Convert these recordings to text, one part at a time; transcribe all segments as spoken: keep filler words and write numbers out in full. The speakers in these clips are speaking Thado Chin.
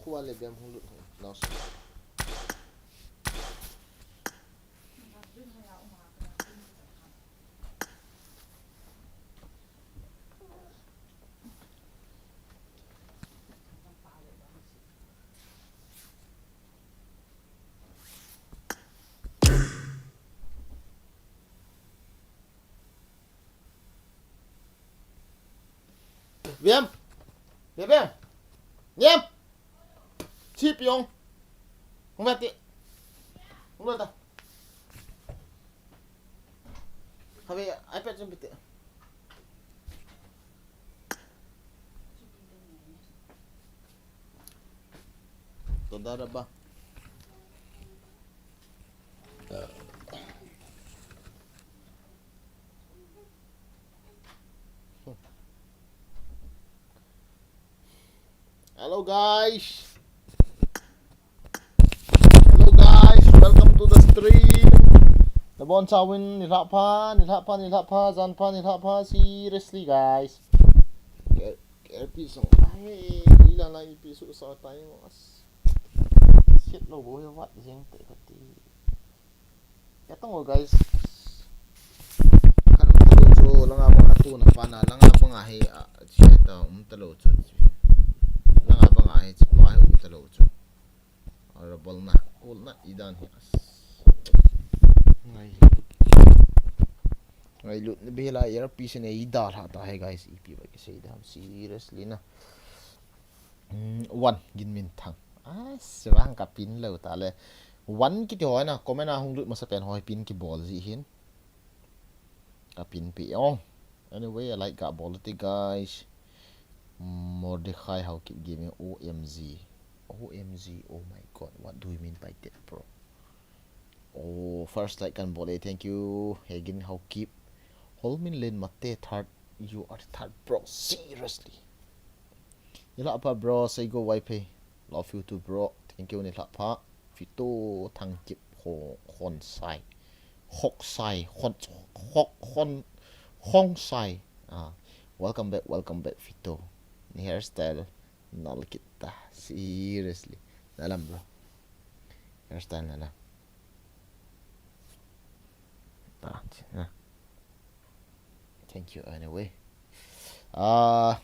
Kuale bem hung lut hung. Nau sa. Bem. Bem, bem. Niam. Chi piong. Hung bati. Hung bata. Habe iPad jom bati. Toda raba. Hello guys. Hello guys, welcome to the stream. Nabonchauvin nilhah pha, nilhah pha, nilhah pha, jan pha, nilhah pha, seriously guys. K-, KLP song. Ai, ila na ipi su sa tayo. As. Sit lo bo ya wat jeng te kati. Kei tong o guys. Kan um talou chu langa banga tuna pana langa banga hi a chi ta um talou chu. Langa banga hi chi pa hi um talou chu. Ara bol na, kol na idan hi as. Ngai. Ngailut ni bela yar pi se ne ida lha ta hai guys ipi ba ki sei dam seriously na. Mm, one, Ginminthang. Ah, sivang ka pin lou ta le. One kiti ho na, comment a hung lut masa pen ho pin kibol ji hin. Ka pin pi ong. Anyway, I like ka bol ti guys. Mordecai Haokip Gaming, O M G. O M G, oh my God, what do you mean by that, bro? Oh, first like kan bol e, thank you. Hegin Haokip. Holmin Len Mate third, you are third, bro. Seriously. Nilhah pha bro, Seigo Waiphei. Love you too bro. Thank you nilhah pha. Fito Thangkip Ho-, Khonsai. Khoksai. Khon, Khok, Khon, Khongsai. Ah, welcome back, welcome back Fito. Ni hairstyle nal kit ta. Seriously. Nalam bro. Hairstyle nalam. Ah, chi-, ah. Thank you anyway. Ah,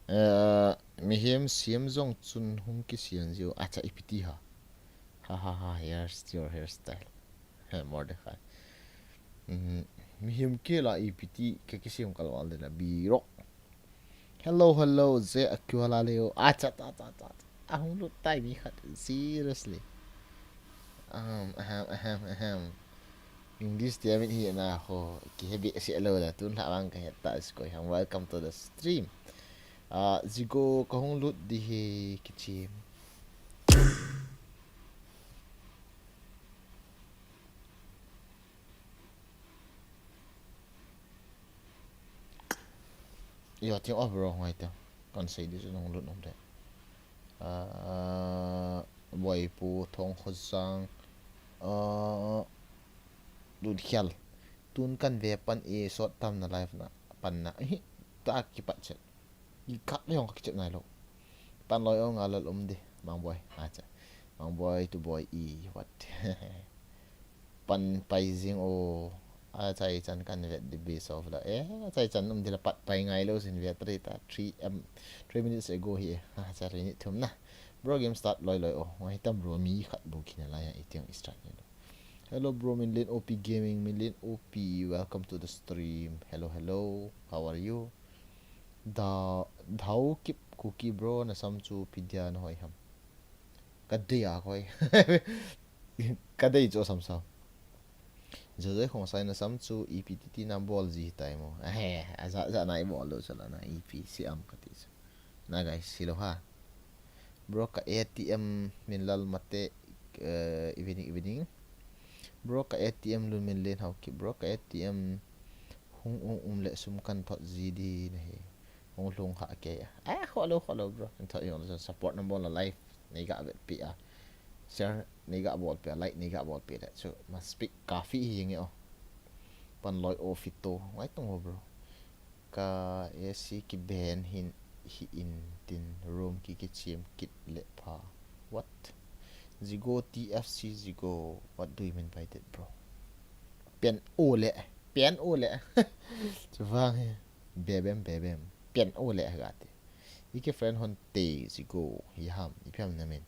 eh, mihem siam jong chun hung kisiam jiu. Acha ipi ti ha. Ha ha ha, here's your hairstyle. He, Mordecai. Mhm. Mihem kila ipi ti ka kisiam kalwal dela birok. Hello, hello, je akiwala leo. Acha, ta, ta, ta, ta. Ahung lut tai mi khat. Seriously. Ahem, ahem, ahem, ahem. English ti amit hi na ho. Ki hebi si lo la. Tun la bang ka heta is koi ham. Welcome to the stream. Ah, jigo ka hung lut di hi kichim. Yo, ting off bro, ngai ting. Kan sei di chu nung lut nung de. Ah, Boipu, Thong Khosang, ah, Lut Khial. Tun kan ve pan e sot tam na live na pan na. Hi, ta kipat chet. I khat le hong ka kichep nai lo. Pan loi o nga lal um di. Mang Boi. Acha. Mang Boi to Boi i what. Pan pai jing o. Achai chan kan vet di base of la. Eh, achai chan um di la pat pai ngai lo sin vet ri ta. Three, um, three minutes ago hi. Acha ri ni thum na. Bro game start loi loi o. Ngai tam bro mi khat bu kina la ya itiang start ni lo. Hello bro, min len O P Gaming, min len O P, welcome to the stream. Hello, hello, how are you? Da, Dhau Kip Kuki bro, na sam chu pidia na hoi ham. Ka dei a koi. Ka dei chu sam sam. Jose Khongsai na sam chu E P T T na bol ji tai mo. Eh, aja ja na i bol lo chu la na E P C M ka ti chu. Na guys, silo ha. Bro ka A T M min lal mate, eh, evening, evening. Bro ka A T M lun min len hau ki. Bro ka A T M hung um um le sum kan thot ji di na hi. Hung lung ha ke. Ah, hello, hello, bro. Kan thot yong support number la live. Nei ga vet pi a. Share nei ga bol pi a. Like nei ga bol pi le. So, ma speak kafi hi nge o. Pan loi o fito. Ngai tong ho, bro. Ka A C ki ban hin hi in tin room ki kichem kit le pha. What? Zigo T F C Zigo. What do you mean by that, bro? Pen o le. Pen o le. Chuvang he. Bebem, bebem. Pen o le ga ti. Ike friend hon te Zigo. Hi ham. Ipi ham na min.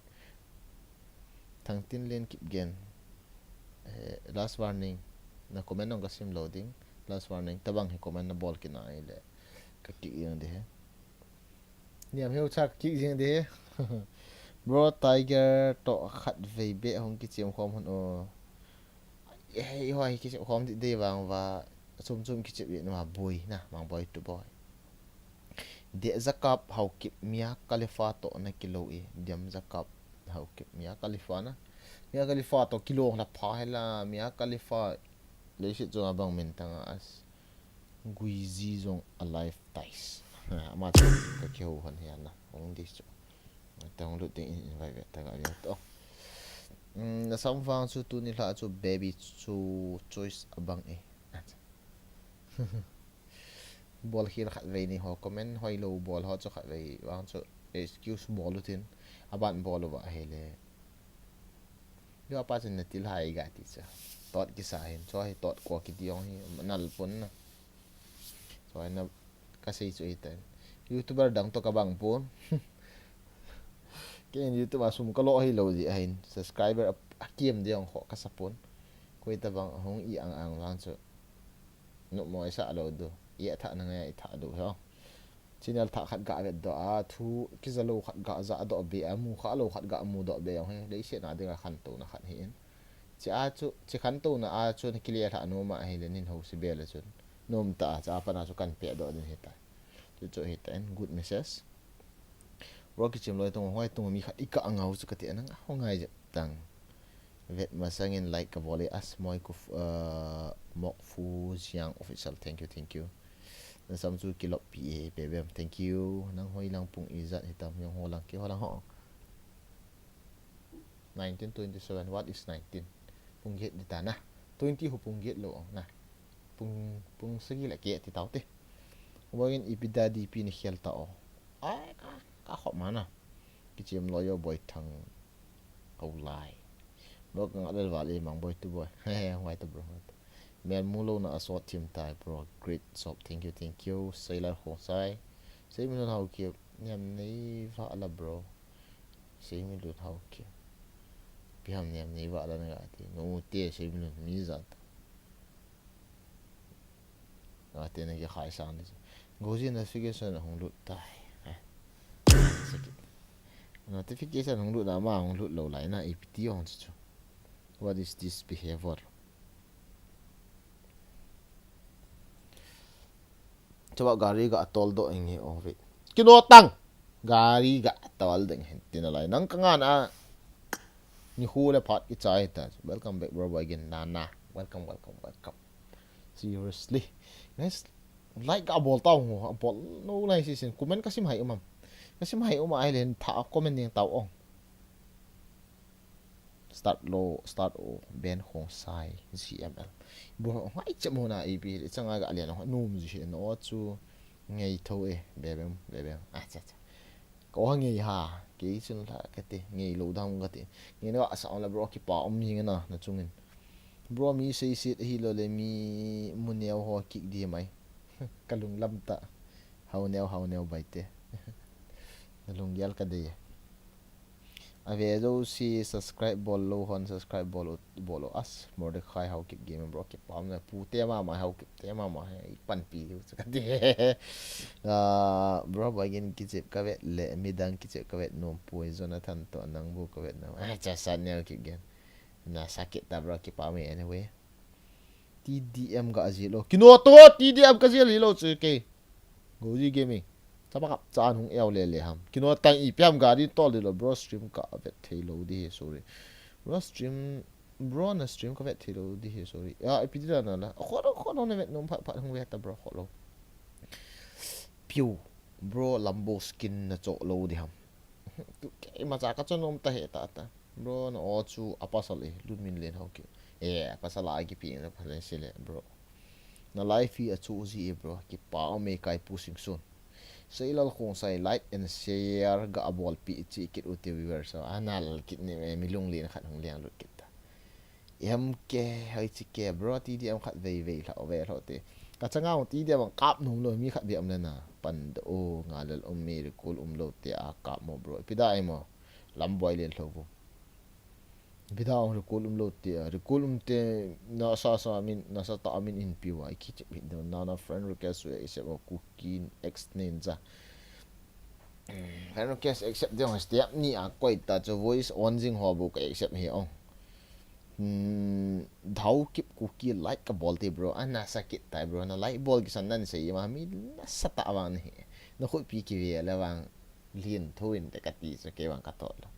Thangtinlen Kipgen. Eh, last warning. Na comment nong ka sim lou ding. Last warning. Tabang hi comment na bol kit na ai le. Ka kick jeng ding he. Niam heu cha ka kick jeng ding he. Bro Tiger to khat vei be hung kichem khom hon o. Hei hoi kichem khom di dei vang va. Chum chum kichem be na boi na. Mang boi tu boi. De Zakap Haokip Mia Khalifa to na kilo e. Diam Zakap Haokip Mia Khalifa na. Mia Khalifa to kilo la pha hela Mia Khalifa. Leiset jong abang min tanga as. Guizi jong alive tais. Ama ka kiho han he na. Ong di chu. Tang lu ding in invite ve ta ga ve to. Mm, na sam vang chu tuni la chu baby chu choice abang e. Bol khel khat vei ni ho comment hoi lou bol ho chu khat vei vang chu excuse bol u tin aban bol u ba he le. Yo apa chen na til hai ga ti cha. Tot kisa hin cho hi tot ko ki diong hi nal pon na. Cho na ka sei chu hi tan. YouTuber dang to ka bang pon. Ken YouTube a sum ka lo hi lo ji ahin subscriber a, a kiam diong ho ka sa pon. Koi ta bang hung i ang ang vang chu. Nu mo i sa lo du. I a tha na ngai i tha du ho. Channel tha khat ga vet do a thu kiza lo khat ga za do be a mu kha lo khat ga mu do be jong he. Lei se na ding a khan to na khat hi in. Chi a chu chi khan to na a chu na kile tha no ma he le nin ho si be le chun. Nom ta cha pa na chu kan pe do din he ta. Chu chu he ta in good message. Rocky chim loi tong hoi tong mi khat i ka ngau chu ka ti anang ho ngai je tang. Vet masangin like ka bol e as moi ku, uh, Mokfu Jiang official. Thank you, thank you. Na sam chu kilop pi e pe bem. Thank you. Nang hoi lang pung ijat hitam yong ho lang ki ho lang ho. Nineteen twenty-seven. What is nineteen? Pung get di ta na. Twenty ho pung get lo na. Pung, pung sagi la ke ti tau te. Boi in ipi da di pi ni khel ta o. Ai ka, ka khop ma na. Kichim lo yo boi thang. Kau lai. Bro ka ngat lel vale mang boi tu boi. He he, ngai ta bro, ngai ta. Mel mu lo na a sot thim tai bro. Great job. Thank you, thank you. Sailor Khosai. Sei mi lo hau ki. Niam nei va la bro. Sei mi lo hau ki. Pi ham niam nei va la na ga ti. No te sei mi lo mi za ta. Ate na ki khai sang di. Goji notification hung lut tai. Eh. Sakit. Notification hung lut na ma hung lut lo lai na ipi ti hung chu. What is this behavior? Chaba gari ga tol do eng he o ve. Kino tang. Gari ga tol ding hen tin alai nang ka ngan a. Ni hu le phat i chai ta. Welcome back bro boy again nana. Welcome, welcome, welcome. Seriously. Guys, like ga bol tau ngo, bol no lai si sin comment ka sim hai um am. Ka sim hai um ai len tha comment ding tau ong. Start lo, start o, Ben Khongsai, G M L. Bro, ngai che mo na ipi le changa ga len no num ji he no chu. Ngei tho e, bebem, bebem. Ah, cha, cha. Ko ha ngei ha, kei chun la ka ti, ngei lo dam ka ti. Ngei na sa la bro ki pa um mi na, na chungin. Bro mi sei sit hi lo le mi mu neo ho kik di mai. Ka lung lam ta. Hau neo, hau neo bai te. Na lung gel ka de. A ve zo si subscribe bol lo hon, subscribe bol u, bol u as. Mordecai Haokip Gaming bro, kipam na pu te mama, Haokip te mama, i pan pi u chu ka ti. Ah, bro, ba gin kichep ka vet le, midang kichep ka vet nom pui, Jonathan to nang bu ka vet nom. Ah, cha sa neo ki gen. Na sakit ta bro, kipam e anyway. T D M ga ji lo. Kino to T D M ka ji lo chu ke. Goji Gaming. Chapa kap chan hung eu le le ham. Kino tang ipi ham gari tol di lo bro stream ka vet thei lo di he sorry. Bro stream, bro na stream ka vet thei lo di he sorry. Ya ipi di la na la. Kho lo kho lo na vet nom phat phat hung vet ta bro kho lo. Piu. Bro Lambo skin na cho lo di ham. Tu ke ma cha ka cho nom ta he ta ta. Bro, na o chu a pasal e, Lunminlen Haokip. E, a pasal a kipi na pasal sile, bro. Na life hi a chu ji e, bro. Kipa o me kai pu sing sun. Seilal Khongsai, like and share ga bolpi chi kit u te viewers. Ana lal kit ni me, mi lunglen khat hung leng lut kit ta. Em ke, hoi chi ke, bro, T D M khat vei vei lha ve lho te. Ka changa T D M kap nom lou, mi khat be am le na. Pan da o, nga lal um mi, recall um lou te a kap mo, bro. Ipi da ai mo. Lam boi len lho bu. Ipi da ong recall um lou te, recall um te, na sa sa min, na sa ta min in pi wa, ki chip hit do, na na friend request we, accept o Kuki, ex ninja. Friend request accept de ong, step ni a koi ta chu voice on jing ho bu ka accept hi ong. Hmm, Dhau Kip Kuki like ka bol te bro, a na sa kit tai bro, na like bol ki san nan sei ma mi na sa ta vang ni. Na khut pi ki ve la vang. Lien tho in te ka ti chu kei vang ka thot lou.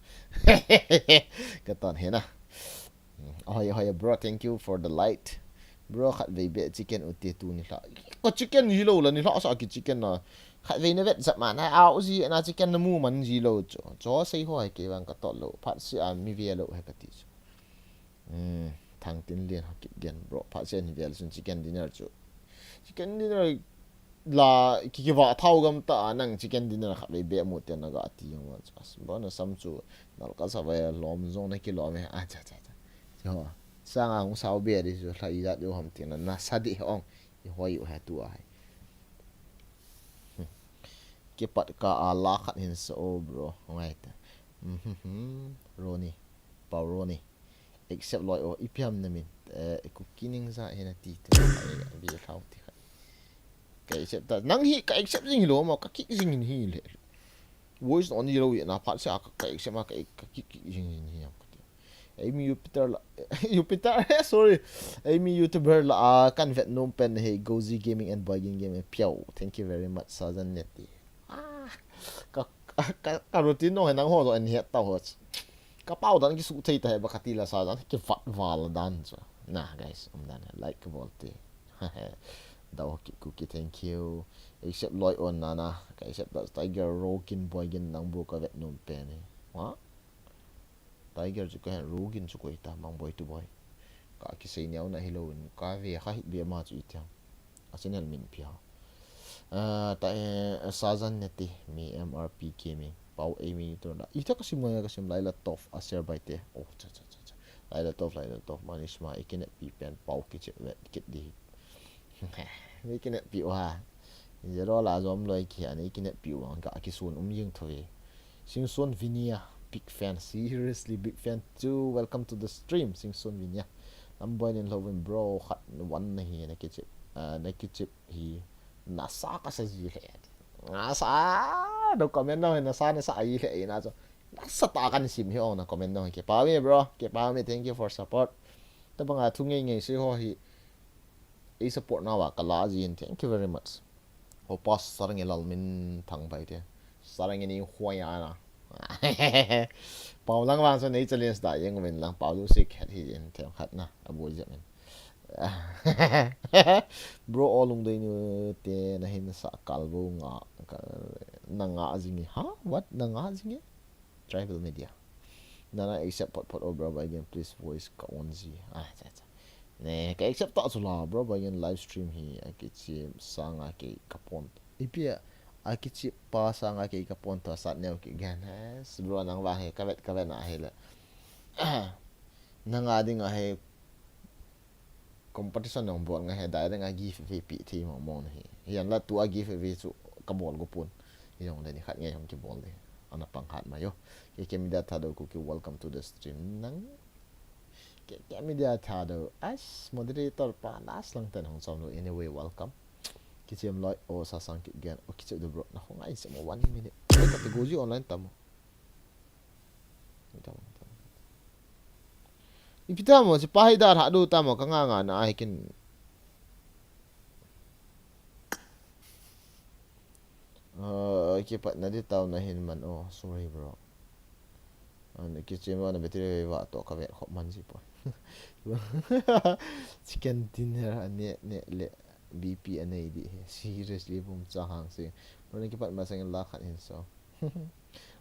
Ka ton he na. Hoi, hoi, bro, thank you for the light. Bro, khat vei be chicken u te tu ni hla. Ka chicken hi lou la ni hla sa ki chicken na. Khat vei na vet zat ma na au ji na chicken na mu man ji lou chu. Cho sei ho he kei vang ka thot lou. Phat si a mi ve lou he ka ti chu. Hmm, Thang Tin Lien ha kip gen, bro. Phat si a ni ve lou sun chicken dinner chu. Chicken dinner la ki ki va thau gam ta nang chicken dinner khat vei be mu te na ga ti yang wa chu. Bro na sam chu nal ka sa vai lom jong na ki lom e. A cha cha cha. Ho. Sanga hung sau be di chu hla i jat yo ham ti na na sa di ong. I hoi u ha tu a hai. Kipat ka a la khat hin sa o bro. Ngai ta. Mhm. Roni. Pau Roni. Accept loi o. Ipi ham na min. Eh, Kuki Ninja hi na ti te. Ai, bi thau ti khat. Ka accept ta. Nang hi ka accept jing hi lou ma ka kick jing hi le. Voice on hi lou hi na phat sa ka, ka accept ma ka, ka kick, kick jing hi ham ka ti. Amy Jupiter la, Jupiter, sorry. Amy YouTuber la, ah, kan vet nom pen he, Gozi Gaming and Boygin Gaming. Piau. Thank you very much, Sajan Neti. Ah, ka, ka, ka, ka routine no he nang ho to en het ta ho. Ka pau dan ki su thei ta he ba ka ti la Sajan ki vat val dan chu. Na, guys, um dan he like ka bol te. Dau ki Kuki, thank you. Accept loi on na na. Ka accept da Tiger Rokin Boygin nang bu ka vet nom pen he. Wa? Tiger chu ka hen, Rugin chu koi ta, Mangboi tu boi. Ka kisei neo na hi lou in, ka ve kha hit be ma chu i tiang. A channel min pi ha. Ah, ta, eh, Sajan Neti, mi M R P Gaming, Pau Amy tu da. I ta ka sim ngai ka sim Laila Tof, a share bai te. Oh, cha, cha, cha, cha. Laila Tof, Laila Tof, Manishma, i kinet pi pen, Pau ki chip vet, kit di. Mi kinet pi u ha. Zero la zom loi ki ani kinet pi u ang ka kisun um jing tho e. Singson Vinia, big fan, seriously big fan too. Welcome to the stream, Singson Vinia. Lam boi nin lou vin bro, khat wan na hi na kichip, ah, na kichip hi na sa ka sa ji le. Na sa, no comment no na sa na sa ai le na so. Na sa ta kan sim hi ong na comment no ke pa mi bro, ke pa mi, thank you for support. Ta banga thu ngei ngei si ho hi. Ei support nau a ka la jin, thank you very much. Hopa Sarnge Lalminthang bai te. Sarnge ni huai ana. Pau lang vang sa nei challenge da jeng min lang pau lu sik het hi jin them khat na. A bu jep min. Bro, o lungdei nu te na hin sa kal bo nga, ka, na nga jing e. Ha? What? Na nga jing e? Tribal Media. Nana accept phot phot o bro, Boygin please voice ka on ji. Ah, cha, cha. Ne, ka accept ta chu la bro, Boygin live stream hi a kichi sanga kei ka pon. Ipi a kichi pa sanga kei ka pon to sat neo ki gan. Yes, bro, nang va he ka vet ka vet na he le. Nang a ding a he competition nang bol nga he dai dang a giveaway pi thei mong mong na hi. Hian la tu a giveaway chu ka bol go pun. Hi jong le ni khat nge hong ki bol de. Ana pang khat mai o. K K Media Thadou Kuki, welcome to the stream. Nang K K Media Thadou as moderator pa last lang ten hong chom lo. Anyway, welcome. Kichim loi o sa sang ki gen. O kichim do bro. Na hong ai se mo one minute. Oi, ka te goji online tam. Ipi ta mo, si pa hi da tha du ta mo, ka nga nga na ai kin. Uh, kipat na di tau na hin man, oh, sorry bro. An kichim na battery va to ka ve khop man ji po. Chicken dinner a ne ne le B P a nei di he. Seriously bum cha hang si. Bro na kipat ma sang la khat hin so.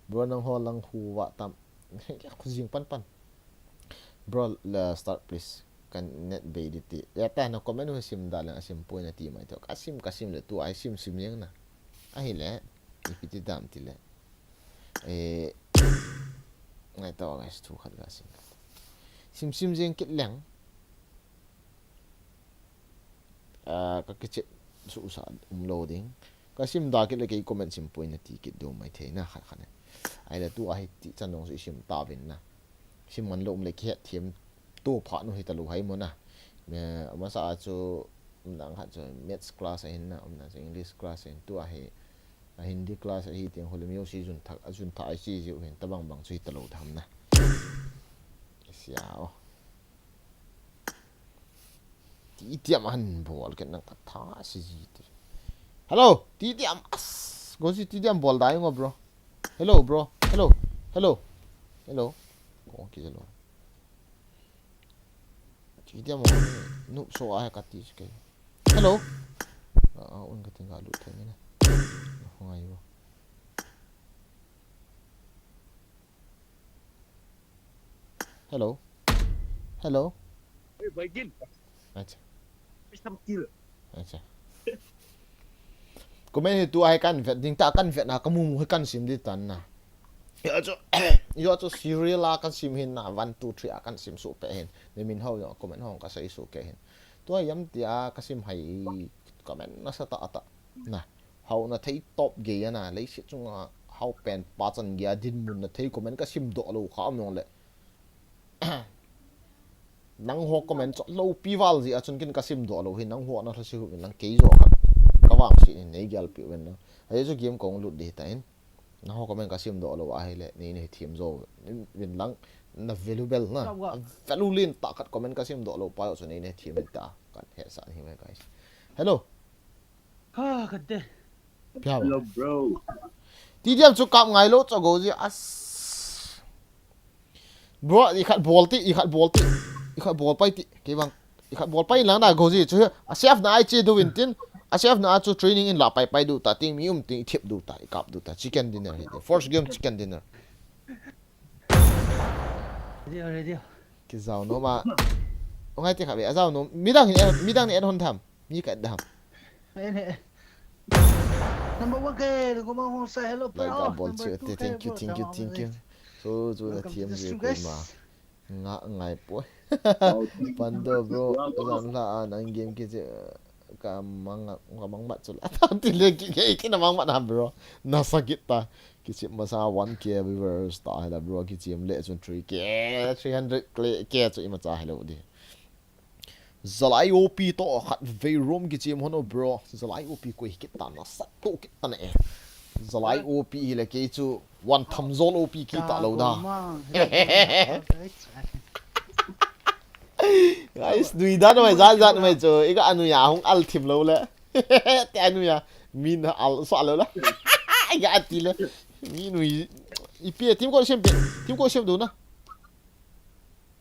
Bro nang ho lang hu va tam. Khu jing pan pan. Bro, la start please. Kan net bei di ti. Ya ta na comment hu sim da lang a sim poi na ti mai to. Ka sim ka sim le tu ai sim sim yang na. Ahi le. Ipi ti dam ti le. Eh, ngai tau guys, thu khat ga sim. Sim sim jeng kit leng. Ah, ka kichep suhsa um lou ding. Ka sim da kit le kei comment sim poi nati kit diu mai thei na khat khat ne. Ahile tua hi ti chan dong su i sim ta vin na. Sim man lou um le kihet thiam tu pha nu hi ta lou hai mo na. Me, masa a chu, um, dang khat chu maths class ahin na, um, na chu English class ahin, tua hi, a Hindi class ahi tiang hole music jun thak, a jun thak a si jiu hin, tabang bang chu hi ta lou tham na. Sia o. Ti tiam an bol ken nang ka tha si ji ti. Hello, ti tiam as. Go si ti tiam bol dai ngo, bro. Hello, bro. Hello. Hello. Hello. Ko ki hello. Ti tiam mo. Nu so a ka ti ke. Hello. Ah, ah, un ka ting ka lu thei ni na. Ngai bo. Hello. Hello. Hey, Baigin. Acha. Some kill. Acha. Comment hi tua hi kan vet ding ta, kan vet na ka mu mu hi kan sim di tan na. Yo chu, yo chu serial a kan sim hin na, one, two, three a kan sim su pe hin. Ni min hau yo comment hong ka sai su ke hin. Tua yam tia ka sim hai comment na sa ta ta. Na. Hau na thei top ge ya na, lei si chunga hau pen pa chan ge a din mun na thei comment ka sim do lo kha am yong le. Nang ho comment chu lo pi val ji a chun kin ka sim do lo hi nang ho na thasi hu nang kei jo ka. Ka vang si ni nei gel pi wen na. Ai chu game kong lut di ta in. Nang ho comment ka sim do lo a hi le nei nei thiam jo. Vin lang na valuable na. Value lin ta khat comment ka sim do lo pa chu nei nei thiam ta. Kan he sa ni mai guys. Hello. Ha, kate. Pia ba? Hello, bro. Ti diam chu kap ngai lo chu go ji as. Bro, i khat bol ti, i khat bol ti. I khat bol pai ti. Kei bang. I khat bol pai lang na go ji chu. A chef na ai che do win tin. A chef na chu training in la pai pai do ta ting mi um ting thip do ta, i kap do ta. Chicken dinner hi. First game chicken dinner. Ready, ready. Ki zau no ma. Ong ai ti kha be, a zau no. Midang ni, midang ni en hon tham. Mi ka dam. Number one ke, ko ma hong sa hello pa. Like a bol chi te, thank you, thank you, thank you. So, so na thiam je ko ma. Nga ngai po. Pando bro, zan la a nang game ki je ka mang, ka mang mat chu la. Ti le ki, ki, ki na mang mat ham bro. Na sa kit ta. Ki chip masa one K viewers ta hela bro, ki chim le chun three K, three hundred K chu ima cha helo di. Zalai O P to khat vei room kichim hono bro. Zalai O P koi kit ta na sat to kit ta na e. Zalai O P hi le kei chu one tham zol O P ki ta lo da. Guys, dui dan mai zan zan mai chu. Iga anu ya hung al thim lo le. Te anu ya min al sa lo la. Iga ati le. Mi nui. Ipi team ko sem pe. Team ko sem do na.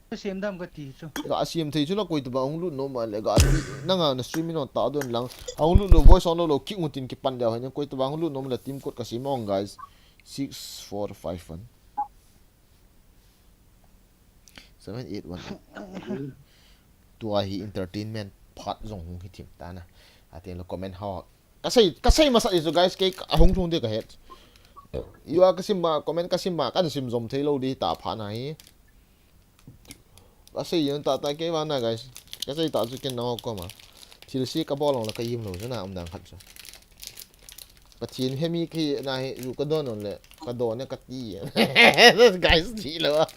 Ka sem dam ka ti chu. Ka sem thei chu la koi tobang hung lut nom le ka ti. Nanga na stream in on ta don lang. Hung lut lo voice on lo lo ki ngun tin ki pan deu hin koi tobang hung lut nom le team code ka sem ong guys. Six four five one. Seven eight one. Tua hi entertainment part jong hung hi thim ta na. Atin lo comment ho. Ka sei, ka sei masa isu guys, kei ka hung thung de ka het. Iwa ka sim ma, comment ka sim ma, kan sim zom thei lo di ta pha na hi. Ka sei yun ta ta kei wa na guys. Ka sei ta chu ken na ko ma. Thil si ka bol long la ka yim lo chu na um dang khat chu. Pathian hemi khi na hi ju ka don le ka don ka ti. Guys, ji lo.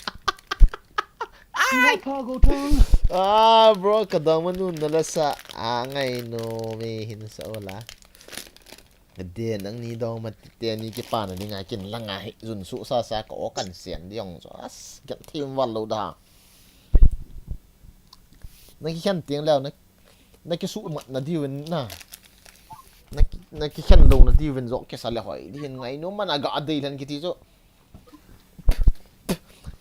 Ai, pa go thang. Ah, bro, ka dang manu na la sa a ngai no me hin sa ola. Ka de nang ni dong ma te ni ki pa na ni ngai kin la ngai jun su sa sa ka o kan sian di ong so as get thim wal lo da. Na ki khen tiang leo na, na ki su mat na diu na. Na ki, na ki khen lo na diu zo ki sa le hoi di hin ngai no ma na ga dei len ki ti so.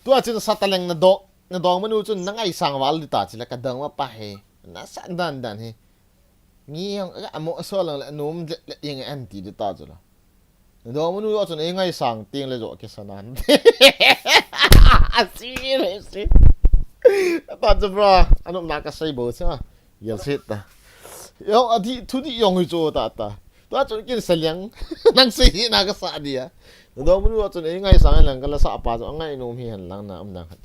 Tua chin sa ta leng na do. Na dong manu chun na ngai sang val di ta chila ka dong ma pa he. Na sa dan dan he. Ngi yang a mo so lang le nom le le yang an ti di ta chula. Na dong manu chun e ngai sang ting le jo ke sanan. A si le si. Ta chu bro. Anu na ka sai bo cha. Yel sit ta. Yo a di thu di yong hi cho ta ta. Tua chun kin saliang. Nang sei hi na ka sa dia. Na dong mun chun ei ngaisang lang ka la sa pa chu angai nom hi hen lang na um na khat.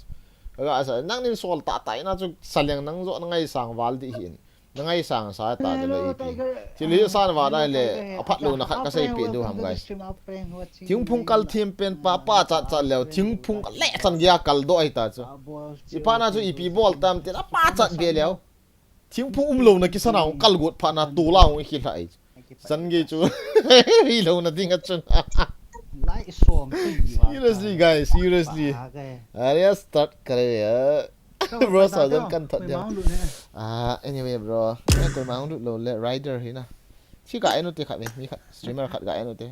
Ka ga sa nang nin sol ta tai na chu saliang nang jo na ngaisang val di hin. Na ngaisang sa ta de le ipi. Thil hi san va dai le a phat lo na khat ka sei pi du ham guys. Thingphung kal thim pen pa pa chat chat leo thingphung le chan gia kal do ai ta chu. Ipa na chu ipi bol tam te na pa chat be leo. Thingphung um lo na kisan a hung kal got pha na tu la hung i khi lha ai. San ge chu. Hi lo na ding a chun. Lai som. Seriously guys, seriously. Area start kare ya. Bro sa jong kan thot dia. Ah, anyway bro. Koi ma hung lut lo le rider hi na. Chi ka eno te khat me, mi khat streamer khat ka eno te.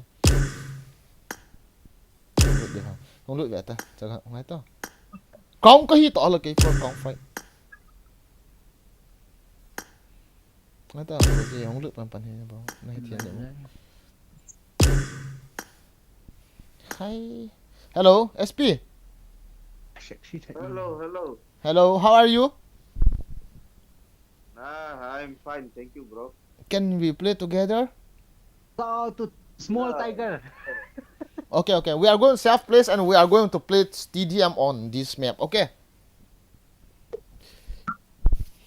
Hung lut de ha. Hung lut ve ta. Cha ka ngai to. Kong ka hi to la ke for kong fight. Ngai ta, okay, hung lut pan pan hi bro. Na hi thian de. Hi. Hello, S P. Hello, hello. Hello, how are you? Ah, I'm fine, thank you, bro. Can we play together? Shout out to Small Tiger. Okay, okay. We are going safe place and we are going to play T D M on this map, okay?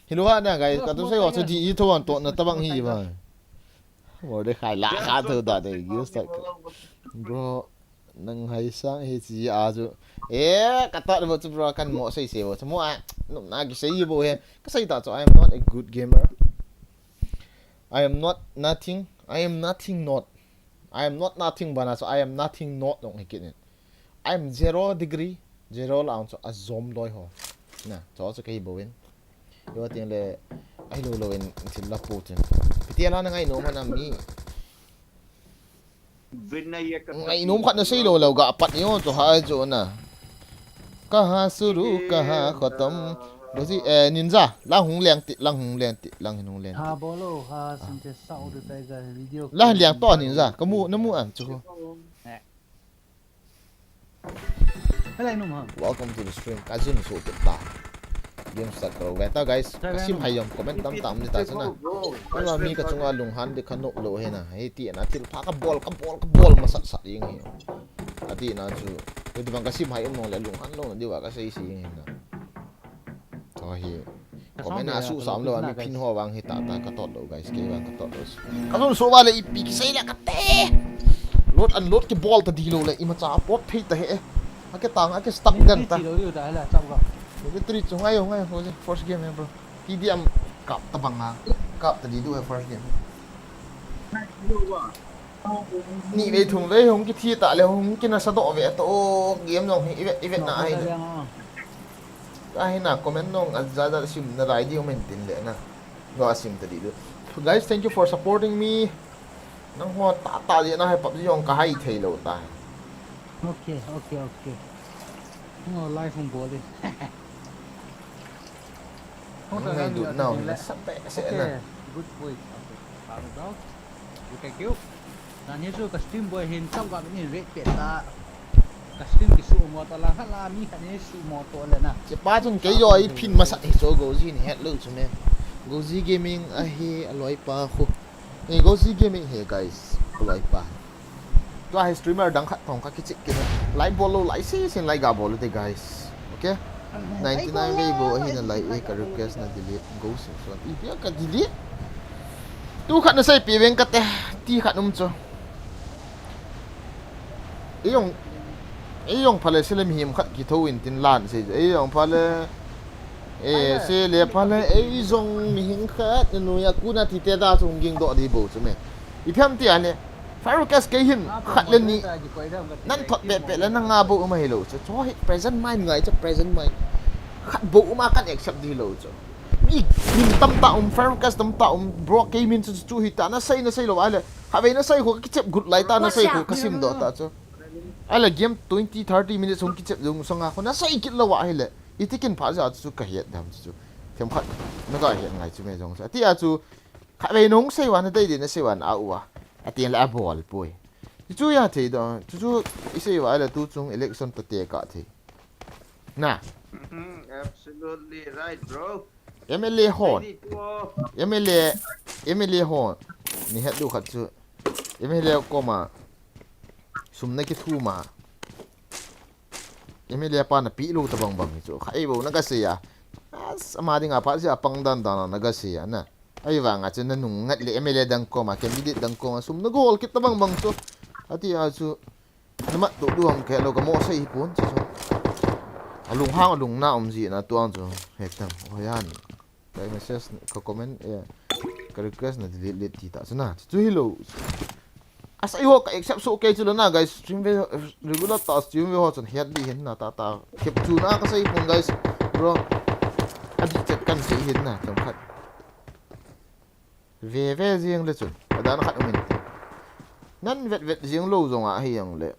Hello, ha na guys. Ka tu sai wa chu di i tho an to na tabang hi ba. Mordecai la kha tho da de use that. Bro, nang hai sang hi chi a chu. Eh, ka ta bo chu bro kan mo sei sei bo chu mo a. Num na ki sei bo he. Ka sei ta chu I am not a good gamer. I am not nothing. I am nothing not. I am not nothing bana chu I am nothing not dong hi kit in. I am zero degree, zero la ang chu a zom loi ho. Na, chu chu kei bo in. Yo ting le ai lo lo in thil la pu tin. Piti la na ngai no mana mi. Vinaya ka Ngai nom khat na sei lo lo ga pat ni o chu ha chu na. Kaha suru, kaha khatam. Lo si eh ninja, lang hung leng ti, lang hung leng ti, lang hin hung leng ti. Ha bolo ha sinte sau de tai ga video. Lang liang to ninja, ka mu na mu am chu. Helai num ha. Welcome to the stream. Ka jun so pit ta. Game start karo ve ta guys. Ka sim hai yom comment tam tam ni ta chana. Ama mi ka chunga lung han de kha no lo he na. He ti na thil pha ka bol ka bol ka bol ma sat sat ing he. Ati na chu. Ke ti bang ka sim hai um nong le lung han lo na diwa ka sei si ing he na. To hi. Comment a su sam lo a mi phin ho vang hi ta ta ka tot lo guys, ke vang ka tot lo. Ka sun so va le ipi ki sei le ka te. Load unload ki bol ta di lo le ima cha pot thei ta he. A ke tang a ke stuck den ta. Ti lo yu da la chap ga. Ke tri chu ngai ngai ho first game he bro. T D M kap ta bang a. Kap ta di du he first game. Ni ve thum ve hung ki thi ta le hung ki na sa do ve to game nong hi i ve i ve na ai. Ka hi na comment nong a ja ja sim na dai di um tin le na. Go a sim ta di du. Guys, thank you for supporting me. Nang ho ta ta di na hai PUBG jong ka hai thei lo ta. Okay, okay, okay. Ngo live hung bol di. Ngai du nau na sa pe se na. Okay, good boy. Okay. Paro dao. Okay, thank you. Na ni chu ka stream boy hin chau ga ni rate pe ta. Ka stream ki su mo to la ha la mi ka ni su mo to le na. Che pa chung kei jo i phin ma sa hi cho go ji ni het lo chu me. Go ji gaming a hi a loi pa khu. Ni go ji gaming he guys. Loi pa. Tua hi streamer dang khat thong kha ki chik ki. Lai bol lo lai si sin lai ga bol lo te guys. Okay. Ninety nine vei bo ahi na lai e ka request na delete go sim so. I pia ka delete. Tu khat na sai pi veng ka te ti khat um cho. Ei jong ei jong phale sile mi him khat ki tho in tin lan se ei jong phale. Eh, se le phale ei jong mi him khat nu ya ku na ti te da chung ging do di bo chu me. I phiam ti ane. Farukas kei hin khat le ni. Nan thot pe pe le na nga bo ma hi lo chu. Cho hi present mind ngai chu present mind. Khat bo ma kan accept di lo chu. Mi min tam ta um Farukas tam ta um bro kei min chu chu hi ta na sai na sai lo ale. Ha ve na sai ko ki chep good lai ta na sai ko ka sim do ta chu. Ale game twenty thirty minutes hung ki chep dung sanga ko na sai kit lo wa hi le. I tikin pha ja chu ka hiat dam chu. Them khat na ka hiat ngai chu me jong chu. Ati a chu Kha vei nung sei wan dei din sei wan a u a. A tin la a bol pui. Chu chu ya thei do. Chu chu i sei wa la tu chung election ta te ka thei. Na. Mhm, absolutely right, bro. M L A hon. Ready to go. M L A M L A hon. Ni het du khat chu. M L A koma sum nakithum a, M L A pa napeh lou tabang bang hi chu, kha ei bou na kasei a. As, ama dinga pa si apang dan dan a na kasei a na. Ahivanga chu nanung ngat le M L A dang koma, candidate dang koma sum nagol kit tabang bang chu. Ati a chu, namat doh doh ham kei lou, kamo sei hipon chu chu. Alung hang alung na um ji na tuang chu. Hetang, oyan. Ka message, ka comment, eh, ka request na delete let ti ta chu na. Chu hilou. Asa iho ka accept so kei chu lou na, guys. Stream ve, regular ta stream ve ho chun het di hin na ta ta. Kep chu na kasei pon, guys. Bro. Adi chat kan sei hin na, chang khat. Ve ve jing le chun. Adan khat umin. Nan vet vet jing lou jong a hi jong le.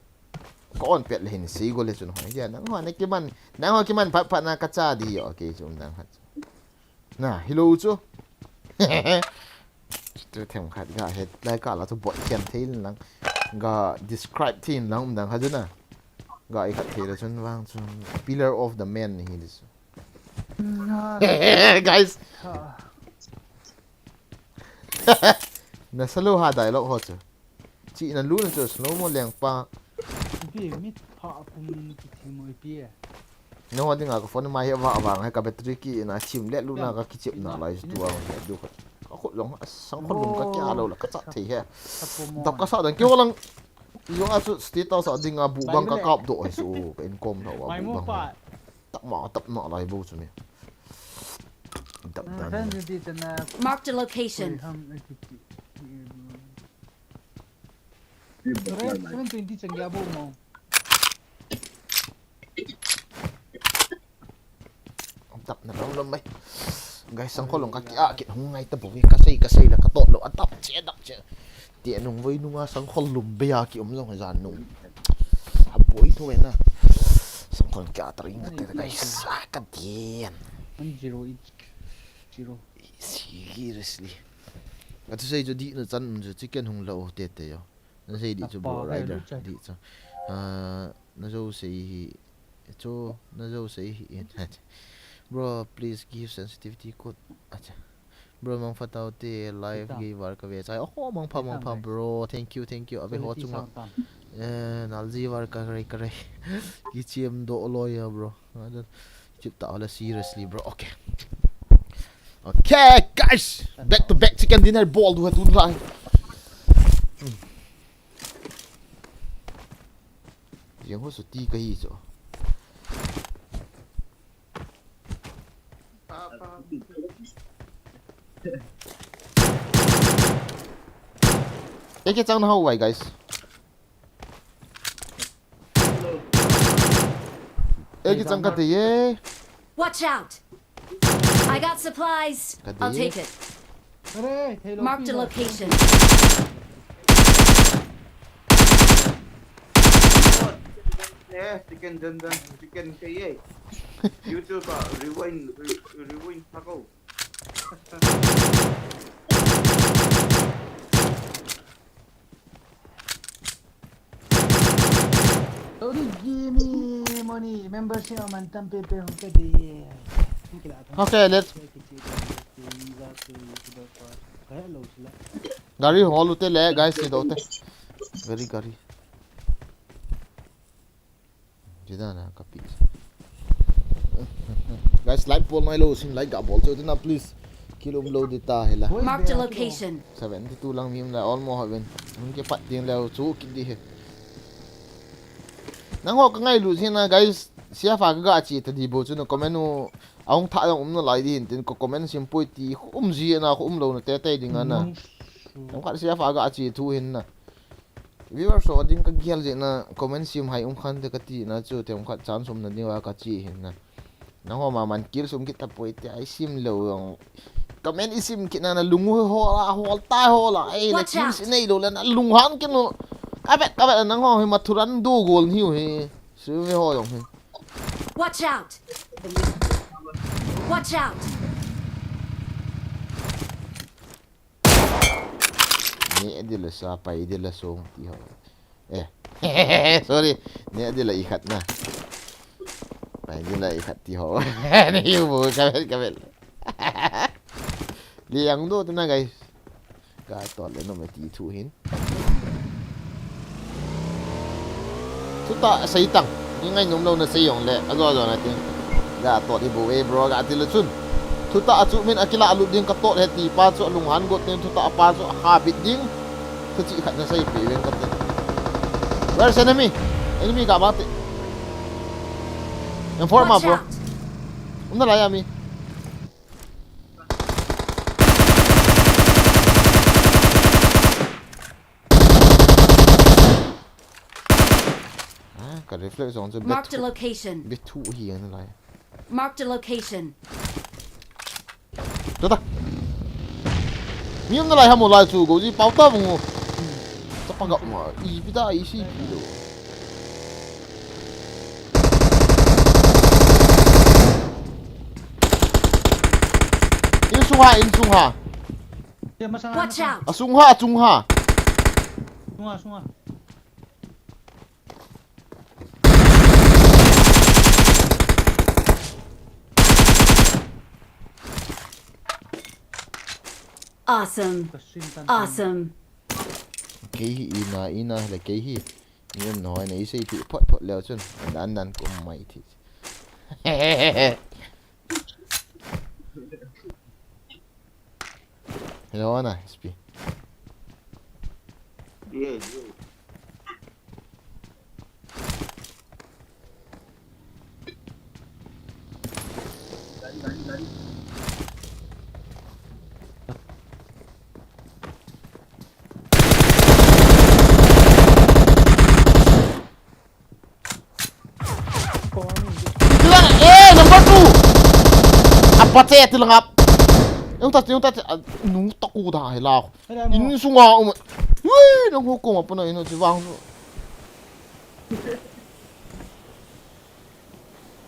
Ka on pet le hin sei go le chun. Ho, ya, nang ho na kiman, nang ho kiman phat phat na kacha di, okay, chu um dan khat. Na, hilou chu. Tu themkhat ga het lai ka la chu bot thiam thei lang. Ga describe thei lang um dan khat chu na. Ga i khat thei le chun vang chun pillar of the man hi le chu. Guys. Na salo ha dialogue ho chu. Chi na lu na chu slow mo leng pa. Ipi mit pha pum kiti mo ipi e. Nang ho dinga ka phone mai hi va vang hi ka battery ki na chim le lu na ka kichip na lai tu a he du ka. Ka khut long a sang khut lum ka kia lo la ka chat thei he. Dap ka sa dan ki ho lang. Yo a chu status a dinga bu bang ka kap do ai su ka in kom tho a bu bang. Tap ma tap na lai bu chu ni. Dap dan. Marked a location. Seven twenty chang ya bo mo. Dap na lom lom mai. Guys, sang kholong ka kia kit hung ngai ta bo ka sei ka sei la ka tot lo a dap che dap che. Ti nung voi nunga sang khol lum be ya ki um long jan nung. A boi tho na. Sang khol kia ta ring te guys. Sa ka dien. One zero eight zero. Seriously. Ka tu sei jo di na chan um jo chicken hung lo te te yo. Na sei di chu bro, rider di chu. Ah, na jo sei hi chu, na jo sei hi in. Bro, please give sensitivity code. Acha. Bro, mangpha tau te live gei var ka ve chai. Oh, mangpha mangpha bro. Thank you, thank you. Ave ho chunga. Eh, nalji var ka rei ka rei. Ki chiam do lo ya bro. Chip ta la seriously bro. Okay. Okay, guys. Back to back chicken dinner bol du ha tu lai. Jeng ho su ti ka hi chu. Eke chang na hau vai, guys. Eke chang ka te ye. Watch out! I got supplies. I'll take it. Marked a location. Eh, chicken dan dan, chicken kaya. YouTube ah, rewind, re-, rewind ako. Todi gimi moni membership man tam pe pe hung ka di. Okay, let's. Gari hol ute le, guys, ni do te. Gari, gari. Jida na ka pi. Guys, like bol nai lo, sin like ga bol cho tina, please. Kilum lo di ta hila. Marked a location. Seventy-two lang mim la, almost haven. Hung ke pat ding leo chu ki di he. Nang ho ka ngailu sina, guys. Sia fa ka ga chi ta di bo chu na comment u. Ahung tha dang um na lai di hin tin ko comment sim pui ti um ji na ko um lo na te te ding ana. Nang khat sia fa ga chi thu hin na. Viewers ho ding ka gel jeh na comment sim hai um khan te ka ti na chu te um khat chan sum na ding va ka chi hin na. Nang ho ma man kill sum kit ta poi te ai sim lo jong. Comment i sim kit na na lung ho la hol ta ho la. Ei la kill si nei lo la na lung han kin lo. Ka vet ka vet nang ho hi ma thuran du gol ni hi. Su ve ho jong hi. Watch out! Watch out! Ni edila sa pa edila song ti ho. Eh. Sorry. Ni edila i khat na. Pa edila i khat ti ho. Ni yu bo ka vel ka vel. Li yang do tu na guys. Ka tot le nom e ti thu hin. Thutah sei tang. Ni ngainom lou na sei jong le, ajo jo na tin. Ga tot hi bou e bro, ga ti le chun. Thutah a chu min a kilah lut ding ka tot he ti pa chu a lunghan got ding, thutah a pa chu a kha bit ding. Thuchih khat na sei pe veng ka ti. Where's enemy? Enemy ga ma te. Inform ma, bro. Watch out! Um na lai a mi. Ah, ka reflex jong chu Marked a bethu, location. Bethu hi ana lai. Marked a location. Tua ta. Mi um na lai ham o lai chu go ji pau ta vang o. Chapa ga ma, ipi ta, i si pi lo. Insung ha, insung ha. Dia masang Watch out! Asung ha, asung ha. Sunga, sunga. Awesome. Kasin tan tan. Awesome. Kei hi ina, ina le kei hi. Ni em no na i sei ti phot phot leu chun. Dan dan kum mai ti. Hello, Ana, S P. Yeah, yeah. Tilang, eh, number two. Apa che tilang ap. Yung tat, yung tat, ah, nung taku da, hello. Hello, mo. Insunga, um. Ui, nang hukum apa na ino si Wang.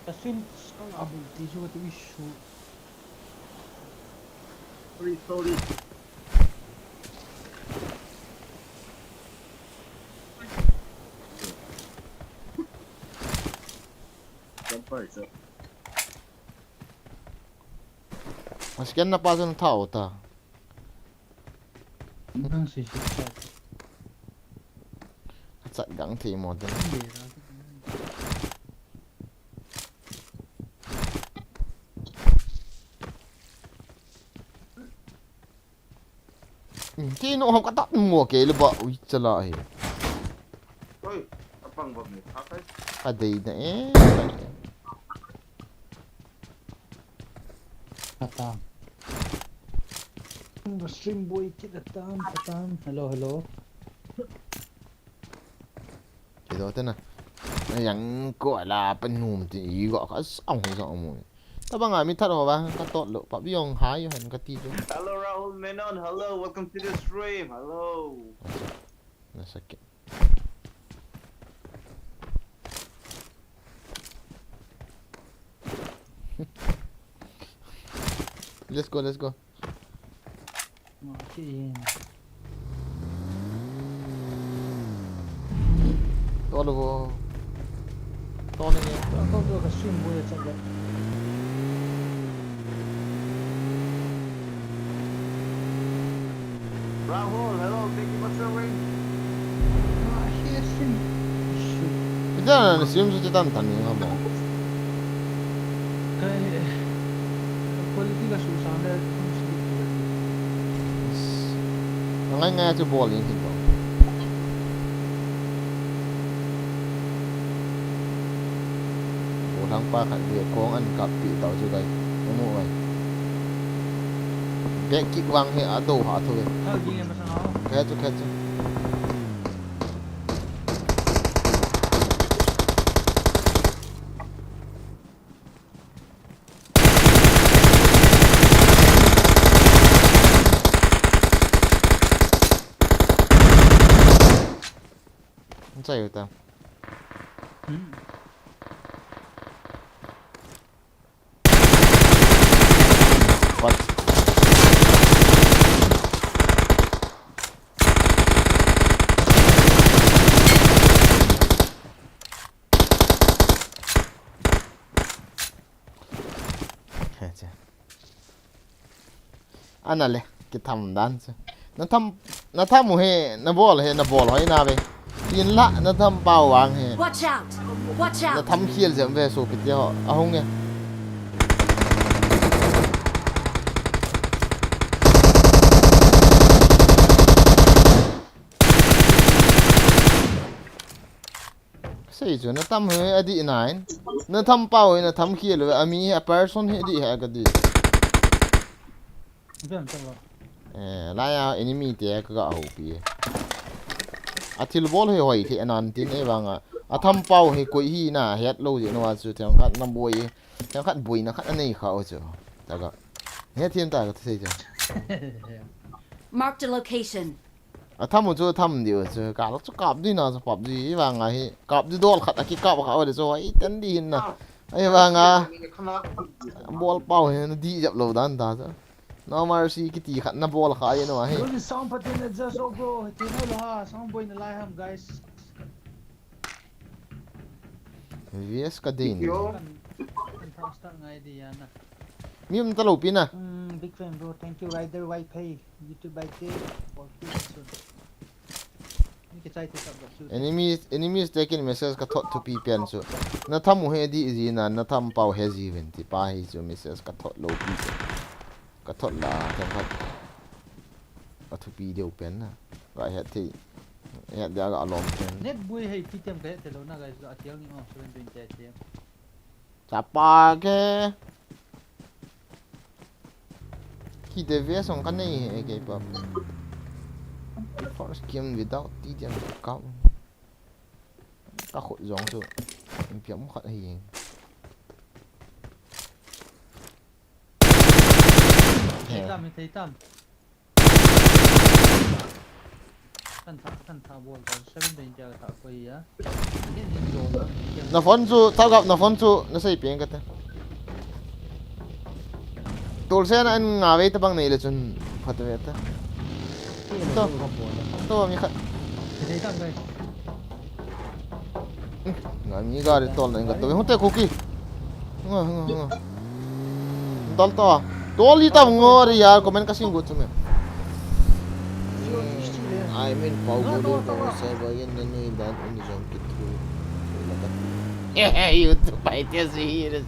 Kasin, sang abul ti su tu isu. Sorry, sorry. Jump pa, sir. Mas kena pa sa na tao ta. Nang si si chat. Chat gang thei mo te. Ti no hom ka tap mo ke le ba ui chala hi. Oi, apang bak ni, akai. Ka dei na e. Atam. Stream boy kit atam, atam. Hello, hello. Kido tena. Yang ko ala panum ti i go ka sang ho sang mo. Tabang a mi that ho ba ka tot lo pa biong hai han ka ti jo. Hello Rahul Menon, hello, welcome to the stream. Hello. Nasakit. Let's go, let's go. Tolo bo. Tolo ni. Tolo bo ka swim bo ya chaga. Rahul, hello, thank you for serving. Ah, here swim. Shoot. Ita na swim sa tan tan ni nga mo. Kaya, eh, quality ka susang na, kung sleep ko. Angai ngai chu ball in hin ball. Ball hang pa khat ve kong an kap pi tau chu kai. Amu ai. Back kick vang he a do ha thu ve. Thau ging e masang ho. Khe chu, khe chu. An chai u ta. Hmm. What? Ana le, kitham dan chu. Na tham, na tham u hi, na bol hi, na bol hoi na ve. Tin la, na tham pau vang hi. Watch out! Watch Na out! Tham khial jeng ve, sopi te ho. Ahung e. Sei chu, na tham hi adih nai. Na tham pau hi, na tham khial ve, a mi hi, a person hi adih hi ka dih. Vem talo. Eh, lai a enemy te ka ga houpi. A thil bol hi hoi thei anan tin e vang a. A tham pau hi koi hi na het lou jeh na chu themkhat na boi. Themkhat boina khat anei kha u chu. Ta ga. He thim ta ka sei chu. Marked a location. A tham u chu tham diu chu. Ka lo chu kap di na chu pap di vang a hi. Kap di dol khat a ki kap kha u di chu. Ai tan di hin na. Ai vang a. Bol pau hi na di jap lou dan ta chu. No mercy kiti khat na bol kha ye no ahi. Sound patin adjust o bro. Hiti na lo ha. Sound boina lai ham, guys. Yes, ka din. Yo. Kan, kan thak start ngai di ya na. Mi um ta lo pi na. Mm, big fan bro. Thank you, Rider White Pay. YouTube by K. For free soon. Ni ke chai te sab chu. Enemies, enemies taking message ka thot thupi pen chu. Na tham u he di ji na, na tham pau he ji ven ti pa hi chu message ka thot lo pi chu. Ka thot la, ka thot. A thupi deu pen na. Ka het thei. Het dia ka lom pen. Net bui hei pi tem ka het thei lo na guys, a thiang ni o, seven twenty a thiang. Chapa ke. Ki de ve song ka nei he ke pa. First game without ti tiang ka. Ka khut jong chu. Piam khat hi. Thei tam, thei tam. Kan tha, kan tha bol ka, seven twenty ka tha ko ya. Ani ni bol ka. Na phone chu, tau gap na phone chu, na sei peng ka te. Tol se na an nga ve ta bang nei le chun phat ve ta. To, to mi khat. Thei tam guys. Nga mi gari tol na inga to. Hung te kuki. Nga, nga, nga. Tol to. Tol i ta ngo ri ya comment ka sing go to me. I mean, pau go do ko sa ba yen na nui dan un jong ki thu. YouTube ai te si hi re.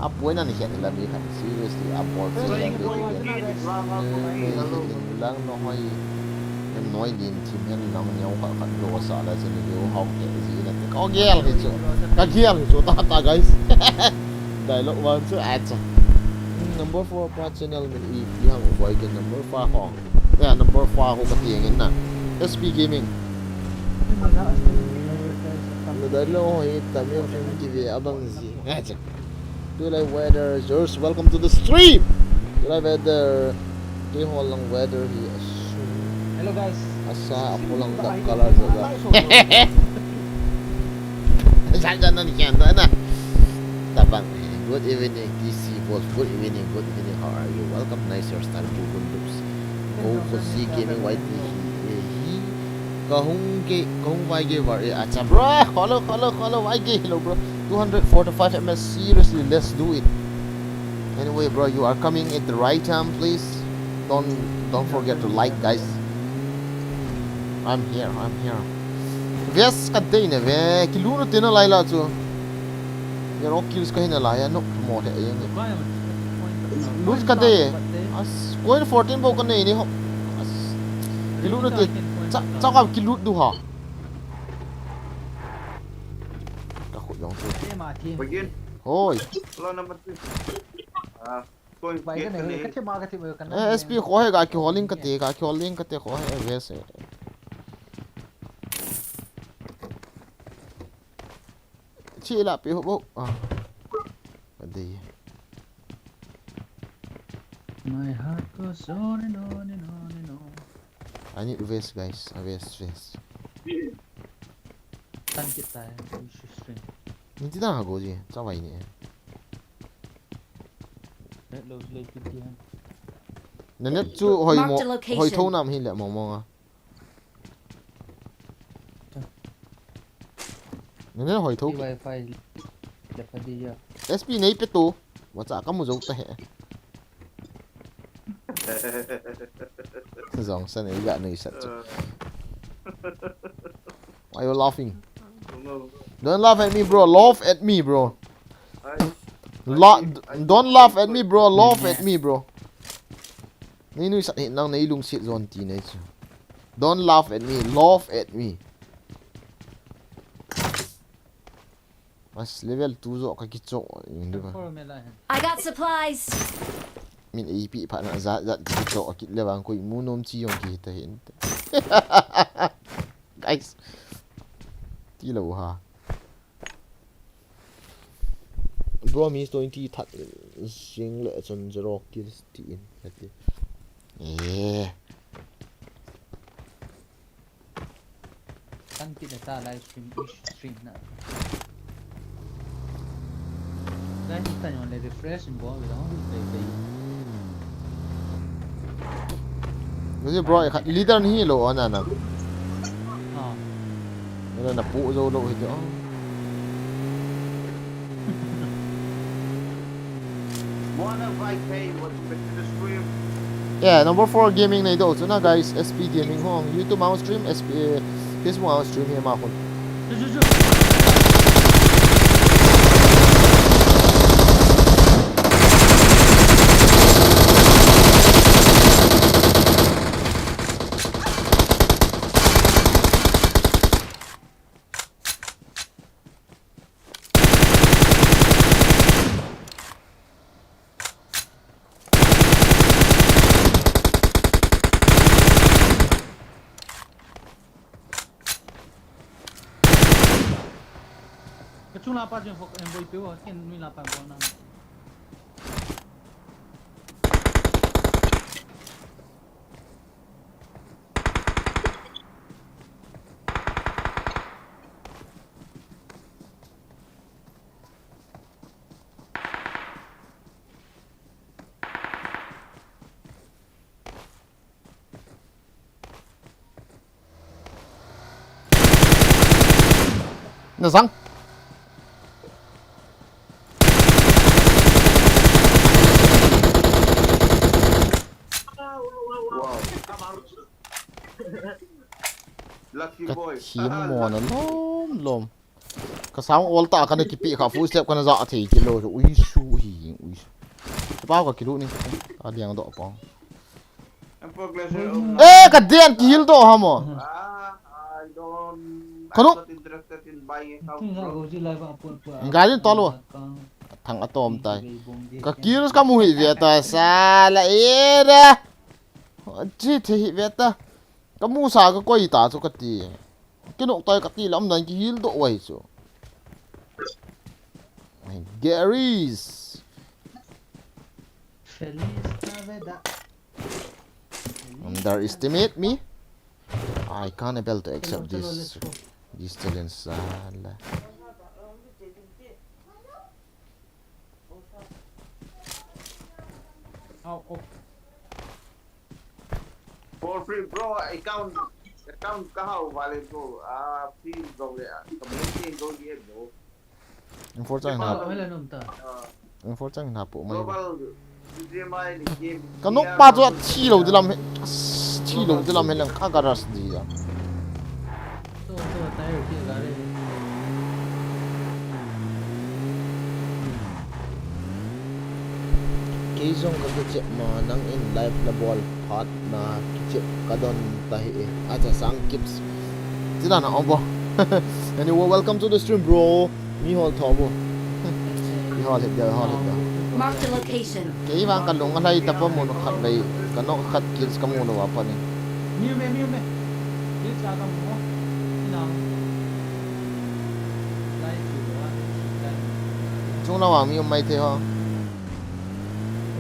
A point an hian la mi khat seriously a bol si la mi khat. Lang no hoi. Em noi din thim hen lang neo khat khat lo sa la sin lo hau ke ji na te ko gel hi chu. Ka gel hi chu ta ta guys. Dialogue one chu a cha. Number four pa channel min i i hang boy ke number five ho. Ya number five ho ka tiang in na. S P Gaming. Na dialogue ho hi Tamil film ki ve abang ji. A cha. Tulai weather, George, welcome to the stream. Tulai weather, keiho lang weather hi asu. Hello guys. Asa, apo lang dark color jo da. Jan jan nan kian da na. Tabang. Good evening, T C Wolf. Good evening, good evening. How are you? Welcome, nice hairstyle, good, good looks. Go for Z Gaming Y T. He, he. Kahung ke, kahung Y G var. Eh, acha, bro. Hello, hello, hello. Y G, hello, bro. Two hundred forty-five M S. Seriously, let's do it. Anyway, bro, you are coming at the right time, please. Don't, don't forget to like, guys. I'm here, I'm here. Vest ka dei ne ve, kilut u te na lai la chu. Zero kills ka hi na lai a, nok mo the yang. Lut ka dei. As, coin fourteen bou ka nei ni ho. As, kilut u te. Cha, cha ka kilut du ha. Ka khut jong chu. Begin. Hoi. Hello, number three. Ah, coin Bai ka get ka nei, nei. Ka thim a, ka thim a, ka na Eh, nei. S P kho he ka ki holding ka te, ka ki holding ka te kho he ve se. Chi la pi ho bo. Ah. Ka dei. My heart goes on and on and on and on. I need vest, guys. A vest, vest. Tan kit tai, you should stream. Ni ti da go ji, cha vai ni. Net lo le pi ti han. Na net chu hoi mo, Marked a location. Hoi tho nam hi le mo mo nga. Na net hoi tho. Wi-Fi le pa di ya. S P nei pe tu. Wa cha ka mu zo ta he. Jong san ei ga nuisat chu. Why you laughing? Don't laugh at me, bro. Laugh at me, bro. La don't laugh at me, bro. Laugh at me, bro. Nei nuisat hi nang nei lungset jon ti nei chu. Don't laugh at me. Laugh at me. Mas level two jo ka kicho. I got supplies. Min A P pha na za za kicho kit le vang koi mu nom chi jong ki ta hin. Guys. Ti lo ha. Bro, mi twenty that jing le chun zero kills ti in. Ati. Eh. Kan ti ta live stream, stream na. Live stream ta yon le refresh in bo, we don't play play. Kasi bro, leader ni lo ana na. Ah. Ana na pu zo lo hi to. One of I K, welcome back to the stream. Yeah, number four gaming nei do chu na guys, S P gaming hong. YouTube ang stream, S P, eh, Facebook ang stream hi ma khun. Chu, chu, chu. Kachung lapa jeng fok em boi pe wa, ken nui lapa bol na. Na sang. Wow. Lucky boy. Ka thim mo na lom lom. Ka sang ol ta ka na kipi kha full step ka na za thei kilo. Ui su hi, ui su. Pa ka kilu ni. A diang do pa. Eh, ka den ki heal to ha mo. Ah, I don't, Kanu. I'm not interested in buying a house, bro. Garin to lo. Thang atom tai. Ka kills ka mu hi ve ta sala era. Chi the hi ve ta. Ka mu sa ka koi ta chu ka ti. Ki nok tai ka ti lam dan ki heal do wai chu. Gary's. Feliz Navidad. Underestimate me. I can't able to accept this, this challenge. Sala. How? Oh. For free, bro. Account, account kaha valid, bro. Ah, free, bro. Ka maintain, bro. M four chang na. M four chang na po mai. Ka nok pa chu a thi lo di lam he. Thi lo di lam he lang ka ka rush di ya. Kei jong ka kichep ma nang in live na bol phat na kichep ka don ta hi e. Acha sang kips. Ti dan a om bo. Anyway, welcome to the stream, bro. Mi hol tho bo. Mi hol het dia, hol het dia. Mark the location. Kei vang ka lung alhai ta pa mun khat vei. Ka nok khat kills ka mu lo a pa ni. Mi me, mi me. Kills a ka mu. Ina. Lai chu lo a. Chung na vang mi um mai the ho.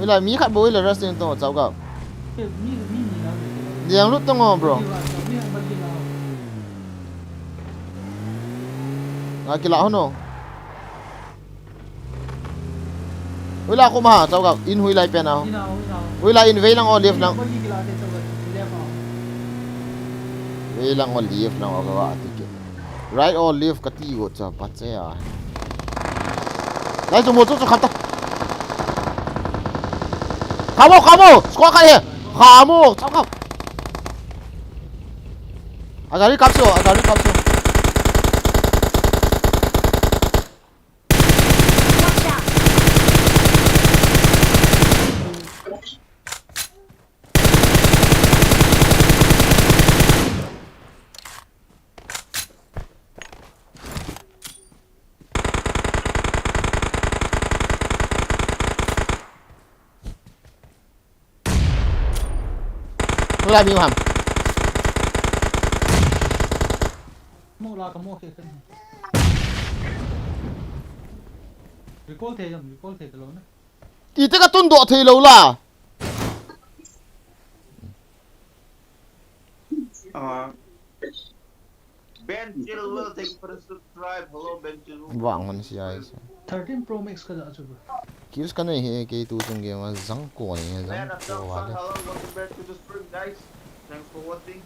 Ui lai mi khat bo ui lai rush ding to chau ka. Diang lut to ngo, bro. Nga kila hono. Ui la ko ma chau ka in hui lai pen a. Ui la in vei lang o left lang. Vei lang o left lang o ka ati ke. Right or left kati go cha pa che a. Lai chu mo chu chu khap ta. Khamo, khamo, squad khat he. Khamo, chao kham. A gari kapso, a gari kapso. Watch out! Wala mi ham. Mo la ka mo ke kan. Recall thei jam, recall thei ta lou na. Iti ka tun doh thei lou la. Ah. Ben Chilwell, thank you for the subscribe. Hello, Ben Chilwell. Vang hon si ai sa. Thirteen Pro Max ka da chu, bro. Kills ka nei hi kei tu chung game a jang ko ni jang ko wa le. Hello, welcome back to the stream, guys. Thanks for watching.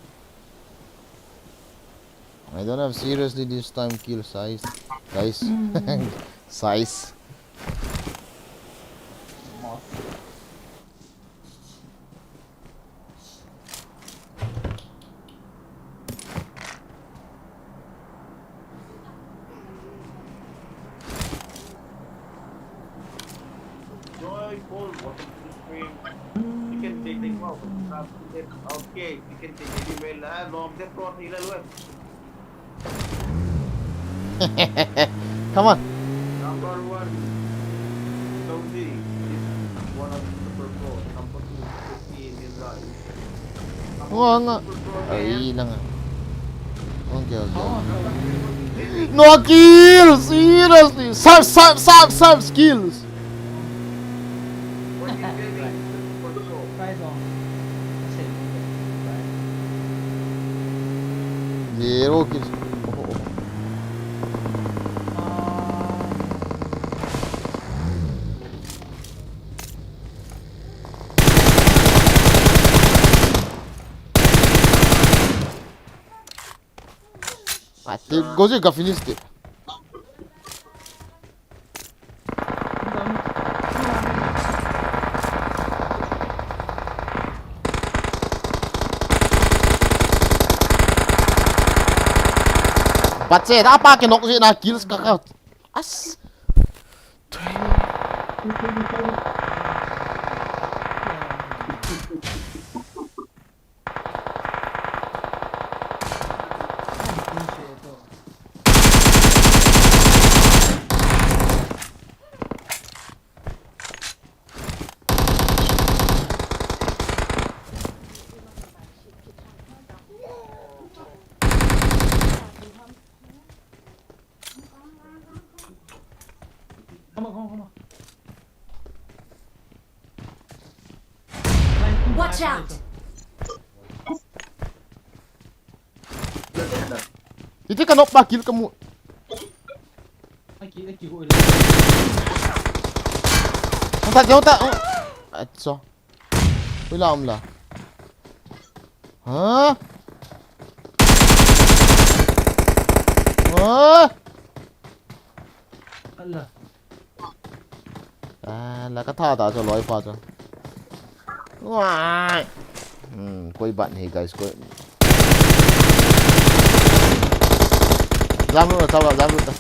I don't have seriously this time kill size. Guys. Size. Joy Paul, welcome to the stream. You can take things well. Okay, you can take it well. Ah, long the pro ni la luen. Come on. Number one. Saudi is one of the super pro. Number two, Turkey, Israel. Nga, nga. Ay, lang ah. Okay, okay. No kills! Seriously! Serve, serve, serve, serve skills! Zero kills. Oh, oh. Ate, goji ka finish te. Bache, da pa ke nok ji na kills ka ka. As. Come on, come on, come on. Watch out! Iti ka nok pa kill ka mu. Ai, ki, ai, ki, ko. Hota, hota. Acha. Ui la um la. Ha? Ha? Allah. Ah, la ka tha ta cho loi pa cho. Wai. Hmm, koi bat nahi guys, koi. Jam lo ta, jam lo ta.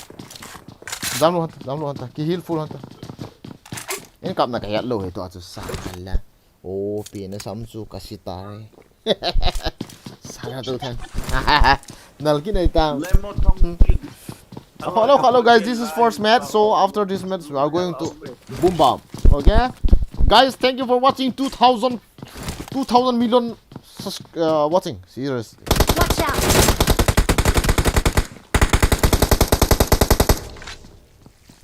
Jam lo ta, jam lo ta. Ki heal full ta. In kap na ka yat lo he to a chu sa la. O, pi na sam chu ka si tai. Sana tu than. Nal ki nai tang. Hello, hello, guys. This is first match. So after this match, we are going to boom bam. Okay, guys. Thank you for watching. Two thousand, two thousand million sus- uh, watching. Seriously. Watch out!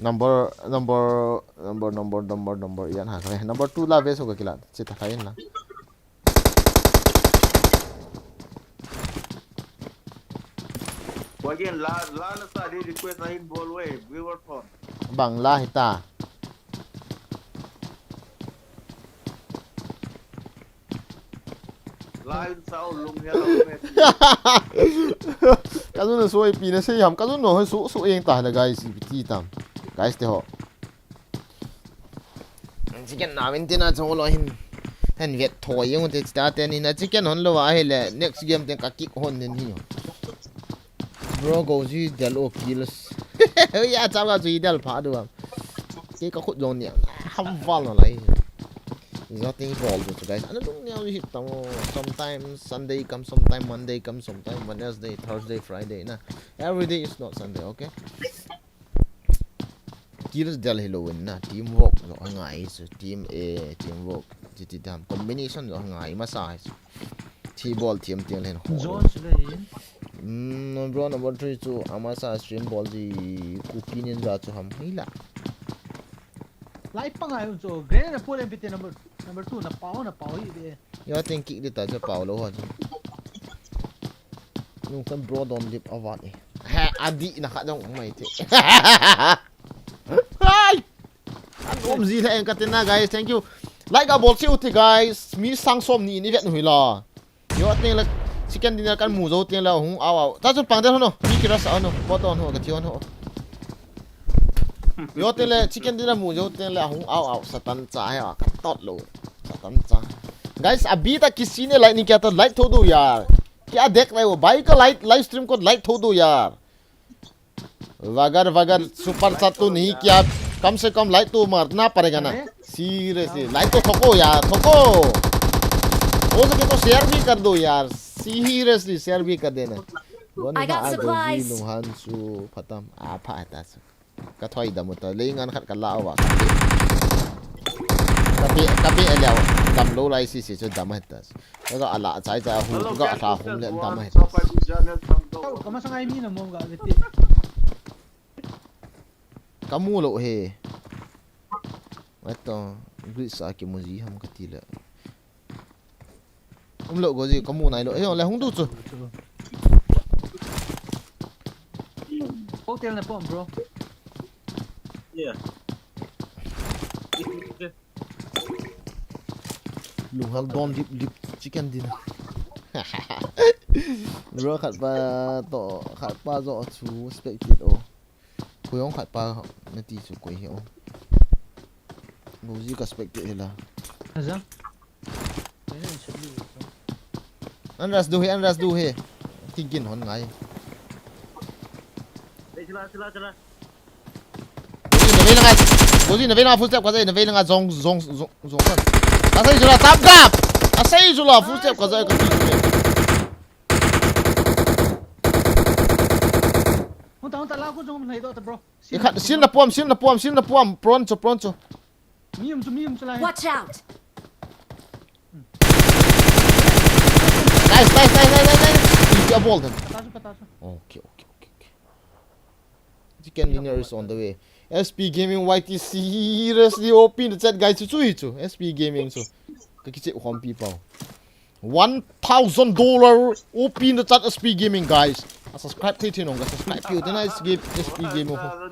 Number, number, number, number, number, number. Yan ha. Number two la ve so ka kila. Chita khain na. Again, la, la na sa di request ahin bol we, viewer phone. Bang la hita. La in sao lum he la lum he. Ka jun so ipi na sei ham, ka jun no so so eng ta la guys, ipi ti tam. Guys te ho. Chicken na min tina chong lo hin. Hen vet thoi jeng te ta te ni na chicken hon lou a hile next game te ka kick hon den hi. Bro go ji del o kills. Ya chap ga ji del pha du am. Ke ka khut jong ni ham val na lai. Nothing bol du guys. Ana lung ni hi tam. Sometimes Sunday come, sometimes Monday come, sometimes Wednesday, Thursday, Friday na. Every day is not Sunday, okay? Kills del hilou in na, teamwork jong angai chu, team A, teamwork, ti ti dam, combination jong angai masa chu. Thi bol team team len ho. Zone chu le in. Mm, bro number three chu, amasa stream bol ji, Kuki Ninja chu ham hila. Lai pa ngai un chu, grenade na pole M P T number, number two, na pao, na pao hi de. Yo, teng kick di ta chu pao lou ho chu. Nung kan bro don lip avat e. Ha, adi na kha jong mai te. Hai! An um ji le en ka te na, guys, thank you. Like a bol si u ti, guys. Mi sang som ni ni vet nu hi la. Yo, teng le chicken dinner kan mu jou teng le hung au au. Ta chu pang de ho no. Mi kira sa ho no. Bot don ho ka thi ho no. Yo, teng le chicken dinner mu jou teng le hung au au. Satan cha he a ka tot lou. Satan cha. Guys, abhi tak kisi ne like nahi kiya to like tho do yaar. Kya dekh rahe ho bhai ka live, live stream ko like tho do yaar. Vagar vagar super chat to nahi kiya, kam se kam like to marna padega na. Seriously, like to thoko yaar, thoko. Ho sake to share bhi kar do yaar. Seriously, share bhi kar dena. Bon I got ha, a supplies. Goji Lunghan su phatam. A pha ta su. Ka thoi dam u ta, lei ngan khat ka la uva. Ka pe, ka pe, ka pe leh dam lou lai si si chu dam a ta. Ka ga ala chai chai hu, ka ga ala hum le dam a ta. Ka ma sangai mi na mo ga ve ti. Ka mu lou he. Ato, grid sa ki mu ji ham ka ti le. Um lou go ji ka mu nai lou. Eh, le hung du chu. Hotel na pom, bro. Yeah. Lunghang don lip lip chicken dinner. Bro khat pa to, khat pa jo chu spec kit o. Koi hung khat pa na ti chu koi hi o. Go ji ka spec kit hi la. Aja. An rush du he, an rush du he. Tingkin hon ngai. Ei, chila, chila, chila. Go ji na vei langa. Go ji na vei langa full step ka jai na vei langa zong, zong, zong, zong kan. Asei chula tap gap. Asei chula full step ka jai ka ti. Hunta, hunta, la ko zong nai do ta, bro. Ikhat, sil na puam, sil na puam, sil na puam. Prawn chu, prawn chu. Mi um chu, mi um chu lai. Watch out! Nice, nice, nice, nice, nice, nice. Iti a bol den. Pata chu, pata chu. Okay, okay, okay, okay. Chicken dinner is on the way. S P Gaming Y T seriously O P in the chat, guys. Chu chu hi chu. S P Gaming chu. Ka kiche khom pi pau. One thousand dollar O P in the chat, S P Gaming, guys. A subscribe thei thei nong ka subscribe piu te na S P Gaming ho.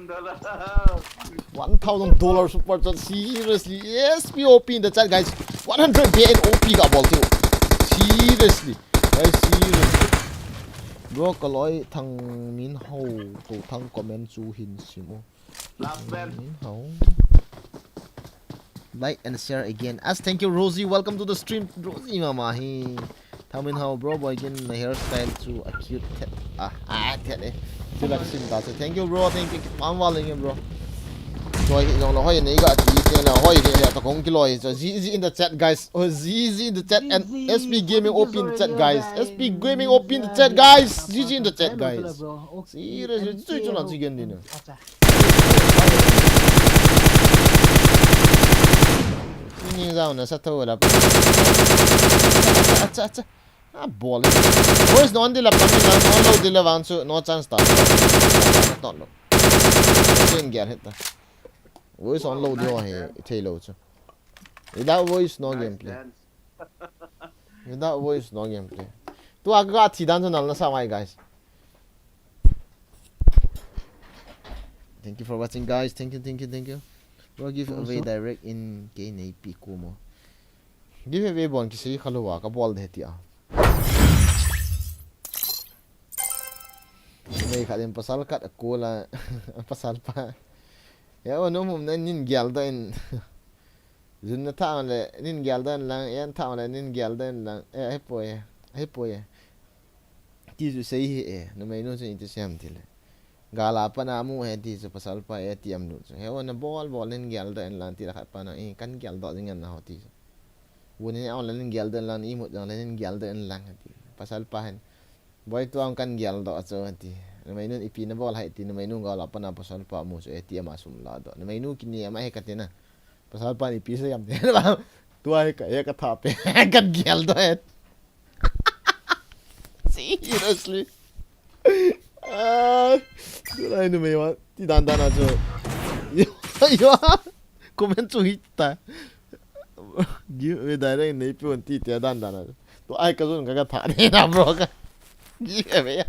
One thousand dollar super chat, seriously. S P O P in the chat, guys. One hundred B N O P ka bol tiu. Seriously. Guys, seriously. Bro, ka loi Thang Min Ho, to Thang comment chu hin sim o. Last man. Min Ho. Like and share again. As thank you, Rosie. Welcome to the stream, Rosie Mama. He. Thang Min Ho, bro, boy, again, my hairstyle chu a cute thet. Ah, ah, thet eh. Chu la sim ta chu. Thank you, bro. Thank you. Pam wal again, bro. Choi hi jong la hoi nei ga ti te la hoi hi ya ta kong ki loi. So, Z Z in the chat, guys. Oh, Z Z in the chat and Z Z, S P Gaming O P in the chat, guys. S P Gaming O P in the chat, guys. Z Z in the chat, guys. Seriously, chu chu na chicken dinner. Ni zau na sa tho la. Acha, acha, acha. A bol. Voice no on di la pang la, on lo di la vang chu, no chance ta. Ton lo. Chen gear hit ta. Voice on lo di ho hi, thei lo chu. Without voice, no gameplay. Without voice, no gameplay. Tua ka thi dan chu nal na sa mai, guys. Thank you for watching, guys. Thank you, thank you, thank you. Bro, give away direct in kei nei pi ku mo. Give away bon kisei kha lou a ka bol de ti a. Nei khat in pasal khat a ku la pasal pa. Ya o no mum na nin gial da in. Jun na thang le, nin gel dan lang, en thang le, nin gel dan lang. Eh, ahipoi, ahipoi. Ti chu sei hi e, numei nu chu iti sem ti le. Gal a pat na mu he ti chu pasal pa e ti am nu chu. He o na bol bol nin gel dan lang ti la khat pa na, i kan gel doh jing na ho ti chu. Bu nin au le nin gel dan lang, i mut jang le nin gel dan lang ti. Pasal pa hen. Boi tuang kan gel doh chu ti. Numei nun ipi na bol hai ti, numei nun gal a pat na pasal pa mu chu e ti ama sum la doh. Numei nu kini ama he ka ti na. Pasal pa ni pi sa yam ti na ba. Tua he ka, he ka tha pe. Kan gel doh he. Seriously. Ah, tulai numei wa. Ti dan dan a chu. Yo, yo. Comment chu hit ta. Give away direct nei pe on ti te dan dan a chu. Tua ai ka zun ka ka tha ne na bro ka. Give away.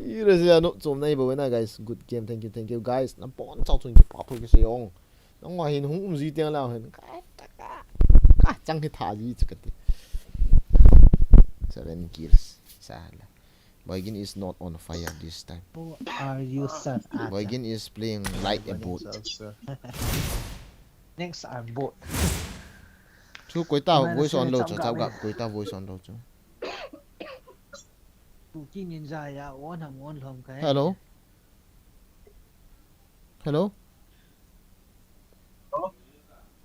Seriously, ano chom nai bo na guys. Good game. Thank you, thank you guys. Na pon chao chung ki pa phu ki se yong. Nang wa hin hung um ji tiang la hin. Ka, ka, ka, ka chang hi tha ji chu ka ti. Seven kills. Sa la. Boygin is not on fire this time. Who are you, son? Ah, Boygin is playing like a boat. Next, I'm bored. Chu koi ta Mana voice on sene lo cham chu ga chao ga me. Koi ta voice on lo chu. Tu ki ninja ya, on ham on lhom kai. Hello. Hello.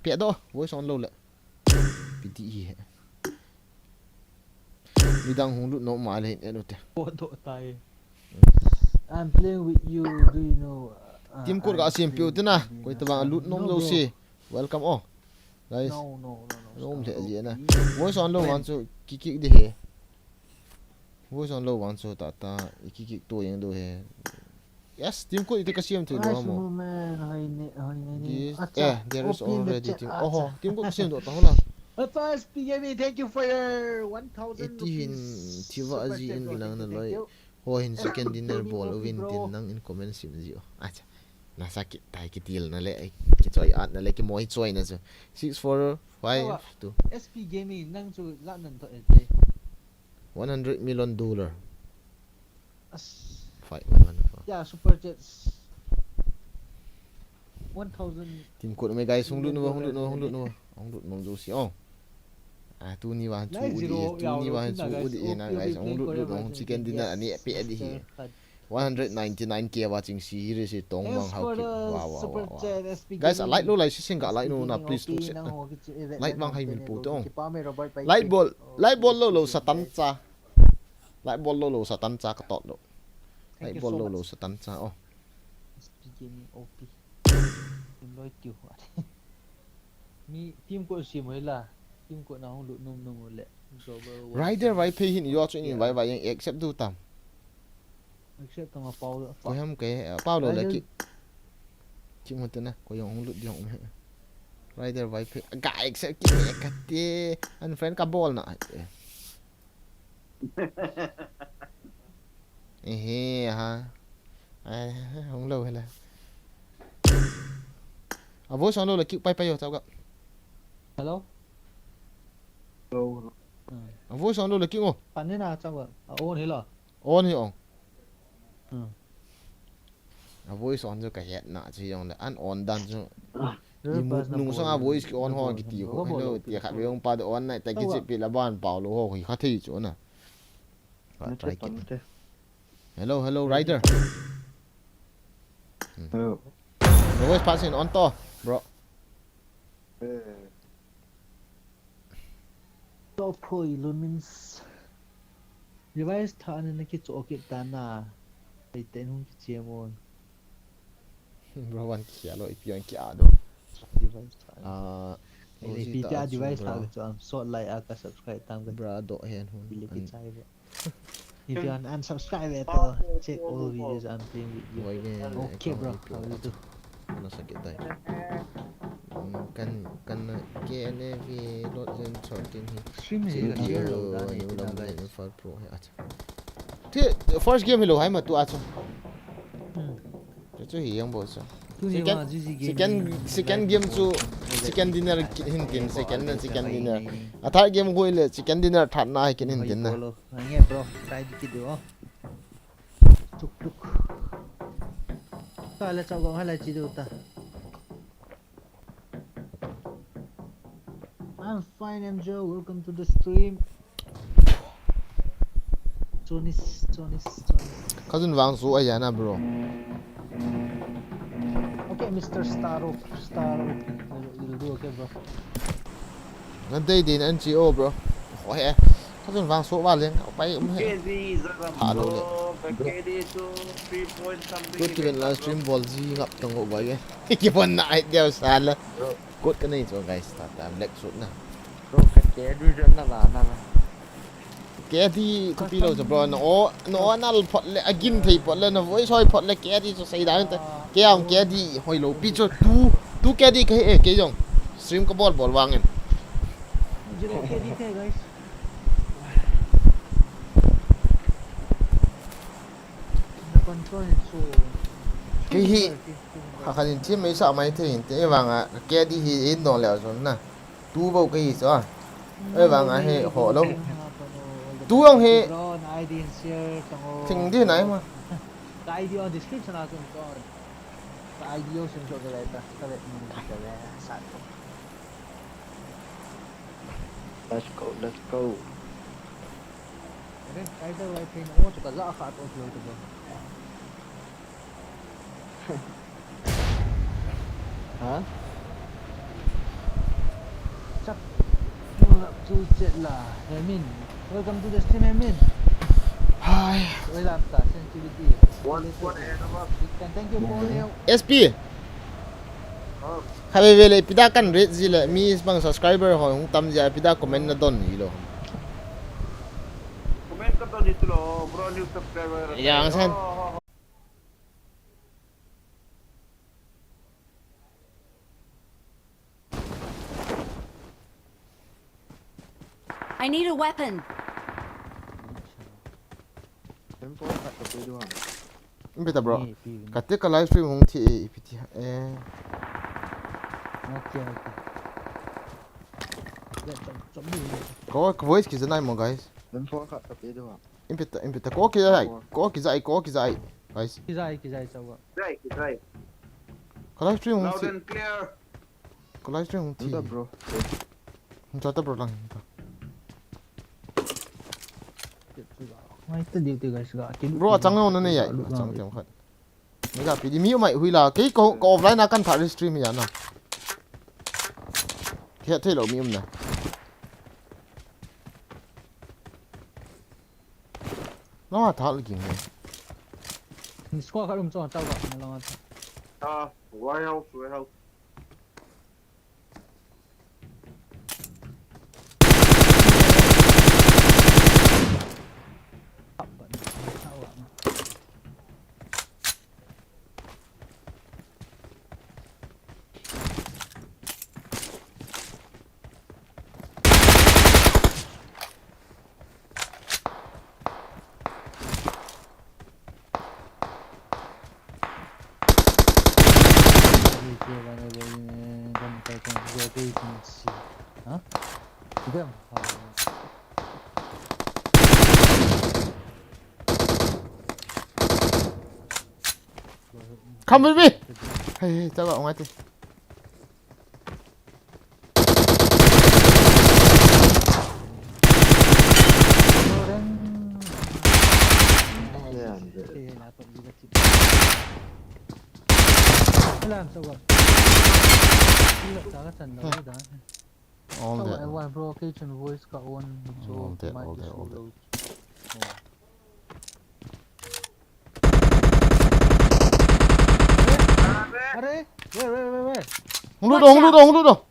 Pe do voice on lo le. Pi ti hi he. Midang hung lut nom ma le hin e lo te. Bored do tai. I'm playing with you, do you know? Uh, Team code ka I'm sem piu playing te na. with you, Koi no, ta bang no, lut nom no, lo bro. Si. Welcome oh. Guys. No, no, no, no. Nom Stop, le bro. ji na. Please. Voice on lo Friend. Wan chu ki kick di he. Voice on lo Wan chu ta ta i ki kick to yeng do he. Yes, team code ite ka sem thei lo Nice mo. Movement, hoi ne, hoi ne ne. This, Acha, eh, there is open the already chat, team. acha. Oh, team code sem do ta ho la. Acha, S P Gaming, thank you for your one thousand Iti hin rupees thiva super aji chat, in bro. lang Thank na you, thank loi. You. Ho hin S P chicken dinner Gaming bol O P, uvin bro. Tin nang in comment sem ji o. Acha. Na sa ki tai ki til na le. Ki choi at na le ki moi choi na chu. Six four five two. S P Gaming, nang chu la nan to e te. One hundred million dollar. As, Five one one four. Yeah, super chats. One thousand. Team code me guys, hung lut no, hung lut no, hung lut no. Hung lut no jo si oh. Ah, tu ni wa chu Nine u di, zero, tu yeah, ni wa Rotin chu na, u guys. di Okay, na okay, guys, hung playing lut lut no, Korean hung version. chicken dinner Yes, ani pe di hi. master card. One hundred ninety-nine K wa ching si hi re si tong Thanks mang hau for ki. the Wow, wow, super wow, wow. chat, S P Guys, a Gaming. like lo lai si sing ka like no na Gaming, please okay, tuk se. nang ho ki chi event Like nang mang ho hai te min ne pu lo to. ki pa me Robert Pai Like Pai. ball, Oh, like ball lo lo thank you, Satan guys. Cha. Like ball lo lo Satan Cha ka tot lo. Thank Like you ball so lo lo much. Satan Cha oh. S P Gaming O P. Team loi tiu. Mi team code si mo la. Team code na hung lut num num le. Global One Rider Seven. Vai phei hin yo chu in Yeah. vai vai yang accept du tam. Accept tama pau lo. Ko hem ke pau lo le Rider. Ki. Ki mo te na ko yong hung lut yong me. Rider Vai phei ga accept ki me ka te. Unfriend ka bol na. Ehe ha. Ai, hung lo hela. A voice on lo le kick pai pai yo chao ga. Hello. Hello. Hmm. A voice on lo le kick o. Pan ni na chao ga. A on hi lo. On hi ong. Hmm. A voice on chu ka het na chu yong le an on dan chu. Ah, I mut na nung bol sang a lo, voice ki on na ho bol ki lo, ti na ho. bol lo, Hello, ti khat ve ong pa de on na ta ki Hello. Chi pi la ban pau lo ho ki kha thei chu na. Ka Na try te kit. Te. Hello, hello, Rider. Hello. The voice passing on to, bro. Eh. Top Pro Illumins. Device tha ni na ki cho ki ta na. Ai ten hung ki che mo. Bro, wan kia lo, ipi wan kia do. Device tha. Ah, Ai pi ta device tha cho am sot lai a ka subscribe tam ka. Bra do hen hun. Bili ki An- chai ba. If you want unsubscribe it, uh, check all videos I'm playing with you. Boy gen, Okay, bro. How will you do? Ano sakit tayo. Kan kan na K N A V load zen chot kin hi. Stream hi Zero ka share kilo, lo da ni yung tina lam guys. Yung five Pro. Acha. Ti first game hi lo hai ma tu acha. Hmm. Chu chu hi yang bo cha. Tu ni Second- ma G G game Second ni second live game bo. chu Live second bo. Dinner Live ki- hin tin bo. Second na Live Second bo. Dinner. Live bo. A third game ko le Second Dinner third na hi kin hin tin na. Nge bro, try di kidu oh. Tuk tuk. Ka la chao gong hala chi du ta. Fine, Angel, welcome to the stream. Jonis, Jonis, Jonis. Cousin Vangsu ahi na, bro. Okay, Mister Staro, Staro, you'll do okay, bro. Nga dei din N G O, bro. Hoi, eh. Cousin Vangsu va leng, pai um he. K D is a Ha lo le. Bro, K D to three point something. Good to get live stream, ball ji ngap tang ho bai. Ki bon na ai dia sala. Bro. Good ka nei chu, guys, ta ta black suit na. Bro, ka K D jen na la na la. K D thupi lo chu, bro, na o, na o nal phot le, agin thei phot le, na voice hoi phot le, K D chu sei dan te. Ke ang K D hoi lo pi chu tu, tu K D ka he, eh, ke jong. Stream ka bol bol vang in. Zero K D te, guys. Na control in so. Ke hi. Kha khan in team mai sa mai thei in te vang a, K D hi in don le zon na. Tu bou ka hi chu a. Ei vang a hi ho lo. Tu ang hi. Thing di nai ma. Ka I D on description a chun chon. Ka I D o sim so ka le ta. Ka le ni ka le sa ko. Let's go, let's go. Are, kai da wai pin o chu ka za kha to lo to. Hah? Chap. Welcome to the stream, Emin. Welcome to the stream, Emin. Hi. Welcome to sensitivity. One, one and above. Thank you for your S P. Oh. Kha ve ve le, ipi da kan rate ji le, mi bang subscriber ho hung tam ji a, ipi da comment na don ji lo. Comment ka don ji tu lo, bro, new subscriber. Ya, ang san. Oh, oh, oh. I need a weapon. Tempo khat ka pe ding. Ipi ta, bro. Ni pi ni. Ka te ka live stream hung thi e, ipi ti, eh. Okay, okay. Ya, chop, chop ni. Ko, ko voice kija nai mo, guys. Tempo khat ka pe ding. Ipi ta, ipi ta. Ko kija ai, ko kija ai, ko kija ai, guys. Kija ai, kija ai, chop. Kija ai, kija ai. Ka live stream hung thi. Loud and clear. Ka live stream hung thi. Hung ta, bro. Hung ta, bro, lang hung ta. Ngai ta diu te, guys, ga. Bro, achang ngai na ne ya. Achang te khat. Ni ga pi di mi mai hui la. Kei ko, ko offline a kan pha stream ya na. Kei thei lo mi um na. Lo ha thal ging ne. Ni squad khat um chon tau ga, na lo ha. Ah, warehouse, warehouse. Come with me. Hey, hey, chaba, ngai te. All dead. All dead, all dead, all dead. Are, where, where, where, where? Hung lut o, hung lut o, hung lut o.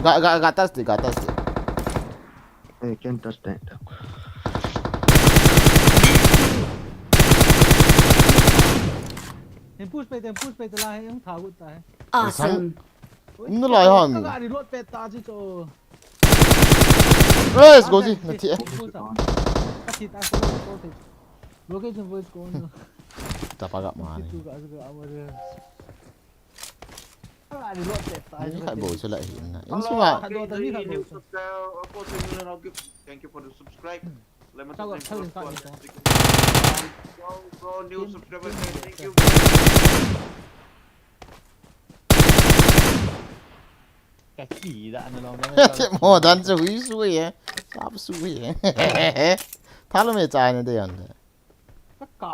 Ga, ga, ga touch de, ga touch de. Hey, can touch that. Em push pe, em push pe, te la hai, em tha gut ta hai. Awesome. Umna lai ha mi. Ka reload pe ta chu chu. Let's go ji, na thi e. Ka thi ta ko ko te. Location voice ko no. Ta pa ga ma ni. Ka reload pe ta. Ni khai bo se la hi na. In sunga. Thank you for the subscribe. Lemon Tao subscribe. Tao Tao Tao. Bro, bro, new subscriber, thank you. Thank you. Ka ki da na long na. Te mo dan chu hui su ye. Sap su ye. Thalo me chai na de yan de. Ka ka.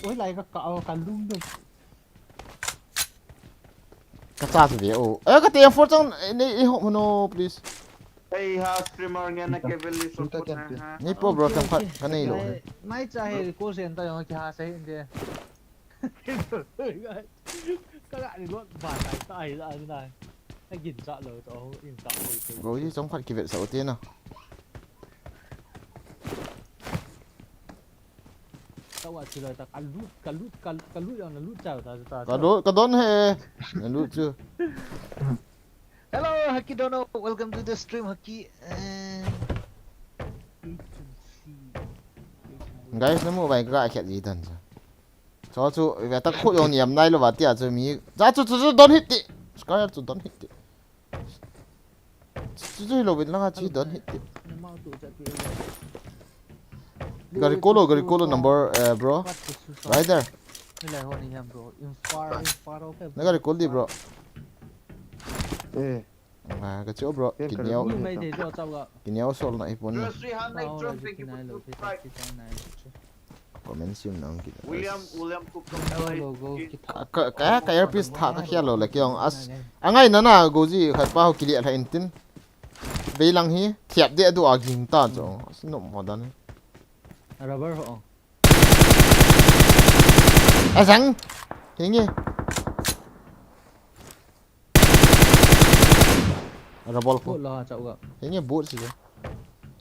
Oi lai ka ka ka lum de. Ka cha su ve o. Eh, ka te for chang nei i ho no, please. Hey, ha streamer nge na ke veli so Punta put na champion. Ha. Nei po bro, kam khat ka nei lo. Mai cha he ko sen ta yong ki ha se inde. Ka ga ni lot ba tai tai la ni nai. Ka gin cha lo to in ta lo to. Go ji chom khat ki vet sa o te na. Ka wa chi lo ta ka lut ka lut ka ka lut yang na lut cha ta ta. Ka don, ka don he. Na lut chu. Hello, Haki Dono. Welcome to the stream, Haki. And Guys, na mu vai ka khet ji tan cha. Cho chu ve ta khu yong niam nai lo va tia chu mi. Cha chu chu chu don hit ti. Scar chu don hit ti. Chu chu lo vin langa chi don hit ti. Gari kolo, gari kolo number, eh, bro. Right there. Na gari kol di, bro. Eh. Ah, ka chu, bro. Ken ka Kiniao. Ni mai de jo chau ga. Kiniao sol na ipon na. Zero three hundred Wow, twenty lagi kinai lo, two strike. Comment sim na ang kit. William, William Cook from Hello, L A. Logo, kita. Ka, ka, ka earpiece tha ka khia lo le kiong as. Angai na na go ji khat pa ho kili a lha in tin. Veilang hi thiap de du a ging ta cho. As no mo dan. Rubber ho. Asang. Hingi. Rubber ko. Boot lo ha chau ga. Hingi boot si.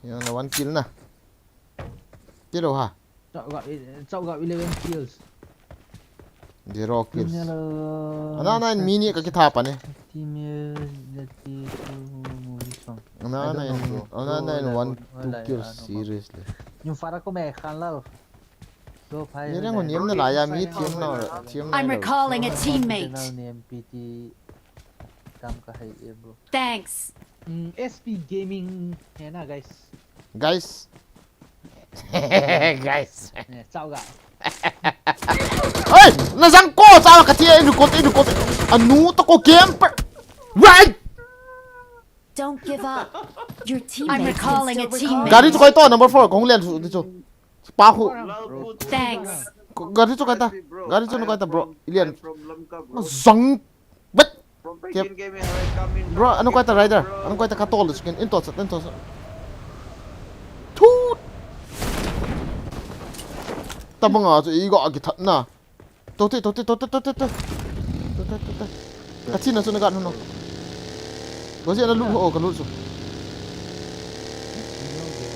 Yang na one kill na. Tiro ha. Chau ga, eh, chau ga eleven kills. Zero kills. Ana na in mini ka kitha pa ne. Team, eh, let's see, two movie song. Ana na in, ana na in one, two kills, seriously. Yung para ko may kanlal. Ni reng hon niam na la ya mi thiam na, thiam na. I'm recalling a teammate. Channel ni M P T kam ka hai e, bro. Thanks. Mm, S P Gaming hai na, guys. Guys. Guys. Eh, chau ga. Oi, na jang ko chau ka ti e, nu ko ti, nu ko ti. Anu to ko camper. Right. Don't give up. Your teammate I'm recalling a teammate. Gari chu koi to number four, kong len chu ti chu. Pa khu. Thanks. Gari chu koi ta. Gari chu koi ta, bro. Ilian. Zang. Bet. Kep. Bro, anu koi ta rider. Anu koi ta ka tol chu ken. In to chat, in to chat. Thut. Tabang a chu i go a ki that na. Tote, tote, tote, tote, tote. Tote, tote. Ka thi na chu na ga no no. Go ji na lu ho ka lu chu.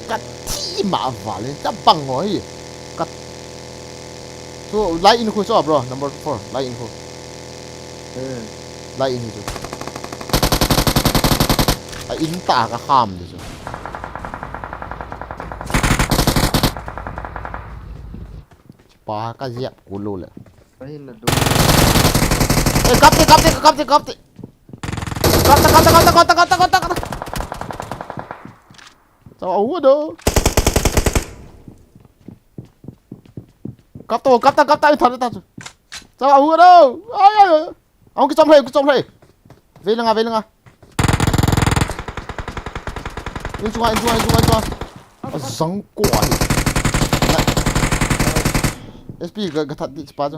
Ka thi ma vale, ta bang ho hi. Ka. So, lai in khu chu, bro, number four, lai in khu. Eh. Lai in chu. A in ta ka ham de chu. Pa ka ziak ku lo le. Ahin la do. Eh, kap te, kap te, kap te, kap te. Kap te, kap te, kap te, kap te, kap te, kap te, kap te. Chau, au do. Kap to, kap ta, kap ta, i tha, i tha chu. Chau, au do. Ai, ai, ai. Ahung kichom lheh, kichom lheh. Vei langa, vei langa. In chunga, in chunga, in chunga, in chunga. A jang ko ahi. Na. S P ga, ga that di chipa jo.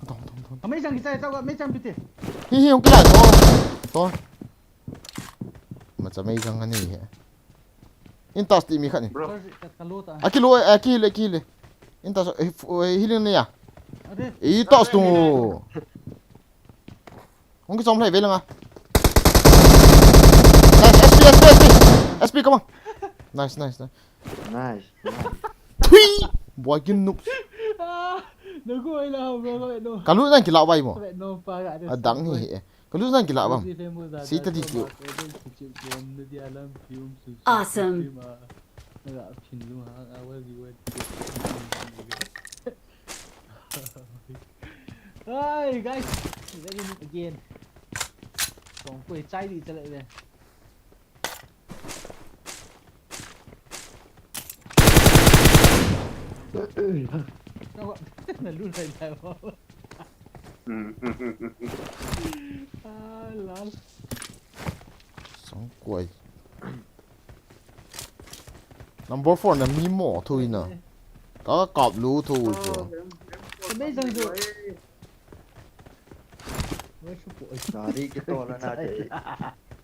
Dong, dong, dong. Amei jang kichai, chau ga, mei jang pite. Hi, hi, hung kila, to. To. Macha mei jang ani he. In tas ti mi khat ni. Bro. Ka, ka lo ta. Aki lo, aki le, aki le. In tas, eh, f-, eh, healing ni ya. Ade. I tas tu. Hung kichom lheh vei langa. Nice, S P, S P, S P. S P, come on. Nice, nice, nice. Nice, nice. Thui! Boy, kin noob. Ah, no go ai la, bro, no, no. Ka lu nan kila bai mo. No, pa ga. Adang hi, eh. Ka lu nan kila bang. Si ta di chu. Awesome. Hi, guys. Let me again. Song ko chai di chale le. Nalut lai lai mo. Ah, lal. Song koi. Number four na mi mo thui na. Ka kap lu thui chu. Ka bei jang chu. Wei su po. Sari ke to la na de.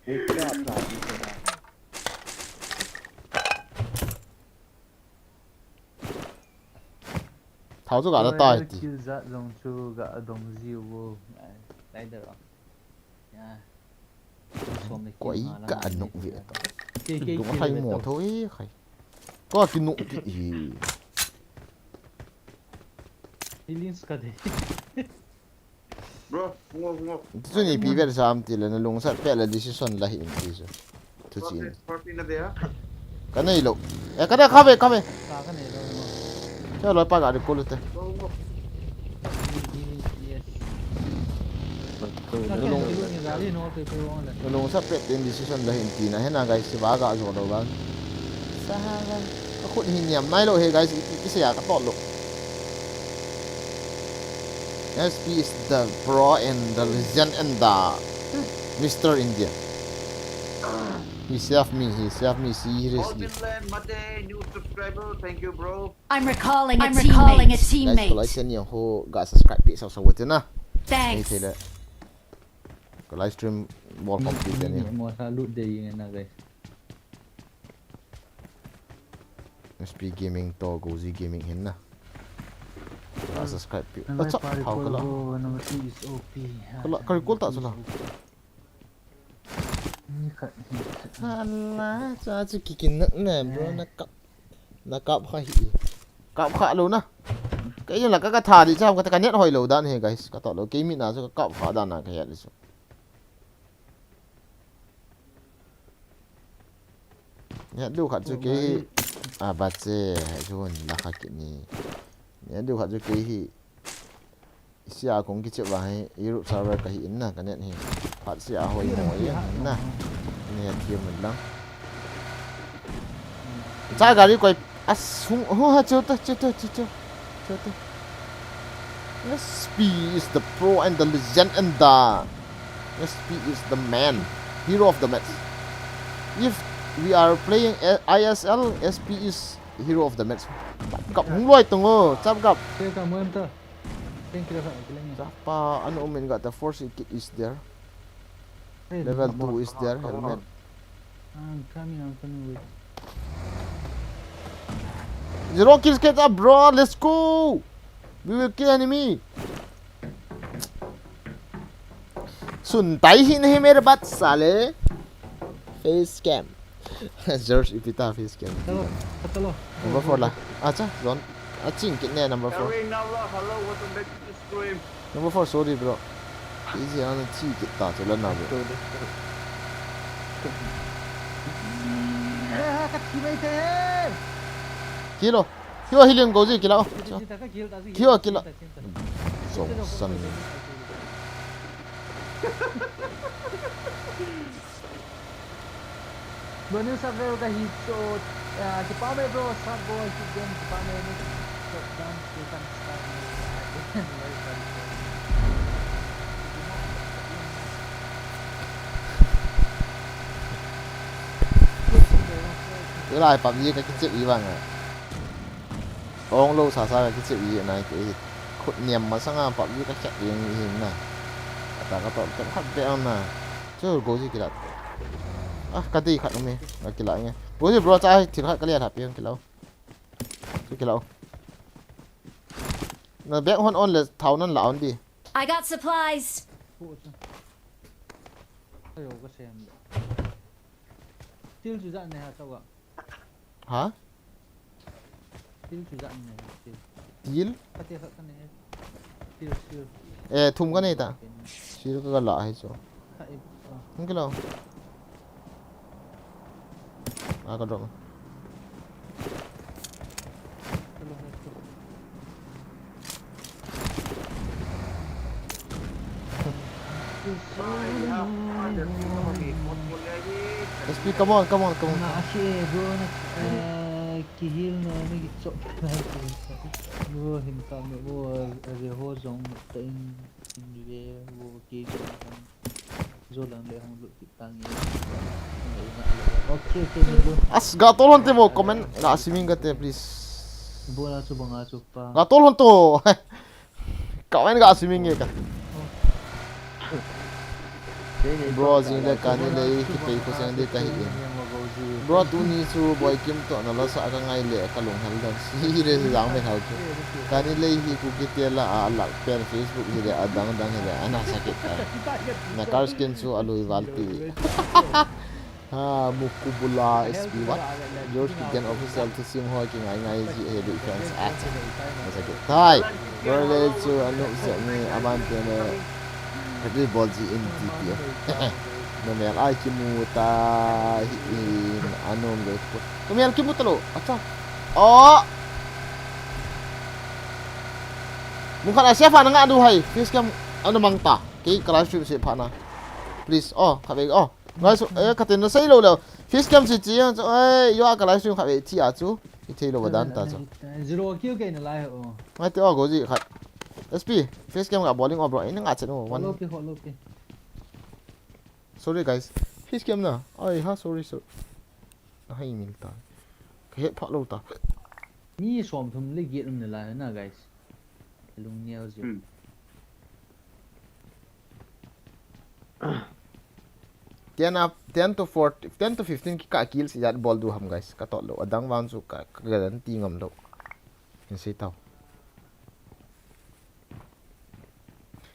Ek ka sari ke na. Thao chu ga la tai ti. Kill jat jong chu ga dong ji u. Ai, lai da ro. Ya. Koi ka anuk ve ta. Ke, ke, dong ke hai ve mo ta. Tho e khai. Ko ki nuk ti hi. Feelings ka de. Bro, hung o, hung o. Chu ni pi vel sam ti le na lungsat pe le decision la hi in ti chu. Thu chi in. Forty, forty na de ha. Ka nei lo. Eh, ka da kha ve, kha ve. Ka, ka nei lo, no. Che lo pa ga de ko lu te. Go, go. Yes. Ka ken ti lu ni ga ri no te ko wang le. Na lungsat pe tin decision la hi in ti na he na guys, si ba ga jo lo ba. Sa ha ga. Ka khut hi niam nai lo he guys, i, i, i se ya ka tot lo. S P is the pro and the legend and the Mister India. He saved me, he saved me seriously. Alvin Land Mate, new subscriber. Thank you, bro. I'm recalling a I'm recalling a teammate. Guys, ko like send yang ho ga subscribe pi sa sa wate na. Thanks. Hey, thei le. Ko live stream bol pam pi te ni. Mo sa lut de yin na guys. S P Gaming to Gozi Gaming hin na. Ka subscribe pi. Acha, hao ka la. Ka la, ka recall ta chu la. Ni khat, ni khat. Hala, cha chu kikin na, na, bro, na kap. Na kap kha hi. Kap kha lo na. Ka yin la ka, ka tha di cha, ka, ka net hoi lo dan he, guys. Ka to lo, ke mi na chu ka kap kha dan na ka ya di chu. Nia du khat chu kei hi. A ba che, hai chu hun la kha kit ni. Nia du khat chu kei hi. Sia kong kichep va hi, Europe server ka hi in na, ka net hi. Phat sia hoi mo ye in na. Nia thiam mun lang. Cha gari koi, as hung, hu ha chu ta, chu ta, chu chu. Chu ta. S P is the pro and the legend and the S P is the man, hero of the match. If we are playing a-, I S L, S P is hero of the match. Chap gap hung loi tung o, chap gap. Kei ka mo em ta. Thank you, thank you. Chapa, ano umin ga ta force kit is there. Level two is there, helmet. I'm coming, I'm coming with. Zero kills, get up, bro. Let's go. We will kill enemy. Sun tai hi nahi mere baat sale. Face cam. George ipita face cam. Chalo, chalo. Number four la. Acha, zone. Aching kit ne number four. Hello, welcome back to the stream. Number four, sorry, bro. Easy, ana chi kit ta chu la na, bro. Let's go, let's go. Eh, ka thi mai te. Kilo. Kilo healing go ji kilo. Kilo, kilo. Zong san. Bro, new sub ka hi chu, ah, kipa mai bro, sub boy, keep going, kipa mai ni. Shot down, kill kan start ni. Ah, very sorry, sorry. Tulai PUBG ka kichep i vang a. Ong lo sa sa ka kichep i nai te. Khut niam masanga PUBG ka khet i ngi hin na. Ata ka to tem khat be na. Chu Gozi kila. Ah, ka dei khat um e. Ka kila nge. Gozi bro cha thil khat ka le tha piang kila. Chu kila. Na bag hon on le thau nan la on di. I got supplies. Ayo, ka sem. Til chu ja ne ha chawa. Ha? Til chu ja ne ha, til. Til? Ka te khat ka ne. Til, til. Eh, thum ka nei ta. Til ka la hai chu. Ka e, ah. Hung kilo. Ah, ka drop. S P, come on, come on, come on. Na, ashe, bro, na, eh, Kihil na ni kichop na. Wo hin ka me wo, a ve ho jong ta in, in ve wo ki jong. Zo lang le hong lut kit tang e. Okay, okay, ni lo. As, ga tol hon te mo comment ga siming ga te, please. Bola chu banga chu pa. Ga tol hon to. Comment ga siming e ka. Bro, jing le kani le ki pei ko seng de ka hi. Bro, tuni chu Boy Kim to na lo sa ka ngai le ka lung hel dan. Serious jang me hau chu. Kani le hi ku ki te la a lak pen Facebook hi le a dang dang hi le a na sa ki ta. Na car skin chu a lui val ti. Ha, Mukubula S P one. George Kigen Official to Sim Hoi King Ai Ngai Ji He Big Fans at. Masakit. Thai. Bro, le chu anu se ni aban te ne. Happy ball ji in T P. Numel ai kimu ta hi in anu le ko. Numel kimu ta lo. Acha. Oh. Mukhan a chef ana nga du hai. Face cam ana mang ta. Kei ka live stream se pha na. Please. Oh, ka ve. Oh. Guys, eh, ka tin na sei lo lo. Face cam si chi, eh, yo ka live stream kha ve chi a chu. I thei lo ba dan ta chu. Zero kill ke na lai ho. Ngai te o go ji khat. S P, face cam ga bowling o bro. Ina nga chen o. Lo pi ho lo pi. Sorry guys. Face cam na. Ai ha, sorry, sorry. Hai mil ta. Ka he pha lo ta. Mi som thum le get um na lai na guys. Lung neo ji. Hmm. Ten up, ten to forty, ten to fifteen ki ka kills ijat bol du ham, guys. Ka tot lo, adang vang chu ka, ka guarantee ngam lo. Kin sei tau.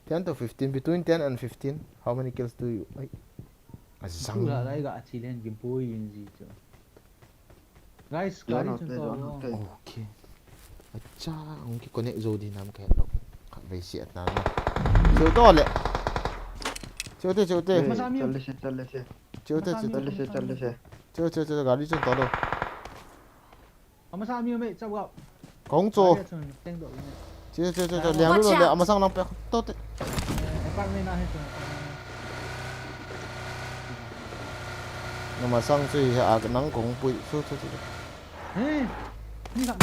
Ten to fifteen, between ten and fifteen, how many kills do you, ai. Azang. Tu la lai ga achilen gimpoi yin ji chu. Guys, gari chun to lo. Okay. Acha, hung ki connect zo di nam ka het lo. Khat vei si at nam. Cheu to le. Cheu te, cheu te. Masa mi. Chal le se, chal le se. Cheu te, cheu te. Chal le se, chal le se. Cheu, cheu, cheu, gari chun to lo. Amasa mi me chau ga. Kong chu. Gari chun teng do me. Cheu, cheu, cheu, cheu. Liang lu le, amasang nang pe. To te. Eh, apartment na he chun. Namasang chu hi a nang kong pui. Chu, chu, chu. Hey. Ni ka.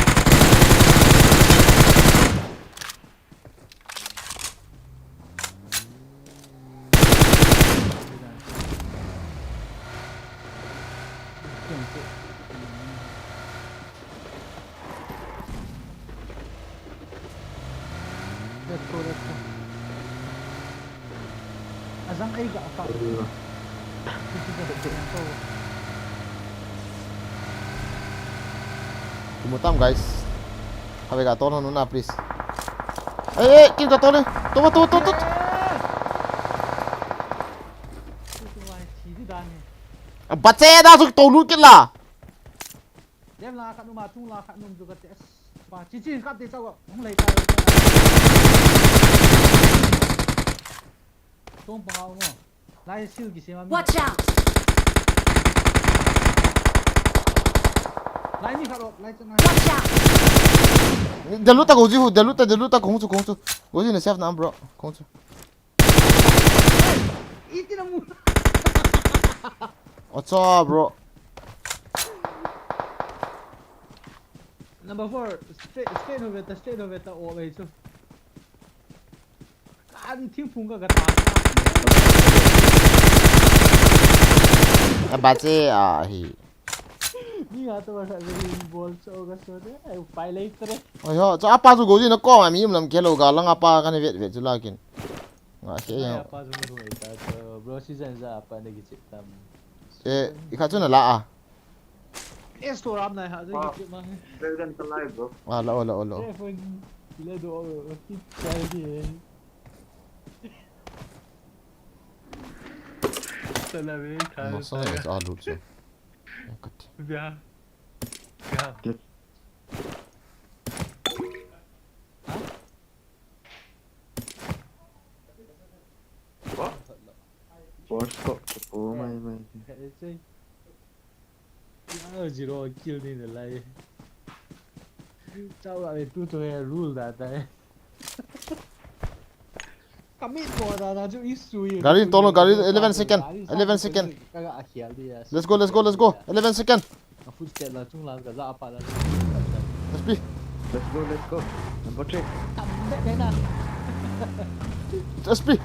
Let's go, let's go. Azang ai ga pa. Kimu tam, guys. Kave ga ton hon na, please. Eh, eh, kin ka ton ni. To, to, to, to. A bache da su to lut kit la. Dem la khat numa, tung la khat num chu ka te. Pa, chi chi kap te chau ka. Hung lei ta. Tong pa hau mo. Lai sil ki sema mi. Watch out! Lai mi khat lo, lai chang. Watch out! Delu ta goji hu, delu ta, delu ta kong chu, kong chu. Goji na safe na bro, kong chu. Iti na mu. What's up, bro? Number four, straight, straight ho beta, straight ho beta, o, wait, so. Ka di thingphung ka ka ta. Ka ba che a hi. Ni nga to sa ring bol so ka so de. Ai pai lei tre. Oi ho, cha apa chu goji na ko ma mi um lam ke lo ga lang apa ka ni vet vet chu lakin. Nga se ya. Apa chu mo ta to bro season za apa ne ki chip tam. Eh, i kha chu na la a. Esto ram nai ha, jeng ki mang. President ka lai, bro. Ah, la, la, la. Telephone kile do, ki chai di. Sala ve kha. No, sa ya, ah, lut so. Kat. Bia. Bia. Ket. Ha? What? Force ko, ko mai mai. Zero kill ni na lai. Chau la tu tu he rule da ta. Kami ko da na ju issue. Gari tolo, gari eleven second. Eleven second. Ka ga akhel di ya. Let's go, let's go, let's go. Eleven second. Footstep la chung la ka ja apa la. S P. Let's go, let's go. Number three. Tam de de na. S P.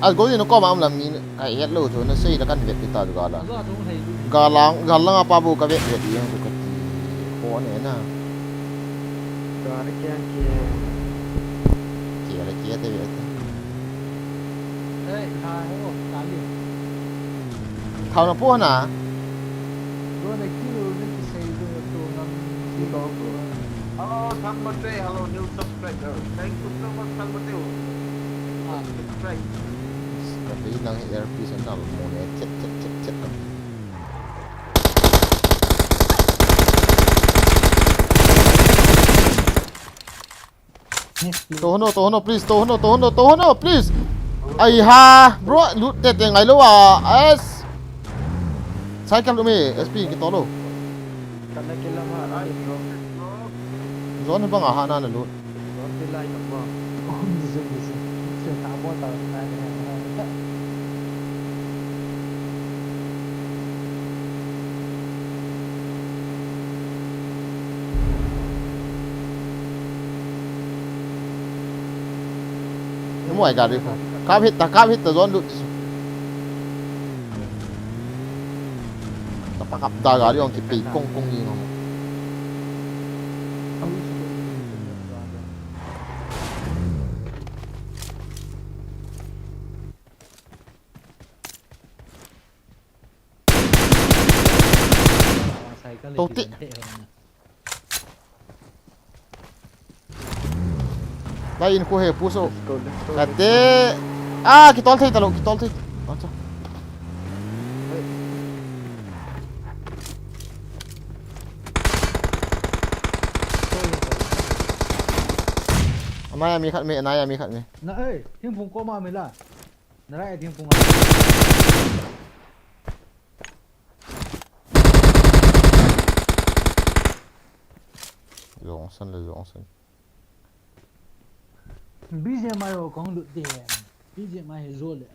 As go din ko ma am lam ni ka yet lo chu na sei la kan vet ta ga la. Ga chung hei lu. Ga lang ga lang apa bu ka vet vet yang ka ti. Ko ne na. Gar kya kya. Kia la kia te vet. Ei, ha ho, ta li. Thao na po na. Go na kilo na ki sei go to ngam. Ki ko ko. Hello, Thang Mate. Hello, new subscriber. Thank you so much, Thang Mate. Thank you for subscribe. Ka ti nang earpiece an nal mo ne chet chet chet chet. To hono, to hono, please, to hono, to hono, to hono, please. Ai ha, bro, loot te te ngai lo a. As. Cycle lo me, S P ki to lo. Kana kila ma ai bro. Zone bang a ha na na loot. Zone te lai na ma. Oh, ni zo ni zo. Che ta bo ta na de. Mo ai gari ko. Kap hit ta, kap hit ta, zone loot ti su. Ta pa kap da gari ong ki pe kong kong ni ngam. Toti. Lai in khu he pu so. Let's go, let's go. Kate. Ah, kitol thei talo, kitol thei. Acha. Anai ami khat me, anai ami khat me. Na ei, thingphung ko ma me la. Na rai thingphung. Jong san le jong san. B G M I o kong lut de. B G M I he zo le.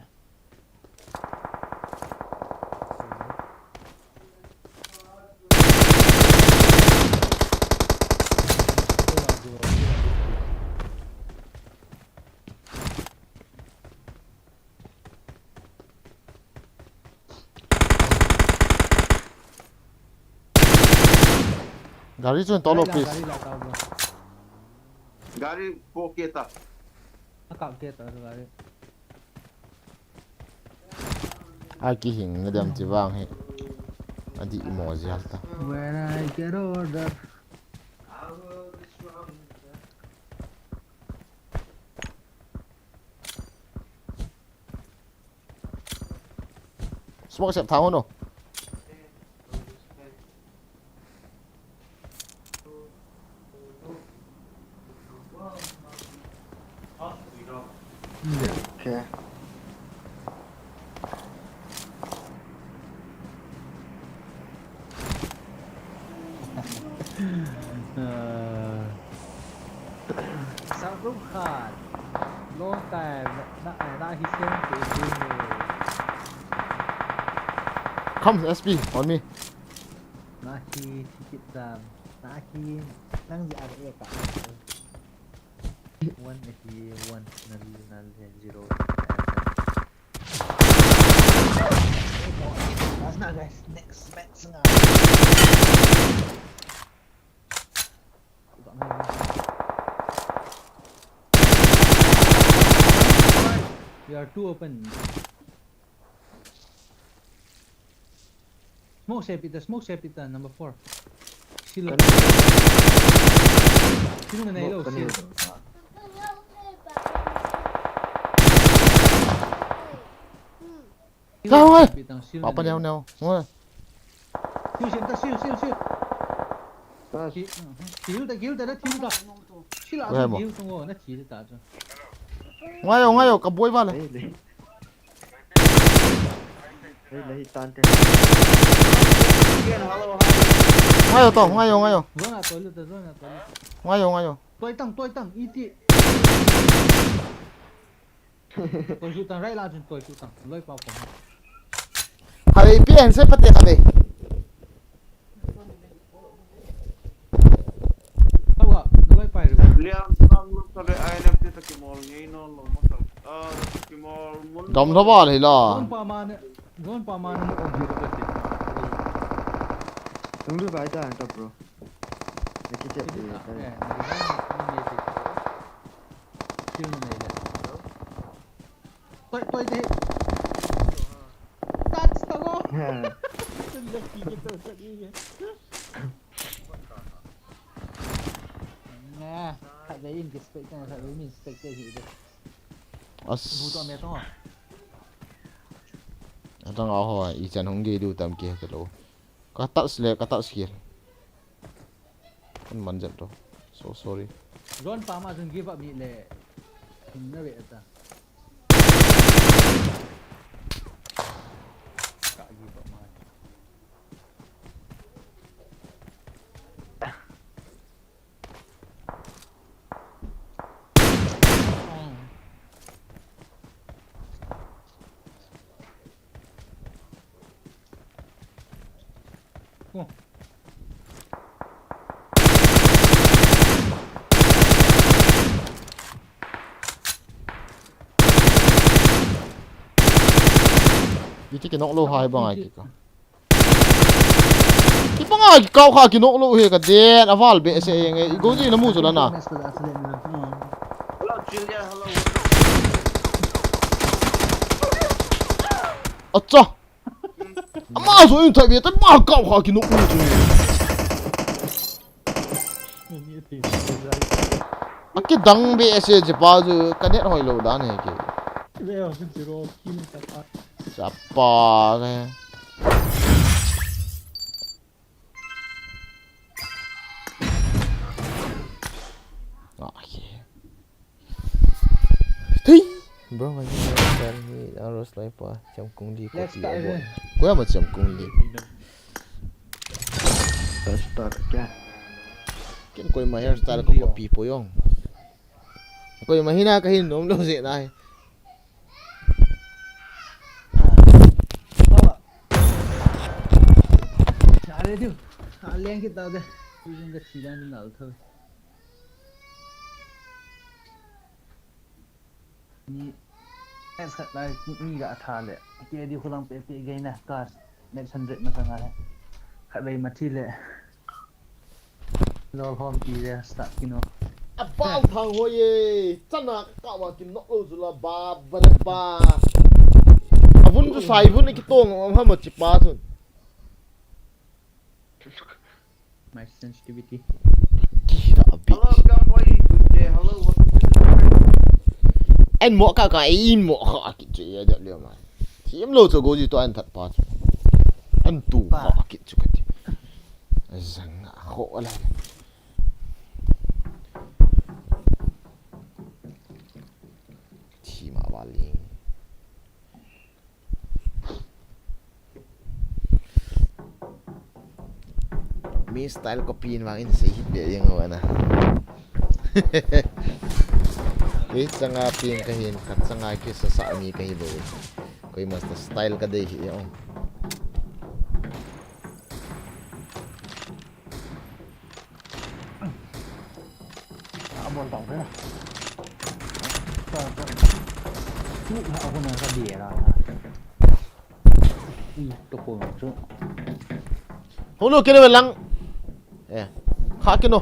Gari chun tolo, please. Gari la ta bro. Gari po kita. Akap ke ta gari. Ai kihing na dem ti vang hi. Adi emoji hal ta. When I get older. Smoke sep thang hono. Okay. Sabrukhan. Long time. Na na hi sem tu tu. Come, S P, on me. Na hi ticket jam. Na hi nang ji ar e ka. One eighty one nal nal zero. Last na guys, next match nga. We are too open. Smoke se pita, smoke se pita, number four. Silo. Silo na nai lo, silo. Down, eh. Papa neo neo. Ngoi. Silo, silo, silo, silo, silo. Bas. Silo ta, silo ta, na silo ta. Silo, silo ta, na silo ta. Ngoi yo, ngoi yo, ka boi vale. Hey, le. Hey, le, tan te. Ngoi yo to, ngoi yo, ngoi yo. Zona to, luta, zona to, luta. Ngoi yo, ngoi yo. Toi tang, toi tang, iti. Toi su tang, rai la chun toi su tang. Loi pau ko. Khatvei pi hen se pate khatvei. Hawa, naloi pai ru. Lian sang lu sa le I N F T ta kimol ngei no lo ma sa. Ah, kimol mun. Gam thaval hi la. Zon pa ma ne, zon pa ma ne mo om hi lo ka ti. Tung du bai ta ta bro. Ni ki chet ti ta. Toi, toi de. Touch ta lo. Sun le ki ki to sa ni. Nè, khatvei in respect ta, khatvei in respect ta hi de. As. Bu to me to. Atang a ho, ichan hung gei diu tam kiti lo. Ka touch le, ka touch khel. Kan man jep to. So sorry. Zon pa ma zon give up ni le. Hin na ve ta. Ka give up ma. Iti kinok lou hai bang ai kika. Kibang a kikau kha kinok lou hi ka den, aval behseh e nge, i go ji na mu chu la na. Acha. Ama chu in thai be ta ma kau kha kinok lou chu. Akidang behseh ji pa chu ka net hoi lou dan he ke. Chapa ke. Ah, yeah. Thei! Bro, my name is Daniel. Aros lai pa, Chamkung di copy. Let's start again. Koya ma Chamkung di. Let's start again. Ken koima hairstyle ko copy po jong. Koima hina kahin nom lou jeh nai. Chale diu. Aleng kit tau de. Tujung ka thi dan nal tho. Ni, es khat lai, ni ga tha le. Ke di khulang pe pe gei na, ka next hundred ma sanga le. Khatvei ma thi le. Lol hom ti le, start kino. Abang thang ho ye, chana ka wa kin nok lo zula ba, ba, ba. Avun chu sai vun ki tong, am ha ma chi pa chun. My sensitivity. Kida a bit. Hello, cowboy. Hello, what is this? An mo ka ka in mo ka ki che ya da le ma. Thim lo chu go ji to an that pa chu. An tu pa ki chu ka ti. Zang a kho la. Thi ma ba li. Mi style copy in vang in sei hih beh ding ho ana. Kei changa ping kahin, khat changa kisasa mi kahi bou. Koima style kadei hi o. Abol tau kena. Ka, ka. Tu na abol na ka dia la. Ui, to ko chu. Holo kene lang. Eh. Kha kino.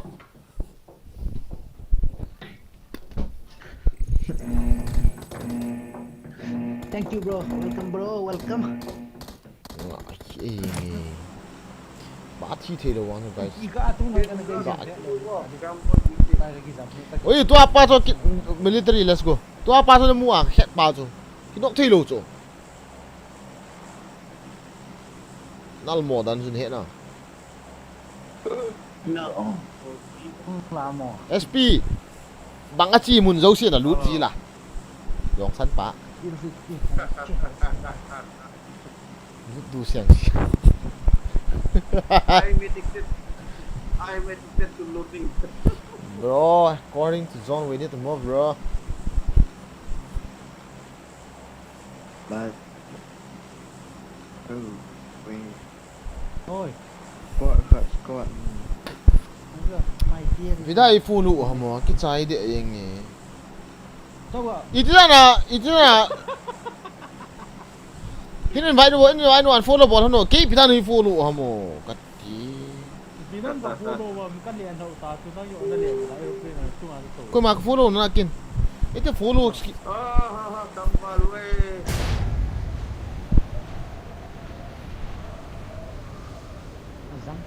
Thank you, bro. Welcome, bro. Welcome. Ba thi thei lou vang, guys. Oi, tua pa chu military, let's go. Tua pa chu mu a, het pa chu. Kinok thei lou chu. Nal mo dan chun he na. No. Lamo. S P. Bang a chi mun jouse na lut ji la. Jong san pa. Lut du siang. I'm addicted. I'm addicted to looting. Bro, according to John, we need to move, bro. But Oh, wait. Oi. Squad, squad, squad. Ang ga, my dear. Vida i phone u hamo, kichai de yeng e. Tawa. Itina na, itina na. Hin invite wo, invite wo, unfollow bol hano. Kei pita ni follow hamo. Kati. Binan ka follow wa, ka lian hau ta, tu na yo na lian la, aeroplane na, tu na to. Ko ma follow na kin. Ite follow ki. Ah, ha, ha, tambal we. Zang.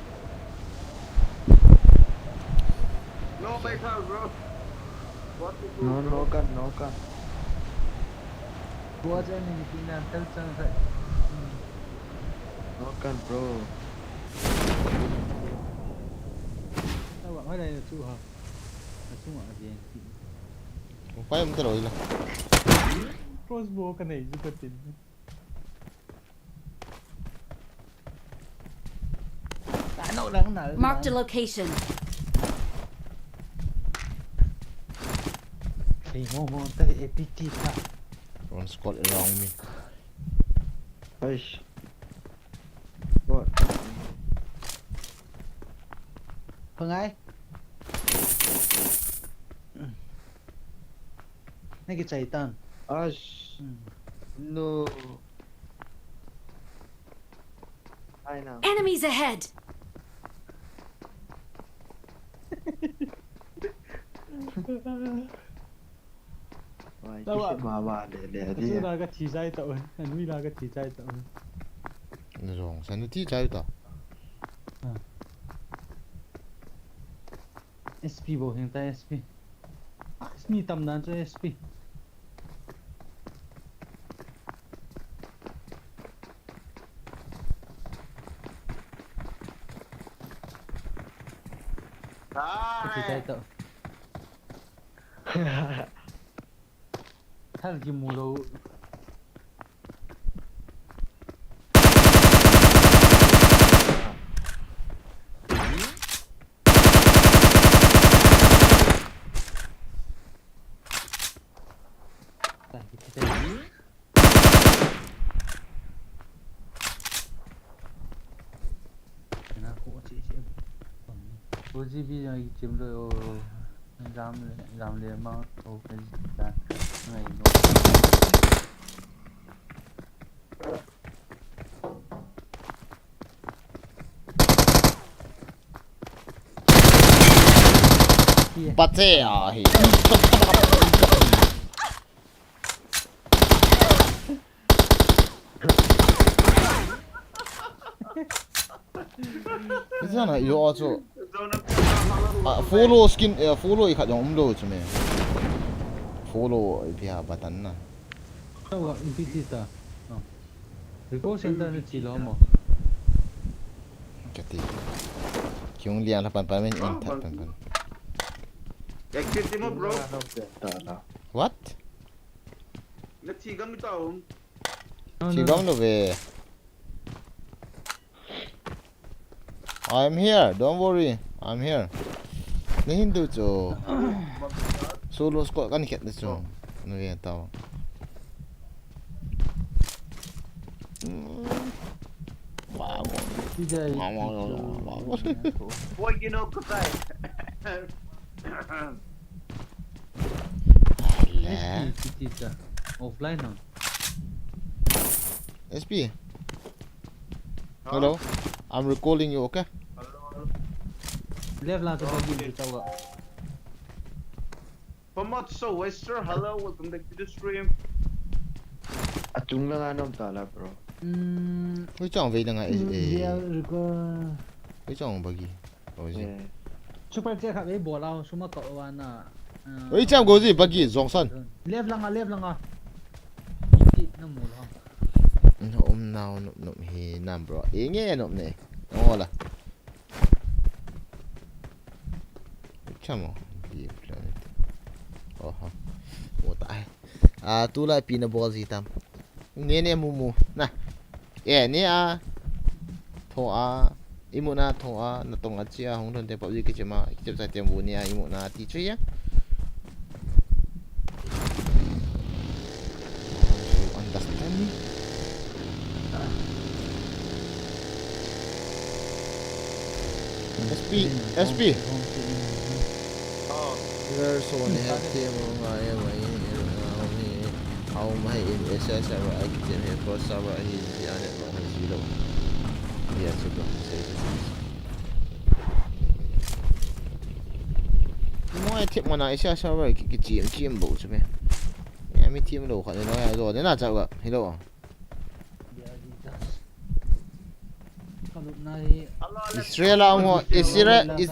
No metal, bro. What to do, No, no bro? Gun, no Gun. Tua chen ni pi nan tel chang sai. No Gun, bro. Tawa, mai lai chu ha. A chu ma jeng ki. Pai um talo ila. Crossbow ka nei ju ka tin. Ano lang na. Marked a location. Hey, mo mo ta A P T ta. One squad around me. Eish. What? Pangai. Naki chai tan. Ash. Hmm. No. Ai na. Enemies ahead! Wai, Tawa. Kisi mama le le Kasu dia. La ka thi chai ta. Anui la ka thi chai ta. Nzong, san ti chai ta. S P bo heng ta S P. Ah, S P tam nan chu S P. Ka thi chai ta. Thal kimu lou. Four G B yang i chim lo, ram le, ram le ma, o ka ji ta, ngai no. Bate ahi. Isana yo acho. Ah, follow skin, eh, follow i khat jong umlou chu me. Follow i pia button na. Tawa, i pi ti ta. Oh. Recall center ni chi lo mo. Kati. Kiung liang la pan pan men in that pan pan. Active team up, bro. What? Na thi gam ta um. No, Chi no, gam no. Lo ve. I'm here, don't worry, I'm here. Na hin tu chu. Solo squad kan khet na chu. Na ve tau. Wow. Ti jai. Wow, wow, wow, wow. Boy, you know, good night. Le. Ti ti ta. Offline no. S P. Hello. I'm recalling you, okay? Left la ka bagi tu tawa. Pamot so Wester, hello, welcome back to the stream. Atung langa nom ta la, bro. Hmm. Hui chong vei langa eh. Dia recall. Hui chong bagi. Oh, is it? Eh. Super chat khat ei bol au, suma ka wa na. Oi, cham go ji bagi, Johnson. Left langa, left langa. Ti na mu lo. Na um nau nup nup hi nam, bro. Inge nup ne. Ola. Chamo. Bi planet. Oho. Ota ai. Ah, tulai pi na bol ji tam. Ne ne mu mu. Na. Eh, ne a. Tho a. Imuna tho a. Na tong a chi a. Hung thon te PUBG kichema. Kichep sa tem bu ne a. Imuna ti chu ya. Understand me? S P, S P. Error so ne hep te mo ngai mai, error ngai mai. How mai in S S server a kichen he pro server hi dia ne mo hi lo. Dia chu ko se. Mo e thip mo na S S server ki, kichim chim bo chu me. Ya mi thim lo kha ne lo ya lo ne na cha ga. Hi lo. Israel a um ho, Israel, Is-,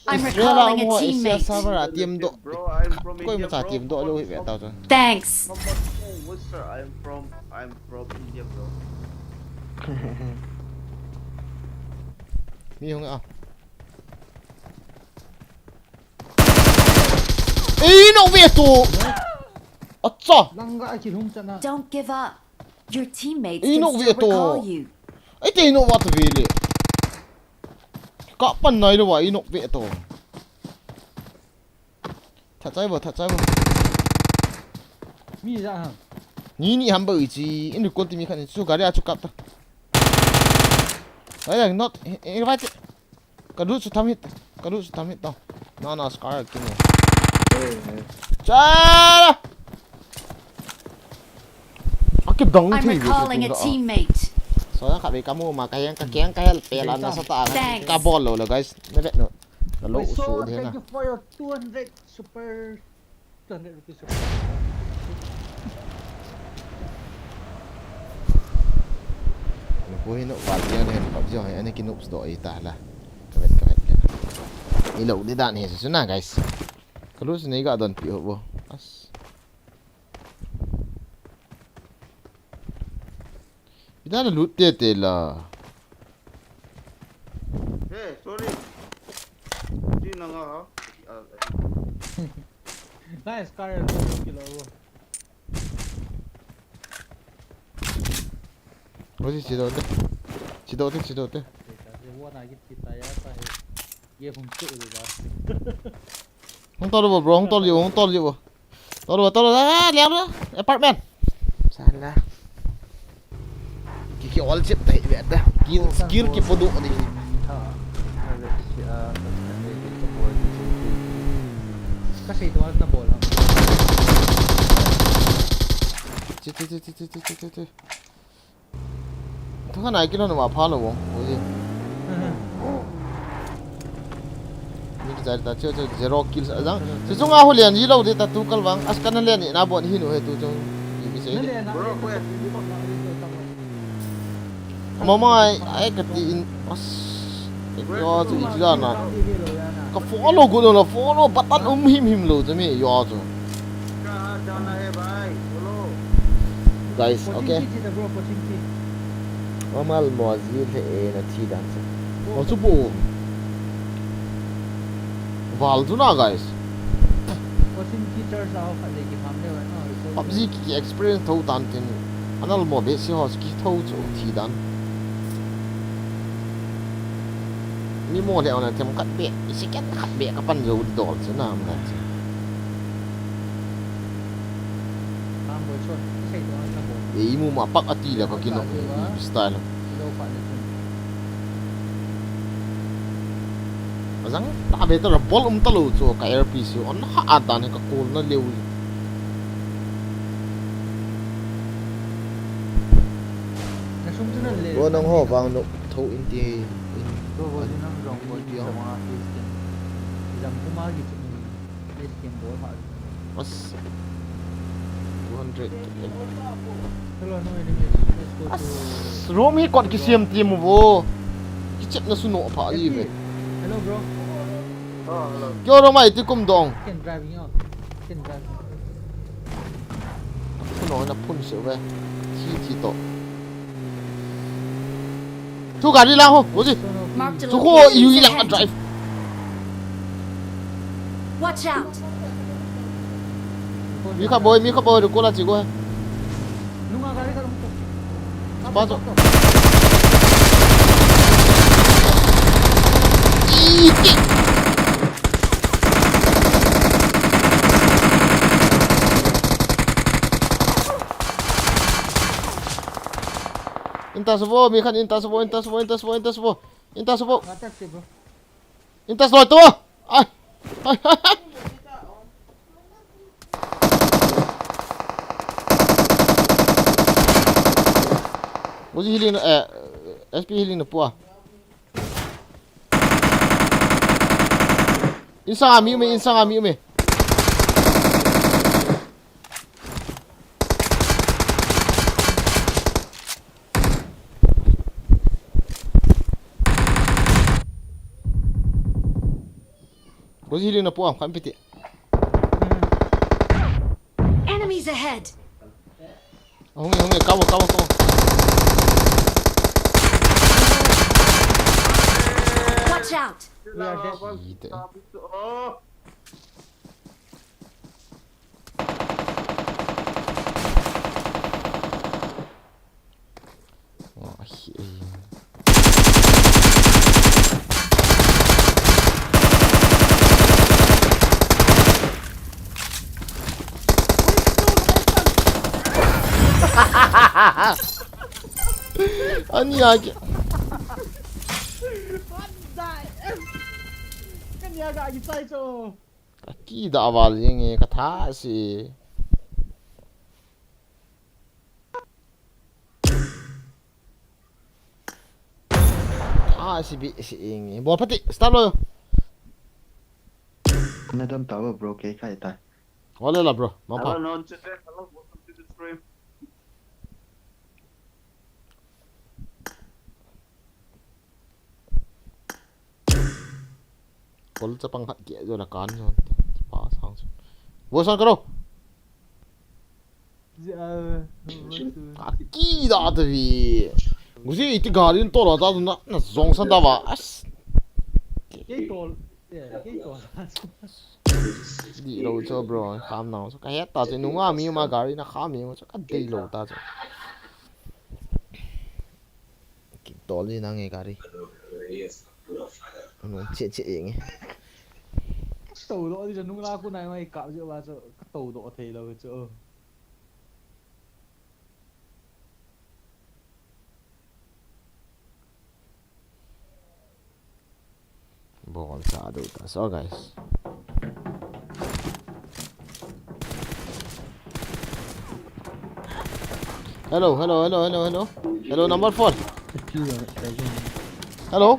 I'm Israel a recalling um a ho, Israel teammate. Server a team do. Bro, I'm from Koi India, macha bro. Team do lo hi ve ta chun. Thanks. From what, what's, sir? I'm from, I'm from India, bro. Mi hung a. Ei, no ve tu. Acha. Langa a kilhum chana. Don't give up. Your teammates Ei, can no still ve to. Recall you. Ei, te no va to ve le. Ka pan nai lo va, ei no ve to. That chai va, that chai va. Mi ja ha. Ni ni ham ba chi, in ko ti mi khan chu gari a chu kap ta. Ai, not, invite. Ka lut chu tham hit, ka lut chu tham hit tau. Na, na, scar kimo. Cha! Aki dong I'm thi recalling a tung da. Teammate. So, ya khabe kamu ma, ka yang, ka keng, ka hel, pela na sa ta. Thanks. Ka bol lo la, guys. Na vet no. Na lo. Wait, so, su de na. Thank you for your two hundred super Two hundred rupees. Ko hi no val pian hen pap jo hai ani ki noobs do ai ta la. Ka vet, ka vet, ka vet. I lo di dan he su na, guys. Ka lu su nei ga don pi ho bo. As. Ida na lut te te la. Hey, sorry. Di na nga ha. Ah, ah. Nice, Karen. Kilo. Oi, si do te. Si do te, si do te. Ye hum tu da. Hung tol bo, bro, hung tol yo, hung tol yo. Tol bo, tol bo, ah, liang lo. Apartment. Sala. Ki, ki all chip tai ve da. Ki skill ki podu ni. Ka sei to na bol. Chi, chi, chi. Thu kha nai kilo na ma pha lo bo. Oi. Ni ki jai ta che che zero kills a jang. Che chunga hu lian ji lo de ta tu kal vang. As kana lian ni na bon hi nu he tu chung. Ni ki sei. Bro, ko ya. Mama ai, ai ka ti in. As. Yo chu i jila na. Ka follow gu lo, follow button um him him lo chu mi yo chu. Guys, okay. Mamal mo ji le e na thi dan se. Mo chu bu. Val chu na, guys. PUBG ki, ki experience tho tan tin. Anal mo be si ho ki tho chu thi dan. Mi mo le ona them khat be, second khat be ka pan jo dol chu na am na chu. Ei mu ma pak ati le ka kino, i style. Ajang ta be ta bol um ta lo chu ka R P C on ha a dan ka kol na leu. Bo nang ho vang no tho in ti in. Bo bo ni nang jong bo ni jong a ki skin. Jam kuma ki chu ni skin bo ha. As. Two hundred. Hello, no enemies. Let's go to. As, room hi kot kisiam ti mu bo. Kichep na su no pha ji ve. Hello, bro. Oh, hello. Kyo ro mai ti kum dong. Can driving out. Can driving out. Phun o na phun se ve. Thi thi to. Chu gari la ho, Rosie. Marked a location. Chu ho, i la ahead. Drive. Watch out. Mi kha boi, mi kha boi, ko la chi ko. Ba to. Iti. Inta subo, mi khan inta subo, inta subo, inta subo, inta subo. Inta subo. Nga taxi, bro. Intas loi tu. Ai. Ai, ai, ai. Uzi healing na, eh, S P healing na pua. Insang a mi um e, insang a mi um e. Uzi healing na pua, khat piti. Enemies ahead. Hung e, hung e, cover, cover, cover. Watch out! We are dead. Ite. Oh, ahi. Ani a ki. Kani a ga ki sai cho. Ka kida val jeng e, ka tha si. Ah, si bi, si ing. Bol pati, start lo. Na dam ta ba, bro, kei khai ta. Wala la, bro. Ma pa. Hello, non chat. Hello, welcome to the stream. Kol chapang khat kia jo la kan jo. Pa sang su. Voice on karo. Ji, ah, voice on. Aki da ta vi. Gusi iti gari in tola ta na, na jong san da va. As. Kei tol. Yeah, kei tol. Di lo cho, bro, kham nang. So ka het ta che nunga mi ma gari na kham mi ma cho ka dei lo ta cho. Ki tol di nang e gari. Nung che che ing e. Ka to do di cho nung la ku nai mai ka je wa cho ka to do thei lo cho. Bol sa do ta. So, guys. Hello, hello, hello, hello, hello. Hello, number four. Hello. Hello.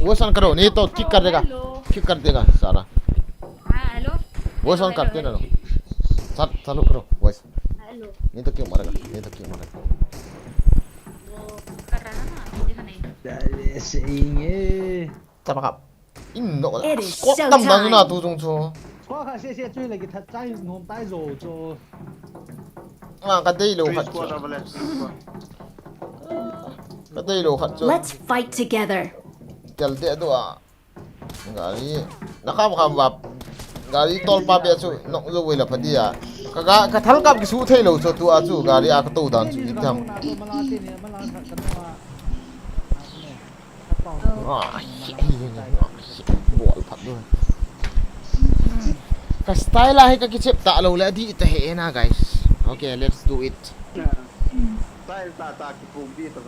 Wo san karo, nahi to kick kar dega. Hello. Kick kar dega, sala. Ha, hello. Wo san karte na lo. Sat, salo karo, voice. Hello. Nahi to kick marega, nahi to kick marega. Wo kar raha na, mujhe nahi. Dale, sing e. Chapa kap. In no la. It is show time. Squad tam dan na tu jong chu. Squad kha se se chu le ki that chai nom tai jo chu. Ah, ka dei lo khat. Three squad available, three squad. Ka dei lo khat chu. Let's fight together. Tel de do a. Gari. Na kham kham vap. Gari tol pa be chu nok jo ve la pha dia. Ka ga, ka thal kap ki su thei lo chu tu a chu gari a ka to dan chu i tham. Ah, bol phat du. Ka style a hi ka kichep ta lo le di ta he na, guys. Okay, let's do it. Style ta ta ki pum di ta.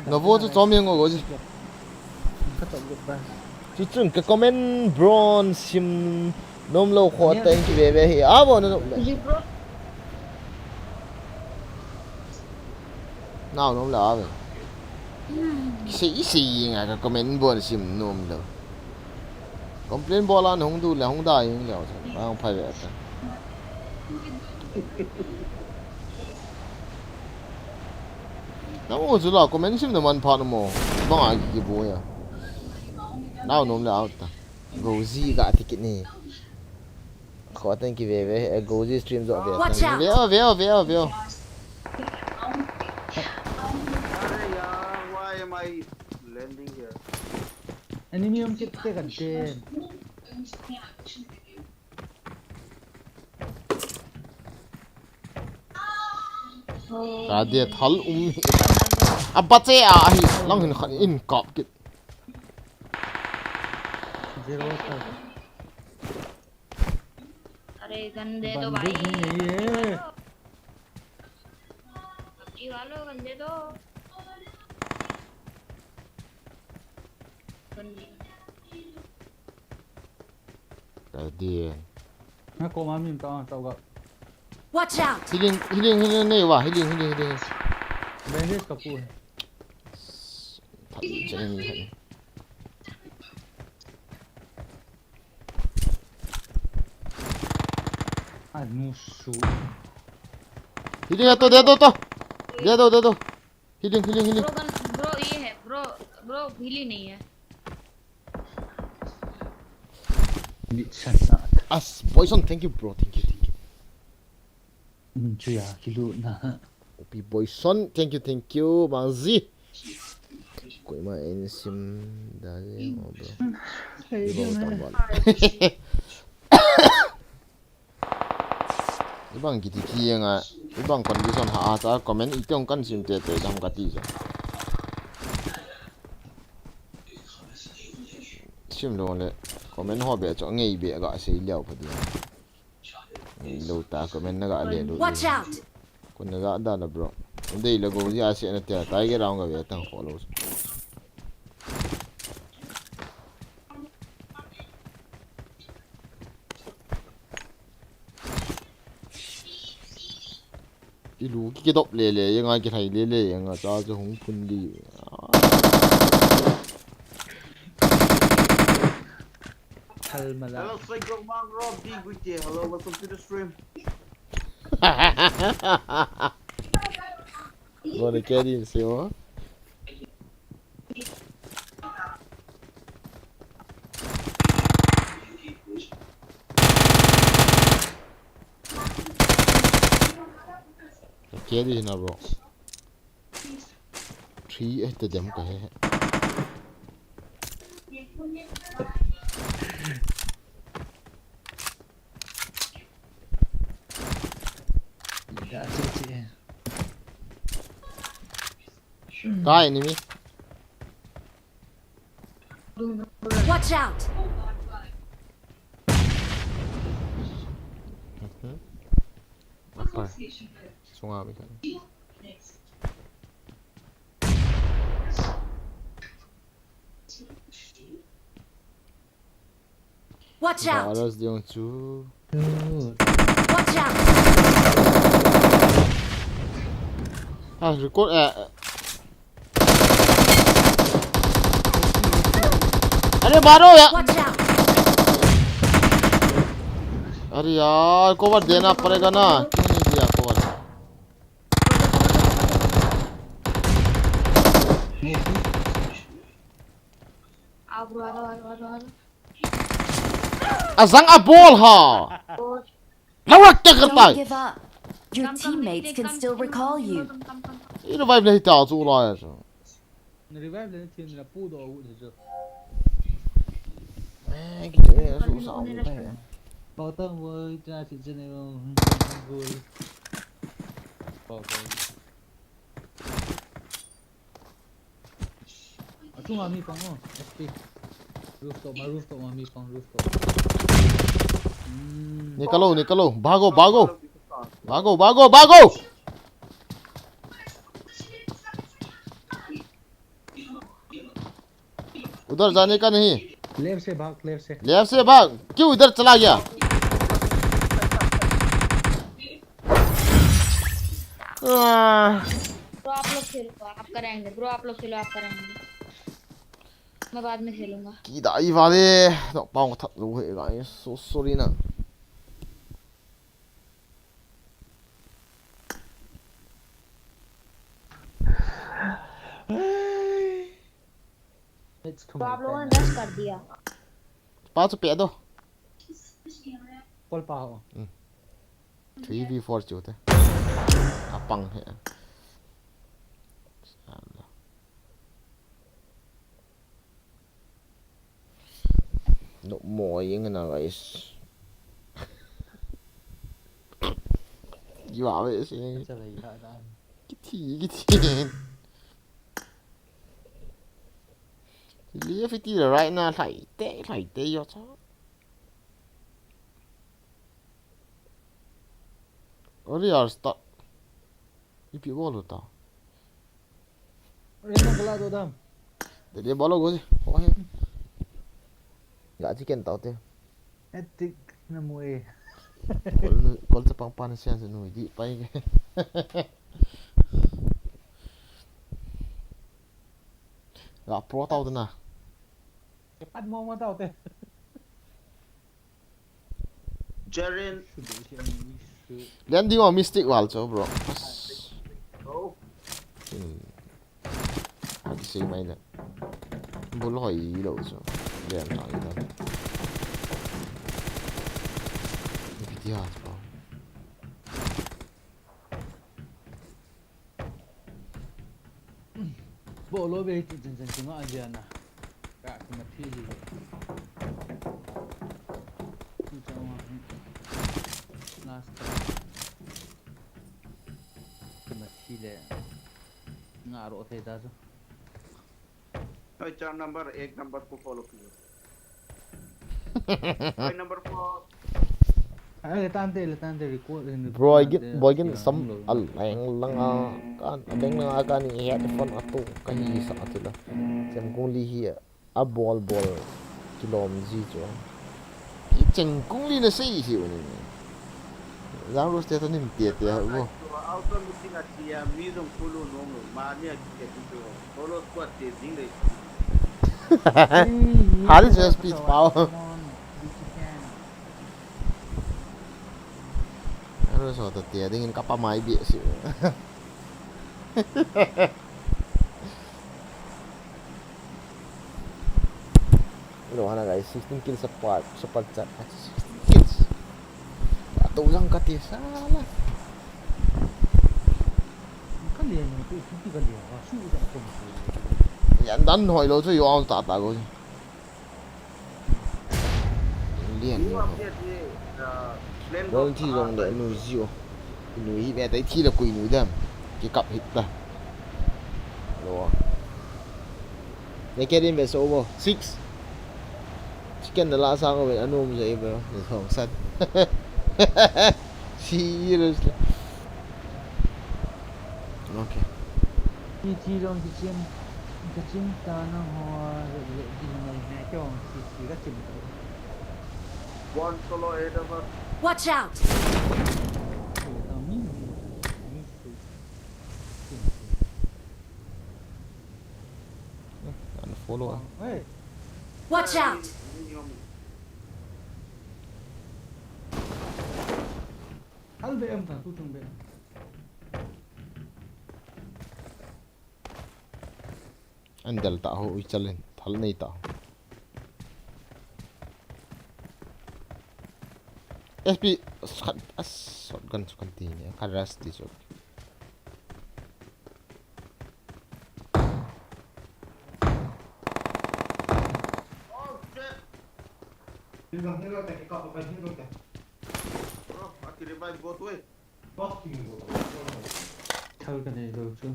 Nga vo chu chom jeng o go ji. Ka chom got ba. Chu chun ka comment bronze sim nom lo kho ta in ki ve ve hi. A vo na nom le. Ji bro. Nau nom le a ve. Ki sei, i sei jeng a ka comment bronze sim nom lo. Complain bol a na hung du le hung da jeng le. Hung phai ve ta. Nang u chu la comment sim na man pha na mo. Bang a ki ki bo ya. Nau nom le out ta. Go zi ga ti kit ni. Kho ten ki ve ve, eh, go zi stream jo ve. Watch out. Ve o, ve o, ve o, ve o. Are yaar, why am I landing here? Enemy um kit te kan ten. Ka dia thal um hi. A ba che a hi. Lang hin khan in kap kit. Zero ta. अरे गन दे दो भाई। बंदूक नहीं है ये। पबजी वालों, गन दे दो। Ka dia. Na ko ma min ta ta ga. Watch out! Healing, healing, healing nei va, healing, healing, healing. Bandage ka pu. Thai chen ni hai. Ai nu su. Healing to, dia to to. Dia to, dia to. Healing, healing, healing. Bro gun bro ये है bro bro हिली नहीं है। Bit sanat. As Boyson, thank you, bro. Thank you, thank you. Chuya kilu na. Opi Boyson, thank you, thank you. Mazi. Koima en sim da le, oh, bro. Ibo tambal. Ibang kiti ti nga, ibang condition ha ata comment ite ong kan sim te te dam kati ja. Sim lo le comment ho be cho ngei be ga sei liao pha dia. Lo ta comment na ga le lo. Watch out! Kun na ga da na bro. Dei la go ya se na te ta ge raung ga be tang follow. Ilu ki kidop lele, yanga kilhai lele, yanga cha chu hung phun di. Thal mala. Hello, Psycho Man Rob D Guite. Hello, welcome to the stream. Gonna get in, see what? Kedi na bro. Three eh te dem ka he. Da che che. Ka enemy. Watch out! Mhm. Apa? Sunga mi kan. Watch out! Alas diong chu. Watch out! Ah, record eh. अरे मारो यार। Watch out! अरे यार, cover देना पड़ेगा ना। क्यों नहीं दिया cover? आओ ब्रो आ रहा आ रहा आ रहा Azang a ball ha. Lawak te Don't katai. Give up. Your teammates can still recall you. I revive le ta chu la ya. Revive le team la pu do u de jo. Eh, ki te su sa u te. Pau ta wo cha chi che ne wo. Pau pau. Achunga mi pang o, S P. Rooftop ma, rooftop ma mi pang, rooftop. Hmm. Nikalo, nikalo. Bhago, bhago. Bhago, bhago, bhago. उधर जाने का नहीं। Left se bhag, left se. Left से भाग। क्यों इधर चला गया? आह। ब्रो आप लोग खेलो आप करेंगे ब्रो आप लोग खेलो आप करेंगे मैं बाद में खेलूंगा Kidai vale. No, pang thak lu he guys. So sorry na. Let's come. तो आप लोगों ने रश कर दिया Pa chu pe do. Kol pa ho. Three v four chu te. Apang he. No mo yeng na guys. Giwa ve si. Cha lei ha da. Kiti kiti. Live fiti right now, lhai te lhai te yo cha. Ori ar start. Ipi bol ta. Re na kala do dam. Dede bolo go. Ho he. Ga chicken tau te. Etik na mu e. Kol nu, kol chapang pa na sian sa nui di pai ke. Ga pro tau te na. Ke pat mo mo tau te. Jaren. Lian ding o mystic wal cho bro. Oh. Hmm. Agi sei mai na. Bul hoi lo cho. Lian thang ita. Ipi ti ha cho. Bo lo be ti chen chen chunga a jia na. Ka ki ma thi hi. Ti chang wa hi. Last time. Ki ma thi le. Nga ro thei ta chu. Oi, चार नंबर, एक नंबर को फॉलो कीजिए। Oi, number four. Ai le tan te le tan te record in Bro, I get boy, get some a lang lang a kan a lang lang a kan i headphone a tu ka hi sa a ti la. Sem kung li hi a bol bol kilom ji cho. Ki cheng kung li na sei hi u ni. Lang ro ste ta nim te te ha u. Auto meeting a tia mi jong kulu nong lo ma ni a ki ke tu. Solo squad te ding le. How is your speech, pal? Ano so to tia dingin kapa mai bi si. Lo hana guys, sixteen kills apart, super chat. Sixteen kills. Ato jang kati sala. Ka lian ni tu tu ka lian ka su da ko. Yan dan hoi lo chu yo ta ta go. Lian ni. Lo thi jong le nu ji o. Nu hi be tai thi le kui nu dam. Ki kap hit ta. Lo. Ne ke din be so bo. Six. Chicken na la sang o be anum je be. Ni thong sat. Seriously. Okay. Ti ti long ti chim. Ka chim ta na ho le di mai he ke ong ti ti ka chim ta. One solo ahead of us. Watch out! Ti ta mi mi mi su. And follow. Hey, Watch out! hal be em ta tu chung be. An dal ta ho ui chalin thal nei ta. S P khat as shotgun chu kan ti ni khat ras ti chu. Bro, aki revive go to e. Thal ka nei lo chu.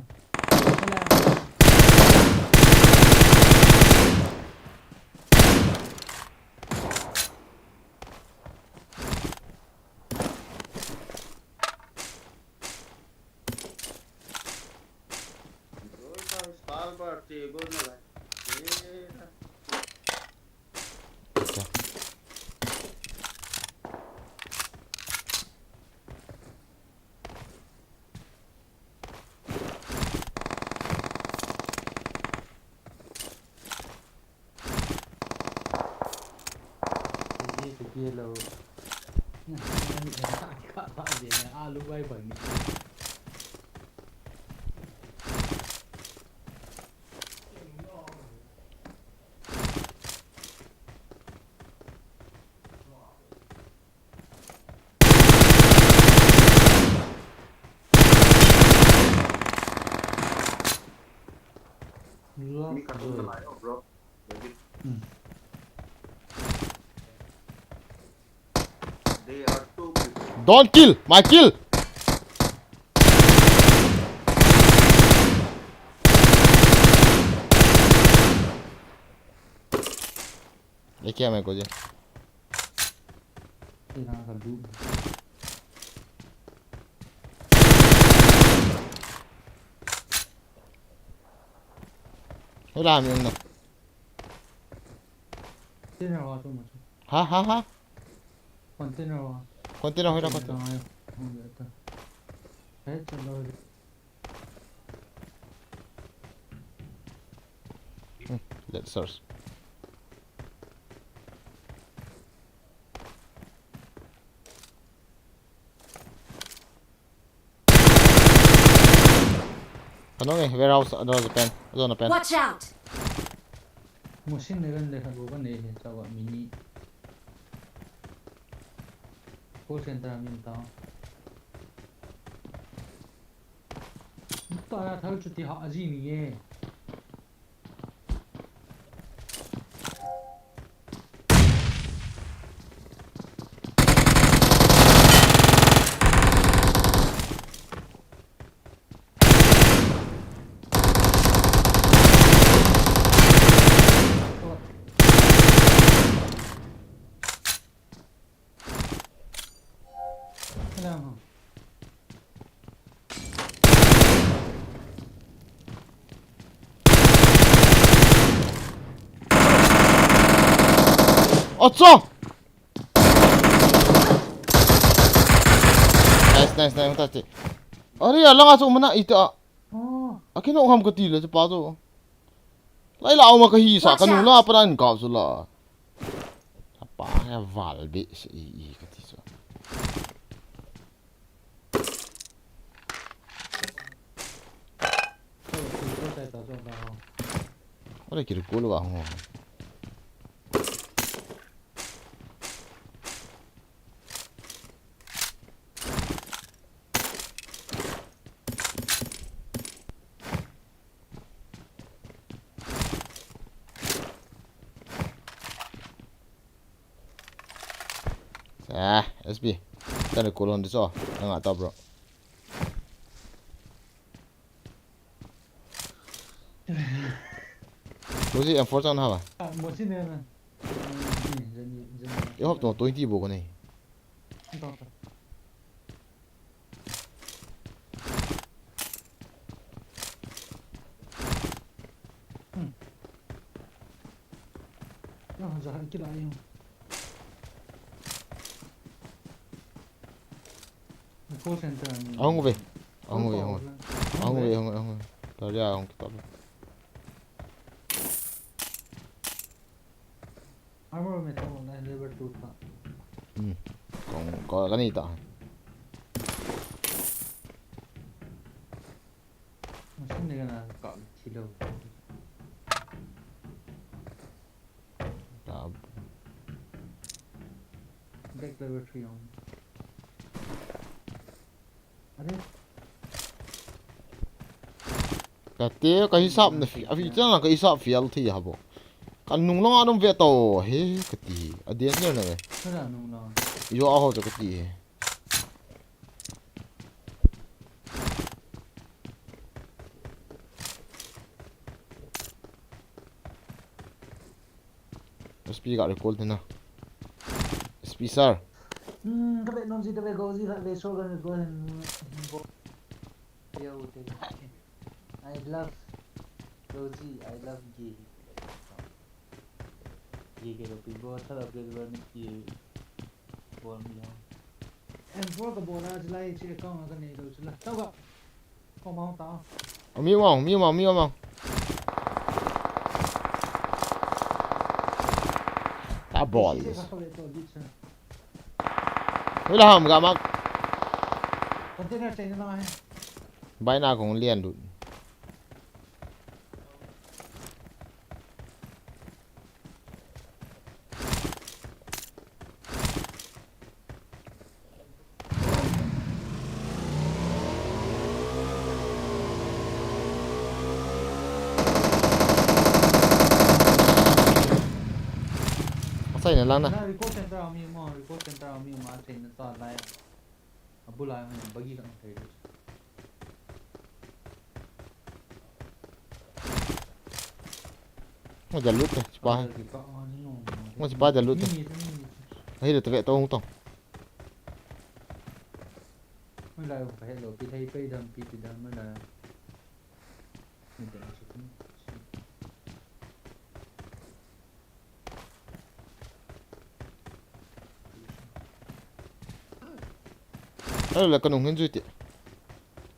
Star bar te go na lai. Tera. Ye to ye lo. Ka ba de alu bai bai ni. Mi khat um nalai o, bro. They are two people. Don't kill, my kill. Ye kya mere ko je? Tera ka du. Hula mi na. Container ho chu ma chu. Ha, ha, ha. Container ho. Container hoila kati. Ai, hung le ta. He, chan lo. Hmm, let's search. Ano nge, warehouse, ano, Japan. Ano, Japan. Watch out! Machine gun le khat bou kanei e, chawa mini. Call center a min ta. Ta ya thal chuti ha aji ni e. Acha! Nice, nice, nice, fantastic. Are, alanga chu mana ita. Oh. Akino ham kati le chu pa chu. Lai la uma kahi sa. Watch out! Kanu la pa nan ka chu la. Apa ya val be se i, i kati chu. Ora kiri kulu wa ho. Ah, S B. Tana kulon diso. Nanga ta, bro. Uzi M four chan haba? Ah, Uzi ne na. Ni, ni, ni. I hop to twenty bo ko nei. Ito, ito. Hmm. Yo, ja, kila yo. Call center ni. Ahung ve. Ahung ve, ahung ve. Ahung ve, ahung ve, ahung ve. Tari ahung kita. Armor me tong na level two ta. Hmm. Kong, ko, kanei ta. Machine gun a ka thi lou. Tab. Back level three on. Are? Kati, ka hisap na fi-, afi chang ka hisap fail thi habo. Ka nung long anum ve to, he, kati. A dia ni na ve. Kada nung long. Yo a ho to kati. S P ka recall thina. S P sir. Hmm, ka ve nom ji, ka ve go ji, ka ve so ka recall hin, hin bo. Yo, te. I love go ji, I love gay. Gay ke lo pi bo, thal upgrade ba ni ki bol mi ho. M four ka bol a, chulai chi account ka nei lo chula. Tau ka. Ko mau ta. Ami mau, mi mau, mi mau. Ta bol. Chi ka ko le to di cha. Hoila ham ga mak. Container chaina na hai. Bai na kong lian lut. Asai na lang na. Na recall center a mi mo, recall center a mi mo, asai na to lai. Abula yung bagi lang kayo. Mo jalut eh, sipa. Mo sipa jalut eh. Ahi le tave to hung to. Mo lai ka hello, pi thei pe dam, pi pi dam, mo lai. Ni de. Hello, la kanung hin jui ti.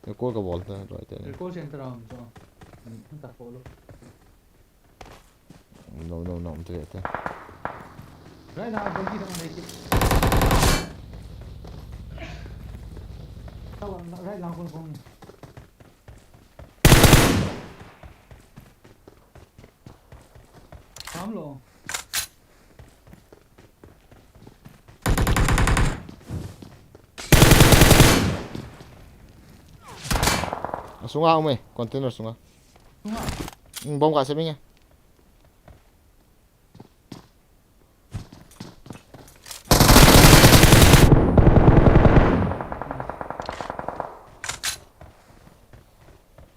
Recall kabol ta, loi te ni. Recall center a um chu. An, an ta follow. No, no, no, um te te. Right now, don't give up, make it. Right now, go, go. Come along. Asunga um e, container sunga. Sunga? Hmm, bomb kasem inge.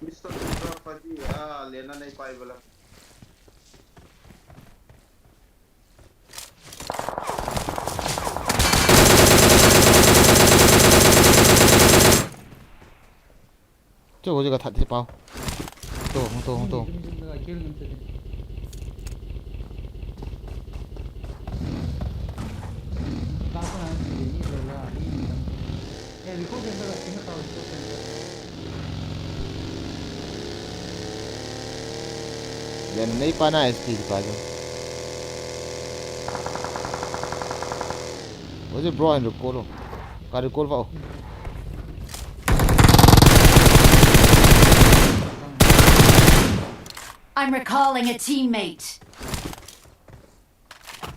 Mister Kudra Padi, ah, lena nahi pai bala. Chu, chu ka that hi pau. To, to, to. Yan, nei pa na S P pa jo. What's it, bro, and recall? Ka recall va. I'm recalling a teammate.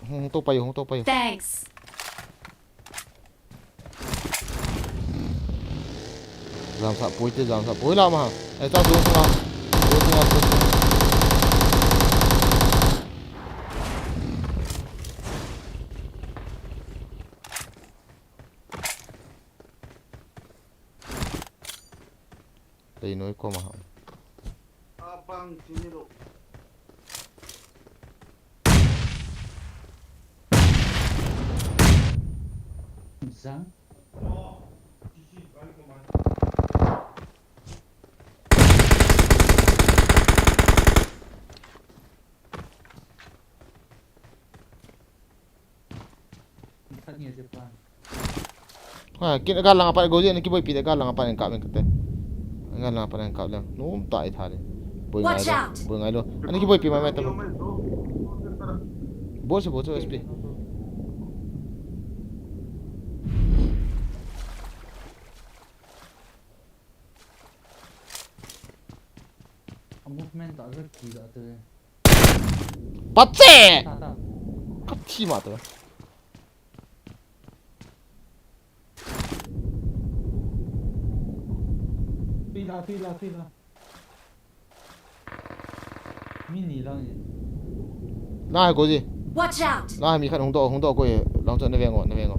Hung to pai, hung to pai. Thanks. Jam sa poi te, jam sa poi la ma. Eh, ta do sa. Do sa, do sa. Tei noi koma ham. Abang sini lo. Zang. Ha, kin gal langa pat go je, ni kiboipi de gal langa pat en kap en kate. Gal langa pat en kap le. Nom ta i tha le. Boi ngai lo. Boi ngai lo. Ani kiboipi mai mai ta. Bol se bol se S P. A movement ta jo ki da te. Patse! Ta, ta. Ka thi ma to. Tui la, tui la, tui la. Mi ni lang e. Na hai ko ji. Watch out! Na hai mi khat hung to, hung to ko e. Lang to na veng o, na veng o.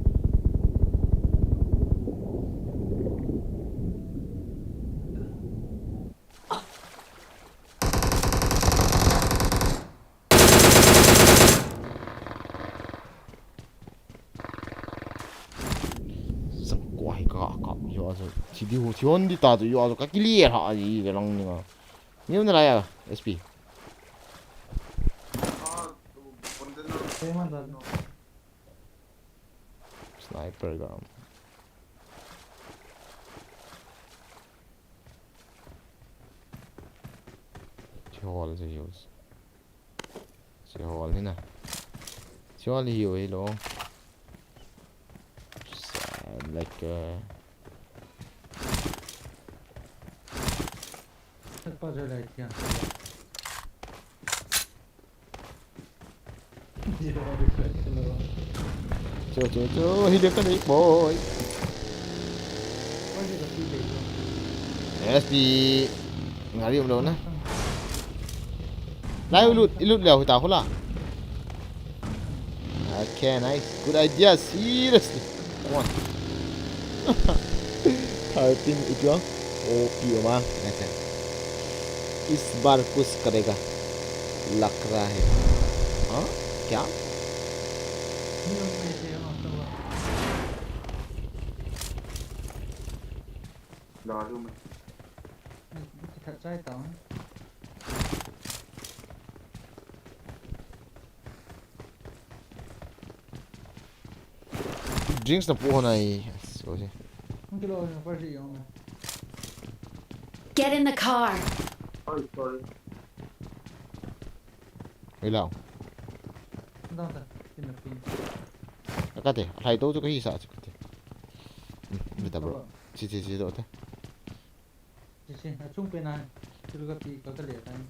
Sang ko hi ka ka yo aso. Thi di ho, thi hon di ta tu yo aso ka kili ha ji ke lang ni nga. Ni na la ya S P. Sniper gun. Chol se use. Chol hi na. Chol hi oi lo. Sa, like, uh, Sniper jo lai thia. Cho, cho, cho, hi dia kan boy. S P ngari um lo na. Lai ilut, ilut leo hita hula. Okay, nice. Good idea, seriously. Come on. Thirteen ipi ho? O P M ah. Okay. इस बार कुछ करेगा। लग रहा है। हाँ? क्या? Lalu mah. That side down. Drinks na pu hon ai. So, si. Kilo, first aid jong. Get in the car. Sorry, sorry. Ei lao. Dang ta, kin na pin. Akate, alhai to chu kahi sa chu kate. Hmm, beta bro. Baba. Chi, chi, chi do te. Chi, chi, achung pe na. Chu kapi, ka, kale ta ni.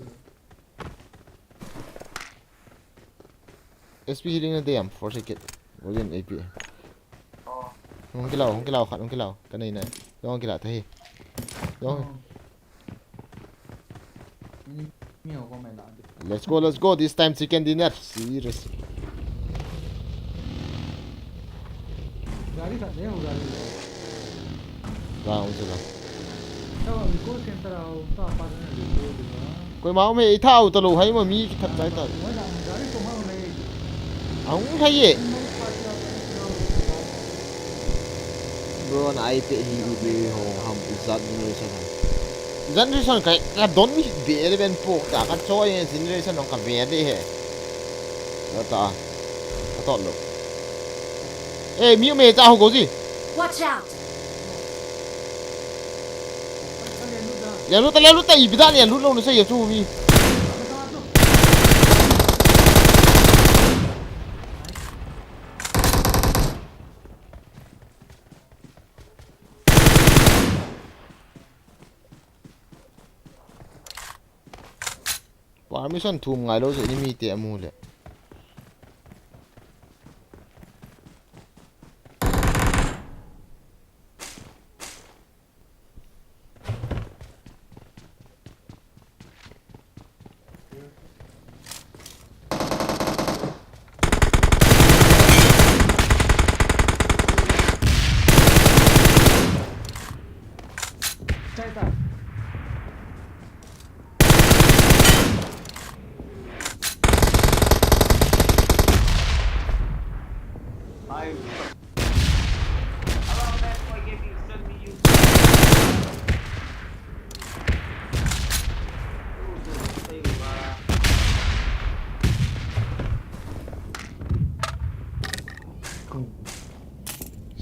S P healing na dei am, force kit. William A P. Hung kit lou, hung kit lou khat, hung kit lou. Ka nei na. Hung kit lou ta hi. Hung. Let's go, let's go. This time chicken dinner. Serious. Gari khat le, gari le. Vang, um chu la. Sao recall center a, sao pa na recall di ba? Koima um e, i thau ta lou hai ma mi ki that chai ta. Moi la gari ko ma me. Aung thai ye. Bro, na ai pe hi i be ho ham i zat generation ham. Generation kai ka don mi be le ben po ta ka choi generation nong ka be de he. Lo ta. Ka tot lo. Eh, mi me cha ho go ji. Watch out! Lian lut ta, lian lut ta, i bida lian lut lou na sei a chu mi. Permission thum ngai lou chu enemy te amu le.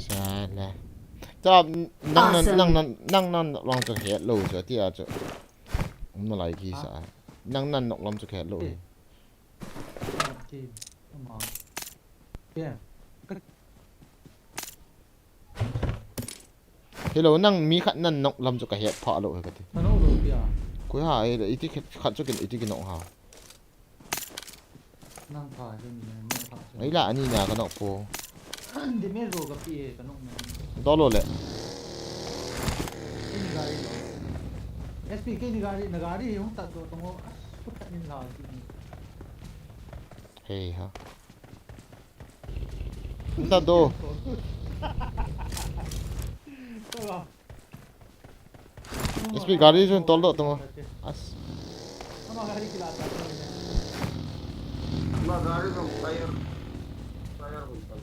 Sala. Cha, nang nan, nang nan, nang nan long chu het lou chu, tia chu. Um na lai ki sa. Nang nan nok lam chu het lou. Hello, nang mi khat nan nok lam chu ka het pha lou he ka ti. Ka nok lou tia. Koi ha, eh, iti khat, khat chu kin, iti kin nok ha. Nang pha chu ni nok pha chu. Ei la, ani na ka nok po. Di me ro ka pi e, ka nok me. Do lo le. Kei ni gari lo. S P, kei ni gari, na gari hi hung tat do tong o. As, put tat ni la ki ni. Hei ha. Hung tat do. S P gari jun tol do tong. As.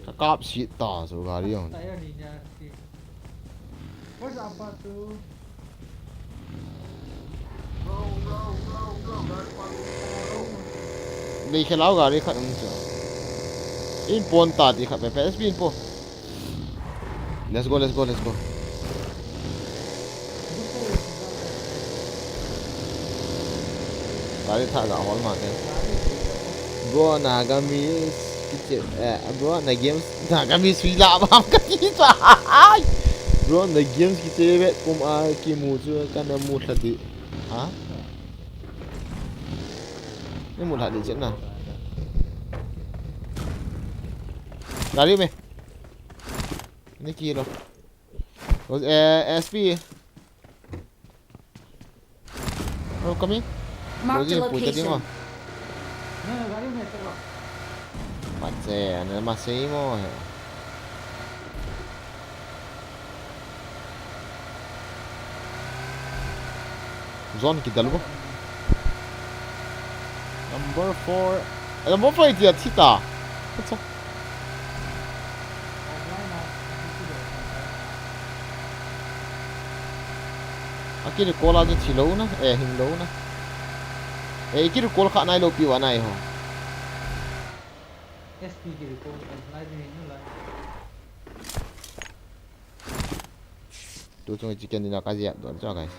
Ka kap si ta so gari jun. Nei khe lau gari khat um chu. In pon ta ti khat pe pe S P in po. Let's go, let's go, let's go. Gari thah ga hol ma te. Bro, Nagamese kiche, eh, bro, na games, Nagamese sui la bam ka ti cha. Bro, na games kiche ve kum a kimu chu kana mu thla di. Ha? Ni mu thla di chen na. Gari me. Ni ki lo. Eh, S P. Oh, come in. Mark the location. Patse, ana masei mo he. Zone kidal bo. Number four. Eh, number four iti a thita. Acha. Aki recall a chu thi lou na, eh, hing lou na. Eh, ki recall kha nai lou pi wa nai ho. S P ki recall kha nai pi hing lai. Tu chung chicken dinner ka jep don cho, guys.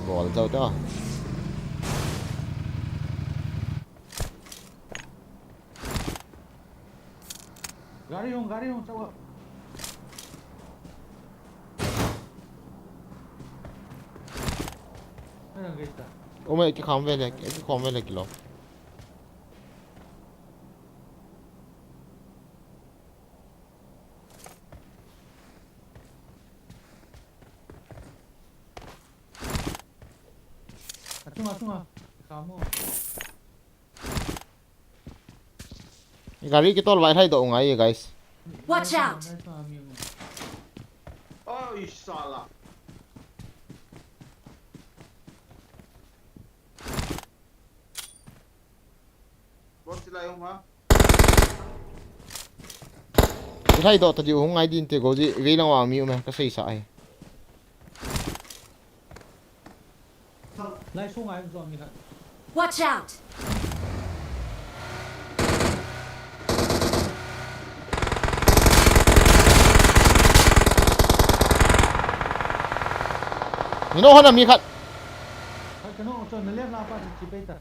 Bol chau to. Gari hung, gari hung, chau. Ai, ang gate ta. Ome, kikham vele, kikham vele kilo. Achunga, achunga. Kamo. Gari kitol vai thai do ngai, guys. Watch out! Ai, sala. Boss, sila yung ha? Thai do ta diu hung ngai din te go ji, vei lang wang mi um e, ka sei sa ai. Lai sunga in zong mi khat. Watch out! Ni no hon a mi khat. Khat ka no, chon na left la pa chi pei ta.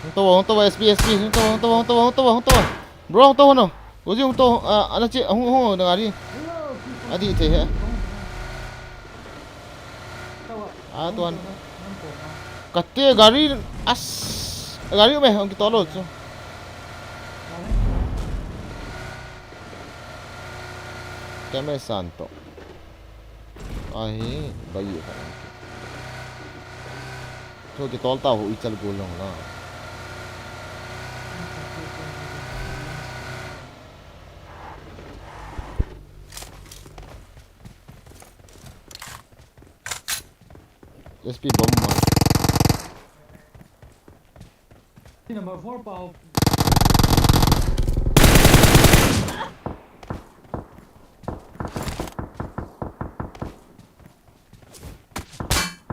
Hung to, hung to, S P, S P, hung to, hung to, hung to, hung to, hung to. Bro, hung to, hung to. Uzi hung to, ah, ana chi, hung, hung, na gari. Adi te he. Ah, tuan. Kate gari, as, gari me, hung kitolo chu. Keme santo. Ahi, bai ye khan. Thu kitol ta ho ichal gol long la. S P bomb ma. Number four pao.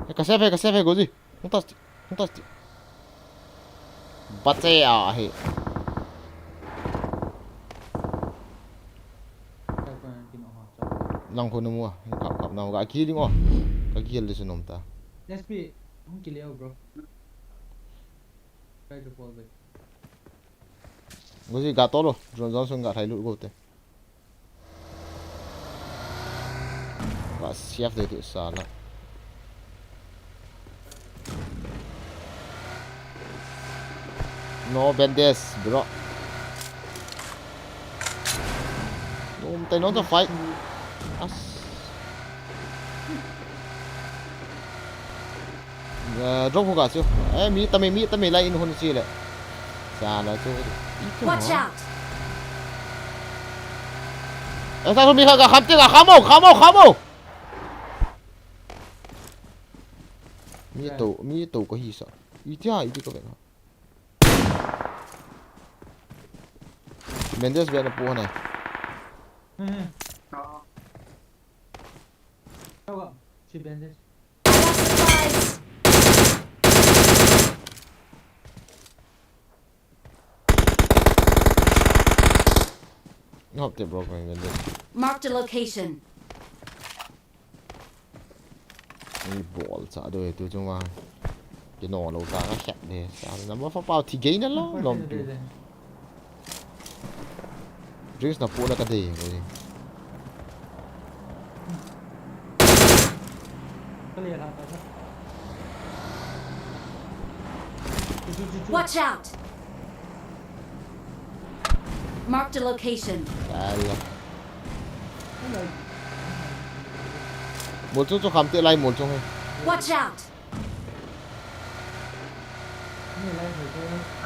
He, ka save, ka save, goji. Hung tas ti, hung tas ti. Bate a he. Lang ko numu a, hung kap kap na, ka kill ding o. Ka kill ding su nom ta. S P, hung kill o, bro. Try to fall back. Goji ga tolo, John Johnson ga thai lut go te. Ga siap de tu sala. No bandage, bro. No, tai no ta fight. As. Eh, drop ho ga chu. Eh, mi tami, mi tami lai in hun chi le. Sa la chu. Watch out! Eh, sa mi kha ga kham te ga kham o, kham o, kham o. Mi to, mi to ko hi sa. Itia, iti ko ve na. Mendes ve na pu na. Hmm. Tao ka, si Bendis. I got supplies! Hop te bro, ko Bendis. Marked a location. Ni bol cha do tu chunga. Kino lo ta ka khat de. Sa na ma fa pau thi gei na lo lom tu. Drinks na pu na ka dei ko ni. Watch out! Marked a location. Ala. Mol chung chu kham te lai mol chung he. Watch out!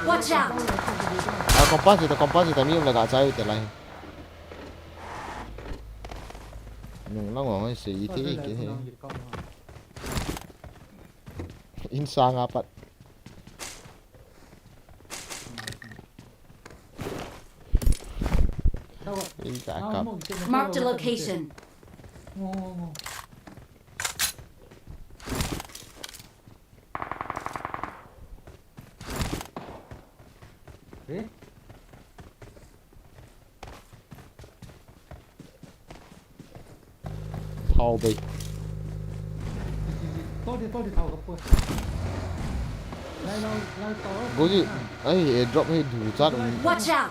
Watch out! A compound ta, compound ta mi um la ga chai te lai. Nung lang ong se i te i ke he. In sang a pat. In ka kap. Marked a location. Ngo, ngo, ngo. Eh? Thao bei. Tol di, tol di, thao ka poi. Lai, lai, lai, tol. Goji, ai, eh, drop hi du chat. Watch out!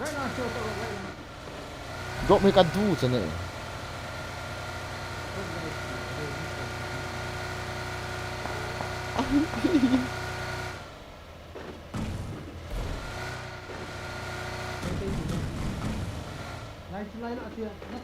Drop hi ka du chane. Watch out!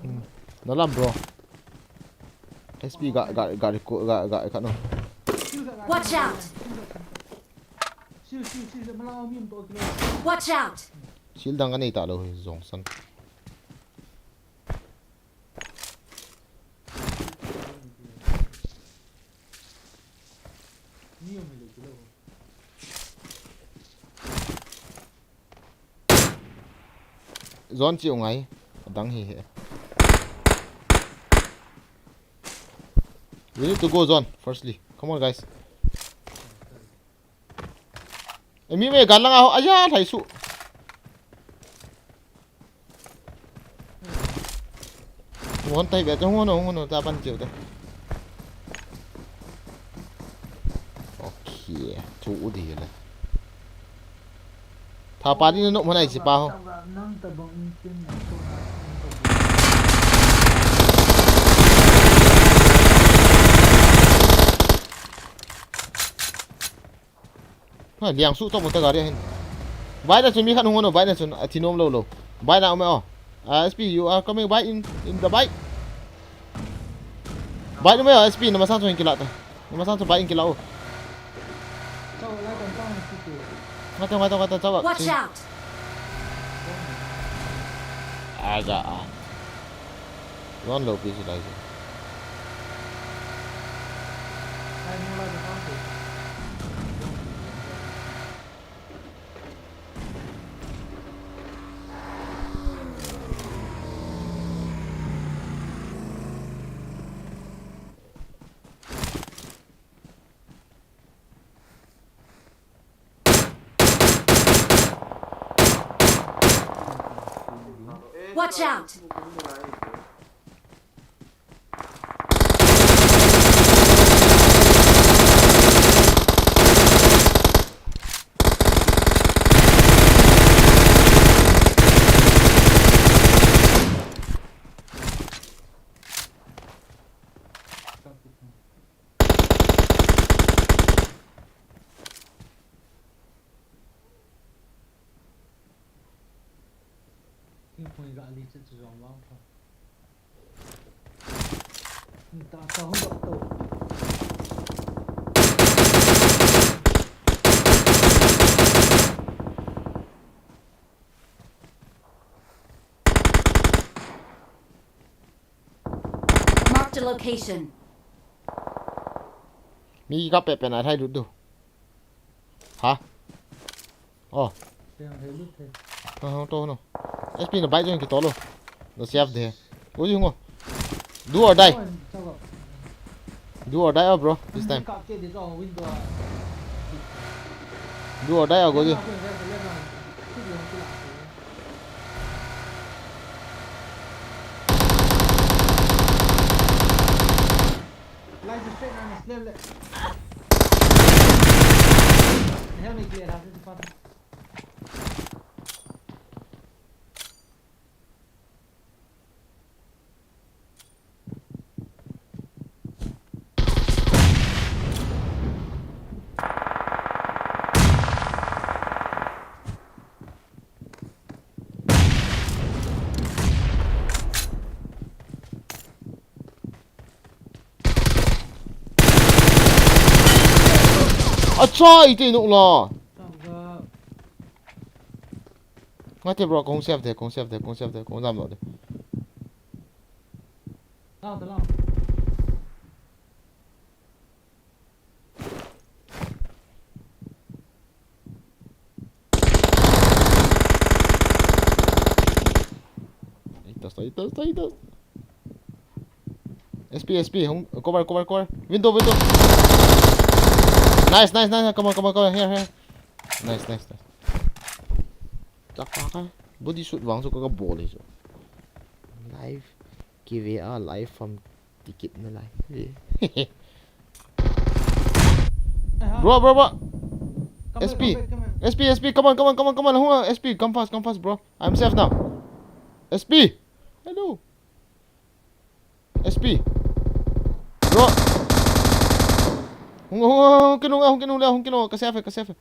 Hmm. Na lam, bro. S P ga, ga, ga, ga, ga, ka no. Watch out! Watch out! Shield dang ka nei ta lou hi, jong san. Zone chiu ngai. Adang hi he. We need to go zone firstly. Come on, guys. Eh, mi me gan lang aho. Aya, thai su. Ngon tai be, ngon, ngon, ta pan chiu te. Okay, chu u di le. Tha pa di no manai chi pa ho. Ha, liang su to mo ta gari hin. Bike na chun mi khat hung no, bike na chun, a, thi nom lou lou. Bike na um e o. Ah, S P, you are coming by in, in the bike. Bike um e o, S P, na masang chun kila ta. Na masang chun bike in kila o. Ngata, ngata, ngata, chawa. Watch out! Aga, ah. Zone lou pi si lai si. Watch out! Marked a location. Mi ka pe pe na thai lut du. Ha? Oh. Ha, ha, to no. S P na bike jong kito lou. No safe de. Ui, ngo. Do or die. Do or die, oh, bro. This time. Do or die, oh, go. Acha, ite nok la. Ngate bro, kong save de, kong save de, kong save de, kong jam lo de. Ito Stay, stay, stay, stay. S P, S P, hung, cover, cover, cover. Window, window. Nice, nice, nice. Come on, come on, come on. Here, here. Nice, nice, nice. Chak pa ka. Body shoot vang chu ka, ka bol hi chu. Live. Give a live from ticket na live. Bro, bro, bro. S P. S P, S P, come on, come on, come on, come on. Hung, S P, come fast, come fast, bro. I'm safe now. S P. Hello. S P. Bro. Hung, hung, hung, hung kin hung, hung kin hung le, hung kin hung, ka safe, ka safe.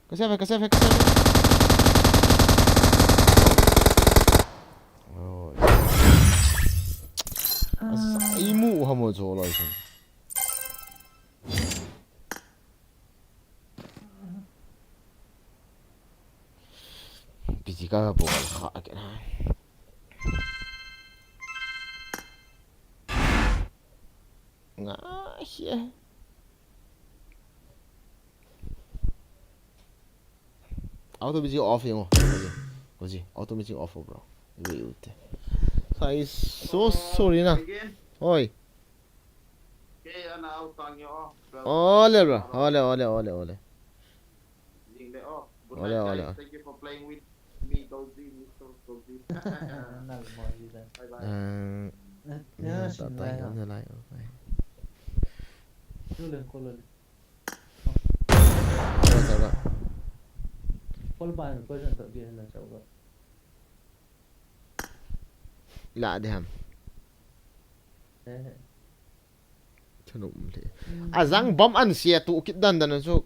Ka safe, ka safe, ka safe. Oh. Asa, imu hamo jo lai sun. Piti ka bol kha ke na. Nga hia. Auto busy off yung. Oji, auto busy off, bro. Ibe ute. Sai so sorry na. Again. Oi. Okay, ana au tang yo. Ole, bro. Ole, ole, ole, ole. Jing le, oh. Good Ole, night, ole. Guys. Thank you for playing with me, Goldie, Mister Goldie. Nal mo ji dan. Bye bye. Eh, Eh, ya, ya, sin ta lai, ha. Ano lai, okay. Lu len ko lu len. Ano sa ba? Kol ba ko jan to ge na chau ba. La de ham. Eh. Thunum le. Hmm. Ajang bom an sia tu kit dan dan chu.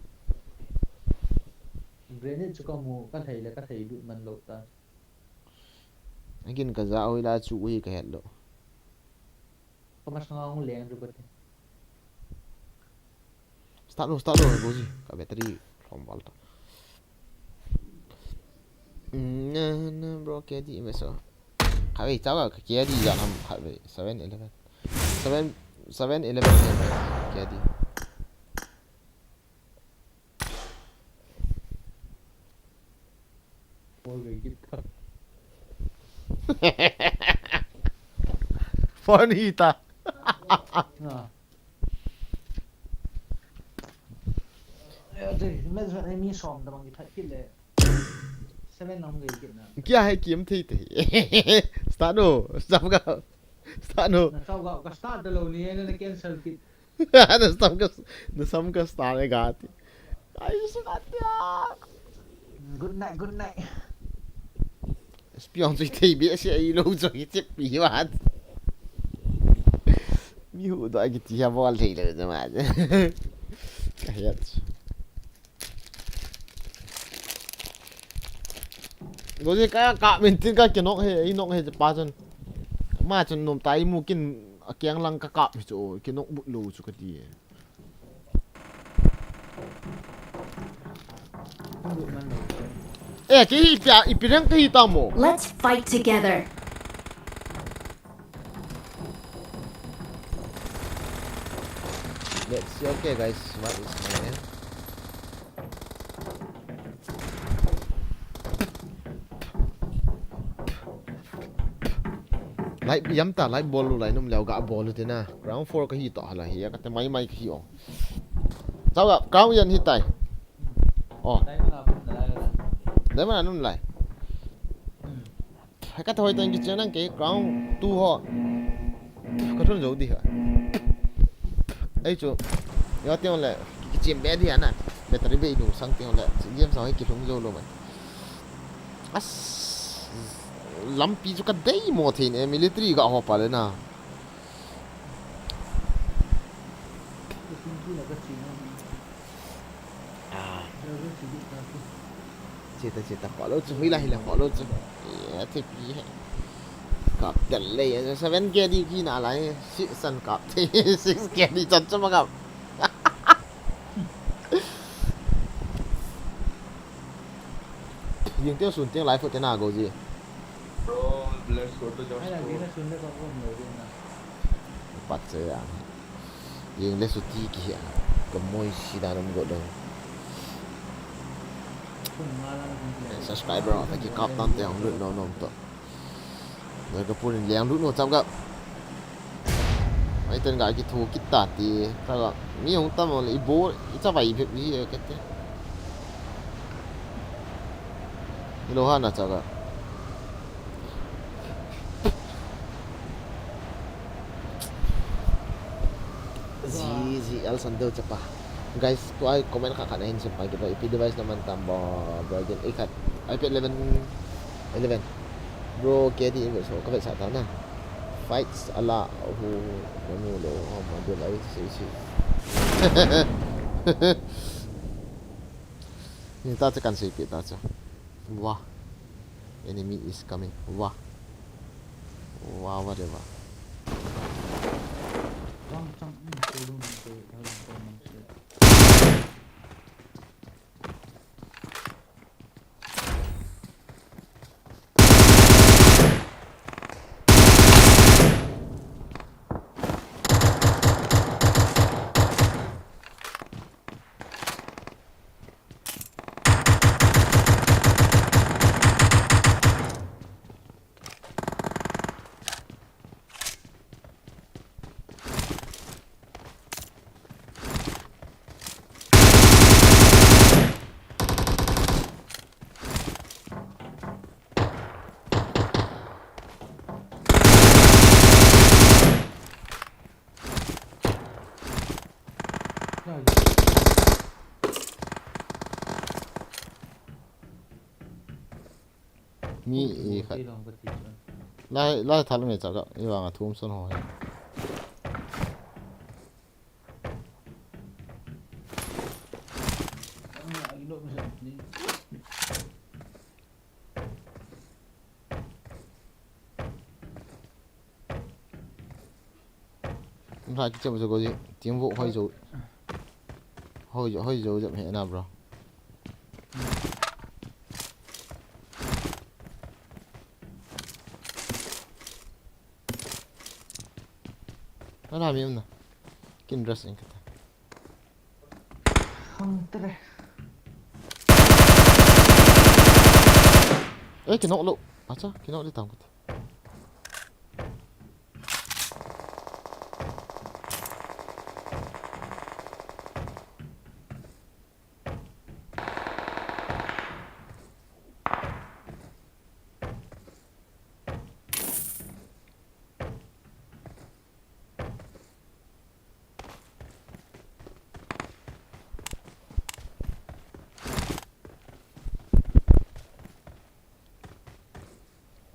Grenade chu ka mu, ka thei le, ka thei lut man lo ta. Agin ka ja oi la chu ui ka het lo. Ka mas nga hung leng chu ka ti. Start lo, start lo, Goji. Ka battery lhom val ta. Mm, na, na, bro, K D me so. Khatvei chauva ka K D jan ham khatvei, seven eleven. Seven, seven eleven ne, K D. Bol ve kit ta. Funny ta. Na. Eh, ate, me, me, mi som ta bang ki that kit le. Seven nong gei kit na. Kya hai kim thei thei. Start no, start ka. Start no. Na chau ga, ka start ta lo ni, na, na cancel kit. Na sam ka, na sam ka start e ga ti. Ai, sa ka ti a. Good night, good night. Spion chu thei be se ai lo chu hi chip pi wa. Mi hu do ai ki ti ha bol thei lo na ma. Ka het. Goji ka kap min tin ka kinok he, i nok he pa chun. Ma chun nom tai mu kin a kiang lang ka kap hi chu, kinok but lo chu ka ti. Eh, ki hi pia, i pirang ka hi ta mo. Let's fight together. Let's see. Okay, guys, what is my name? Live jam ta, live bol lu lai num leo ga bol lu tina. Round four ka hi to hala hi, ka te mai mai ka hi ong. Chau ga, round yan hi tai. Oh. Diamond a num lai. Hai ka thoi tang ki chen ang ke round two ho. Ka thun zo di ha. Ai chu. Yo tiang le ki chem be di ana. Battery be nu sang tiang le. Game sa hai ki lung zo lo mai. As. Lampi chu ka dei mo thei ne military ga ho pa le na. Ah. Chita, chita, follow chu, hila, hila, follow chu. Yeah, T P hai. Kap tel le, seven K D ki na lai, six san kap the, six K D chan chu ma kap. Jing teng sun teng lai phu te na Goji. Bro, bless go to Josh. Ai la, Bro. Jing le sun le ko ko mo jing na. Pat che ya. Jing le su ti ki ya. Ka moi si da nom go do. Subscriber ta ki kap tan te hong lut nom nom to. Ka purin leng lut no cham ka. Ai ten ga ki thu kit ta ti. Ta ga mi hung tam le i bo i cha vai be bi ke te. Lo ha na cha ga. G G L Sandel chapa. Guys, tua comment khat khat na hin sim pai kit ba, ipi device na man tam ba, bro, gen, eh, khat, iPad eleven, eleven. Bro, K D in so, ka vet sa ta na. Fights ala, hu, na mu lo, ha, ma, device, si, si. Ni ta cha kan si pi ta cha. Wah. Enemy is coming. Wah. Wah, whatever. Mi i khat. Lai, lai thal nge cha ka, i vang a thum son ho he. Tum sa kichep jo ko ji, team vo hoi jo. Hoi jo, hoi jo jep he na, bro. Na na mi um na. Kin dress in kata. Hang tere. Eh, kinok lo. Acha, kinok lo tam kata.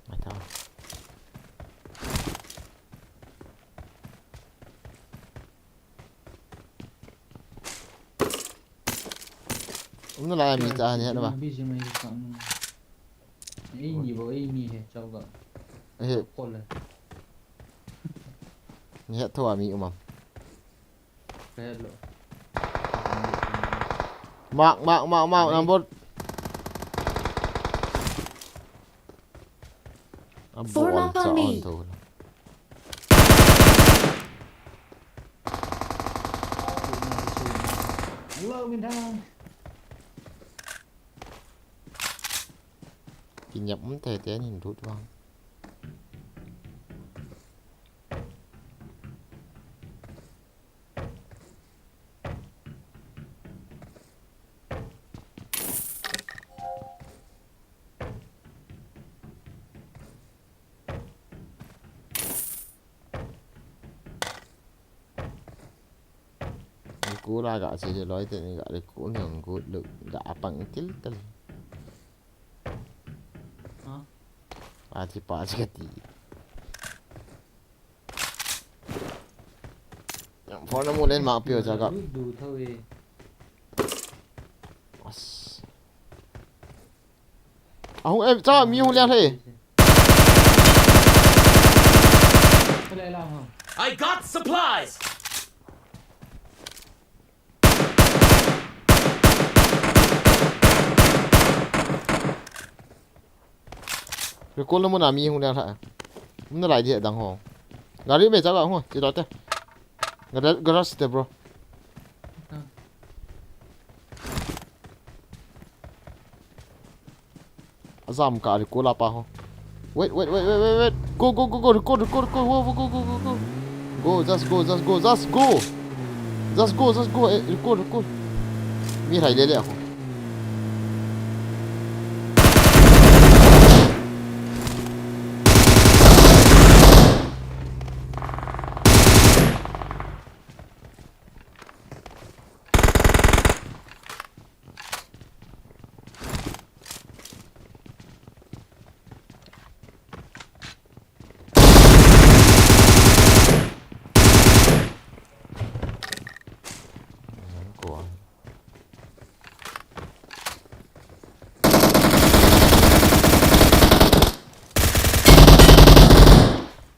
Mai ta. Um na lai mi cha ni ha na ba. Busy mai ka. Ei ni bo, ei ni he chau ga. He. Ko le. Ni ha thua mi um am. Mark, mark, mark, mark, number. Fall back on me. Kinyap um te te nin lut vang. Recall a ga che le loi te ni ga recall ni ang gut lu ga pang til til. Ha? A thi pa che ti. Phone na mu len ma pio cha ka. Du, du thau e. As. Ahung em cha mi hung lian he. Ka le la ha. I got supplies. Recall na mun a mi hung lian ha. Um na lai di dang ho. Gari me cha ga ho, chi do te. Gara-, garage te, bro. Azam ka recall a pa ho. Wait, wait, wait, wait, wait, wait. Go, go, go, go. Record, record, record. Go, go, go, go, go, go. Go, just go, just go, just go. Just go, just go. Eh, record, record. Mi rai le le ako.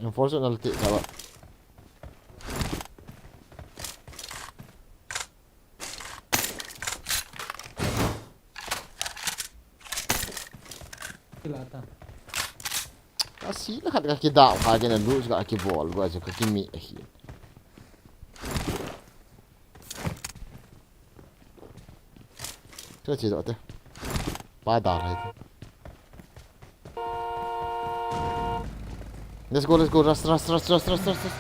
Enforcer na lati, sawa. Kila ta. Ka si la khat ka kidau kha kena lu ka kibol go ka kimi ahi. Ka chi do te. Pa da lai te. Let's go, let's go. Rush, rush, rush, rush, rush, rush, rush.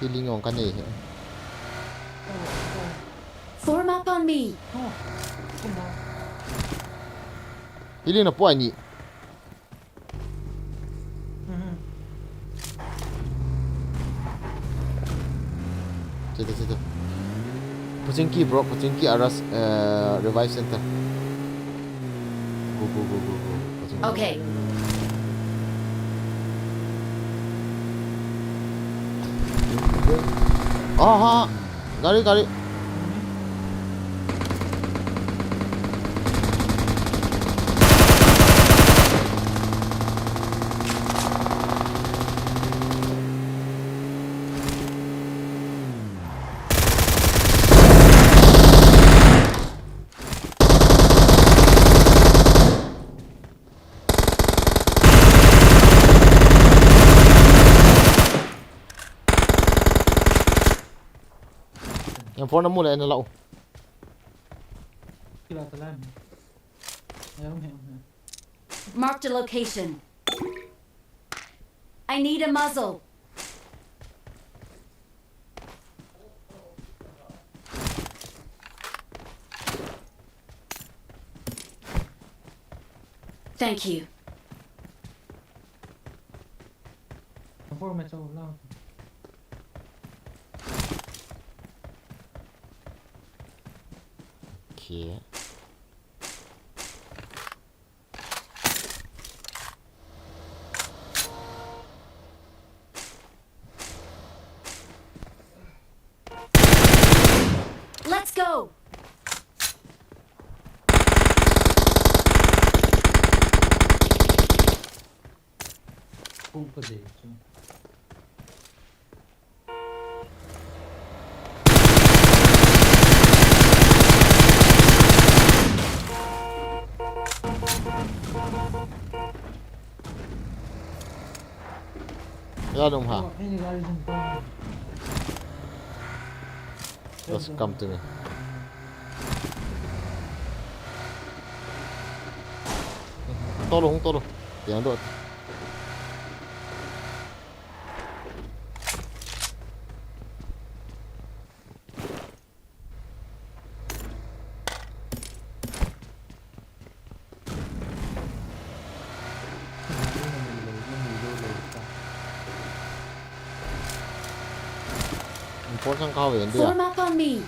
Healing on ka nei he. Form up on me. Healing na po ani. Sita, sita. Pochinki, bro, Pochinki Aras, eh, Revive Center. Go, go, go, go, go. Pochinki. Okay. Aha. Gari, gari. Yang phone namu le na lau. Kila talan. Ayong, ayong, ayong. Marked a location. I need a muzzle. Thank you. Before my soul love. Okay. Let's go. Kung ka de chu. Ya dong ha. Just come to me. Tolo, hung tolo. Yang dot. Important kau yen dia. Form up on me.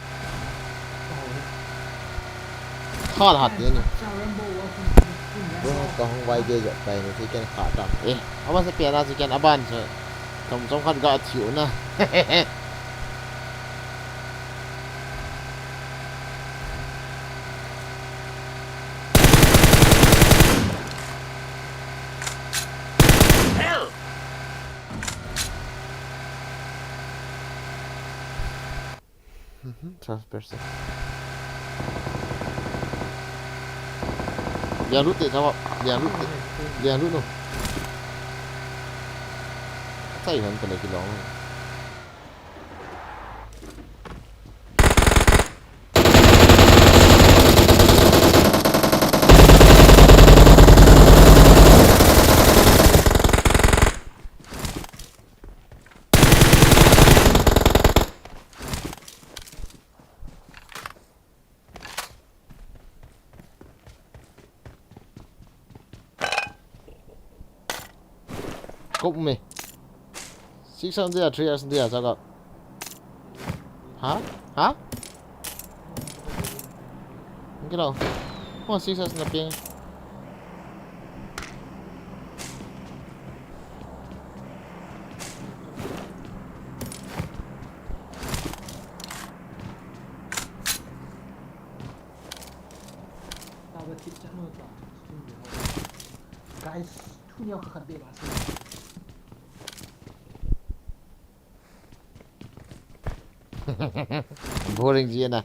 Kha la hat yen. Bro, ka hung vai ge jat pai ni, si ken kha tam. Eh, ama sa pia na si ken aban sa. Tom som khat ga thiu na. Hell! Mhm, twelve percent. Liang lut te, thawa. Liang lut te. Liang lut no. Sai han ka le ki long. Kop me. Six hundred a, three hundred a, saka. Ha? Ha? Kilo. Oh, six hundred na ping. Guys, thu neo khat beh ba se. Boring ji na.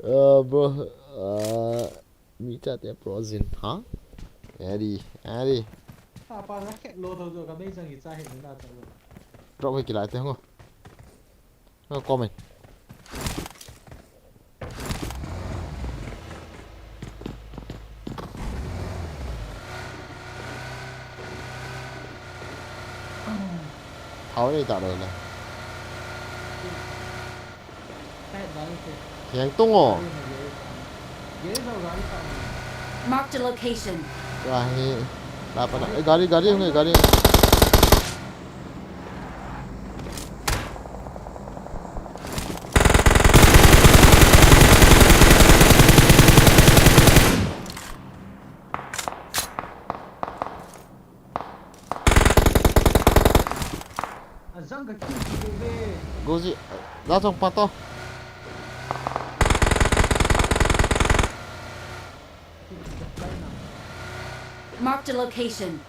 Uh, bro, uh, mi cha te pro zin, ha? Adi, adi. Apa na khet lo to jo ka mei jang i cha he na cha lo. Drop he kilai te ngo. No comment. Thao nei ta loi le. Theng tung o. Marked a location. Ka hi. La pa na. Eh, gari, gari hung e, gari. Azang ka kill ki ve. Gozi, da tong pa to. Marked a location.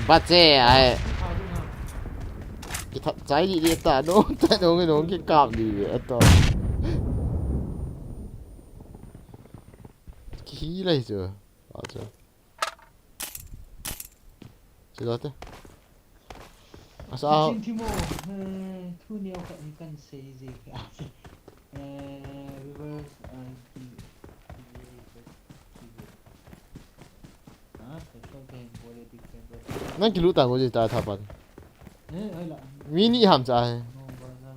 Bache ai. Kithat chai di di ta no, ta no ngi no ngi kap di di ta. Ki hi lai chu. Acha. Chi lo te. Asa. Chin thimo, eh, thu neo khat ni kan sei ji. Eh, reverse, eh, ki-, ki-, ki-, ah, petrol tank, bore big tank, bore. Nang kilu ta ko ji ta tha pan. Eh, ai la. Mi ni ham cha he. No, ba na.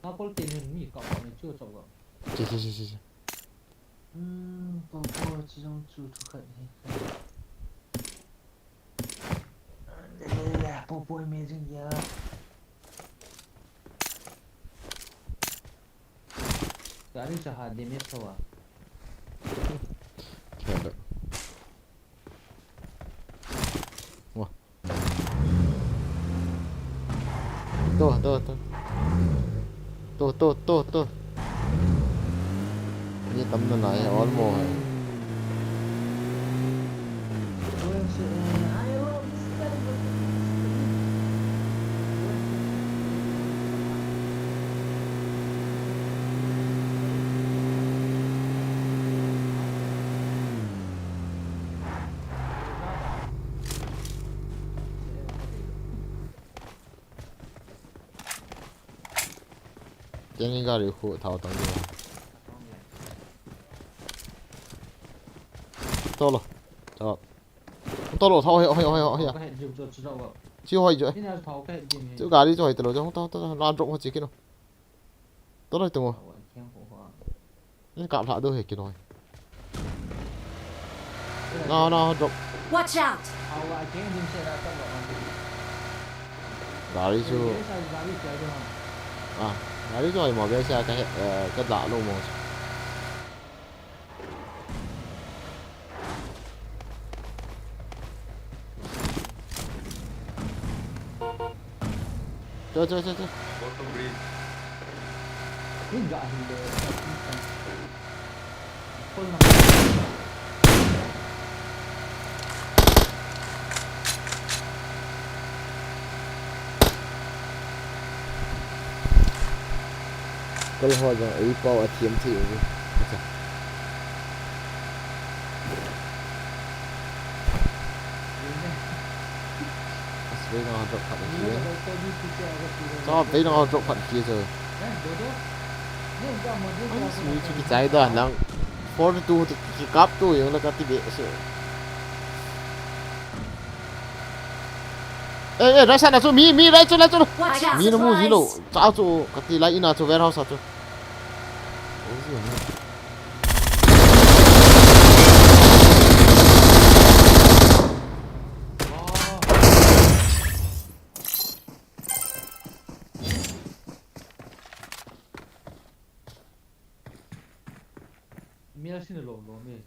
Apple te ni mi ka ni chu chau ga. Chi, chi, chi, chi, chi. Hmm, Popo chi jong chu thu khat hi. Le, le, le, Popo amazing ya. Gari cha ha damage tho a. Hello. Wah. To, to, to. To, to, to, to. Ye tam na nai, all mo hai. Keng in gari khu thao tang diu. Tolo. Tolo. Tolo thao hoi hoi hoi hoi. Ka het jim jo chu jo. Chi hoi jo. Ina thao ka het jim. Chu gari chu hoi tolo jo. Tolo tolo la drop ho chi kino. Tolo tu mo. Ni kap lha do he kinoi. No, no, drop. Watch out! Gari chu. Ah, gari chu ai mo be sa ka he, eh, ka da lo mo. Cho, cho, cho, cho. Bottom bridge. Ni ga hin de. Full na. Kal ho jong ei pau a thiam thei uve. Acha. As, vei nang ho drop khat hi. Cha, vei nang ho drop khat hi cha. As, mi chu kichai da lang. Forty-two chu kikap tu jong la kati be se. Eh, eh, right side na chu, mi, mi, right chu, right chu. Watch out, mi na mu ji lou. Supplies. Cha chu, kati lai in a chu, warehouse a chu. Mi a sin lo lo mi.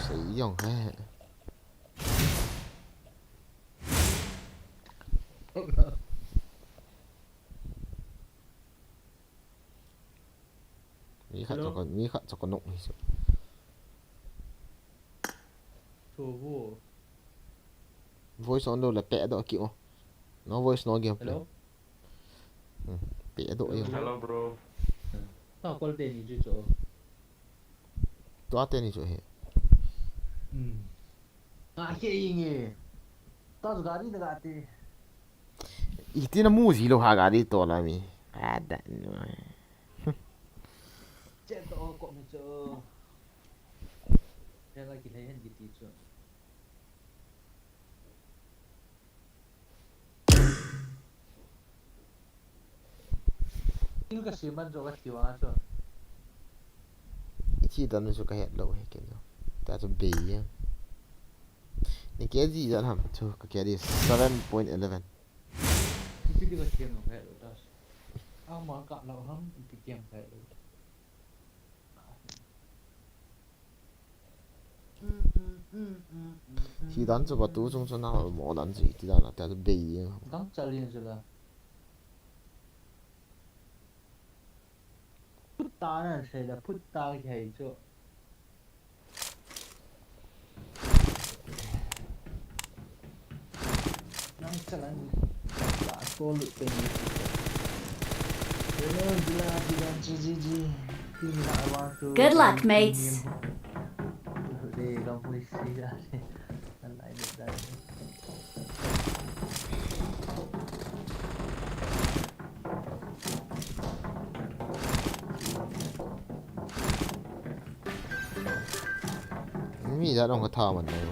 Sei jong he. Mi khat. Hello? Chakon, mi khat chakon nok ni so. Thu vo. Voice on lou le pehdoh kit o. No voice, no gameplay. Hello? Hmm, pehdoh jeng. Hello, bro. Ta call te ni chu cho. Tua te ni chu he. Hmm. A ke inge. Ta gari da gati. Iti na mu ji lou ha gari to la mi. Ada no. Che to ko mi cho. Pela ki le hen ki ti cho. Thil ka sim man chu ka thi vang a chu. I thi dan chu ka het lou he ken chu. Ta chu bei a. Ni ke ji jan ham chu ka ke di seven point eleven. Ipi ti ka sim lou ka het lou ta. Ama ka lou ham, ipi ti ka het lou. Hi dan chu ba tu chung chu na mo dan chu ti dan a ta bei. Dang chal in chu la. Phut ta na sei la, phut ta ki hai chu. Nang chalan ka tolu pe ni. Hello, Gila, Gila, G G G. Team na, I want to. Good luck, mates. Re, kamu isi ga. Nang lai ni dai. Mi ja dong ka tha man dai.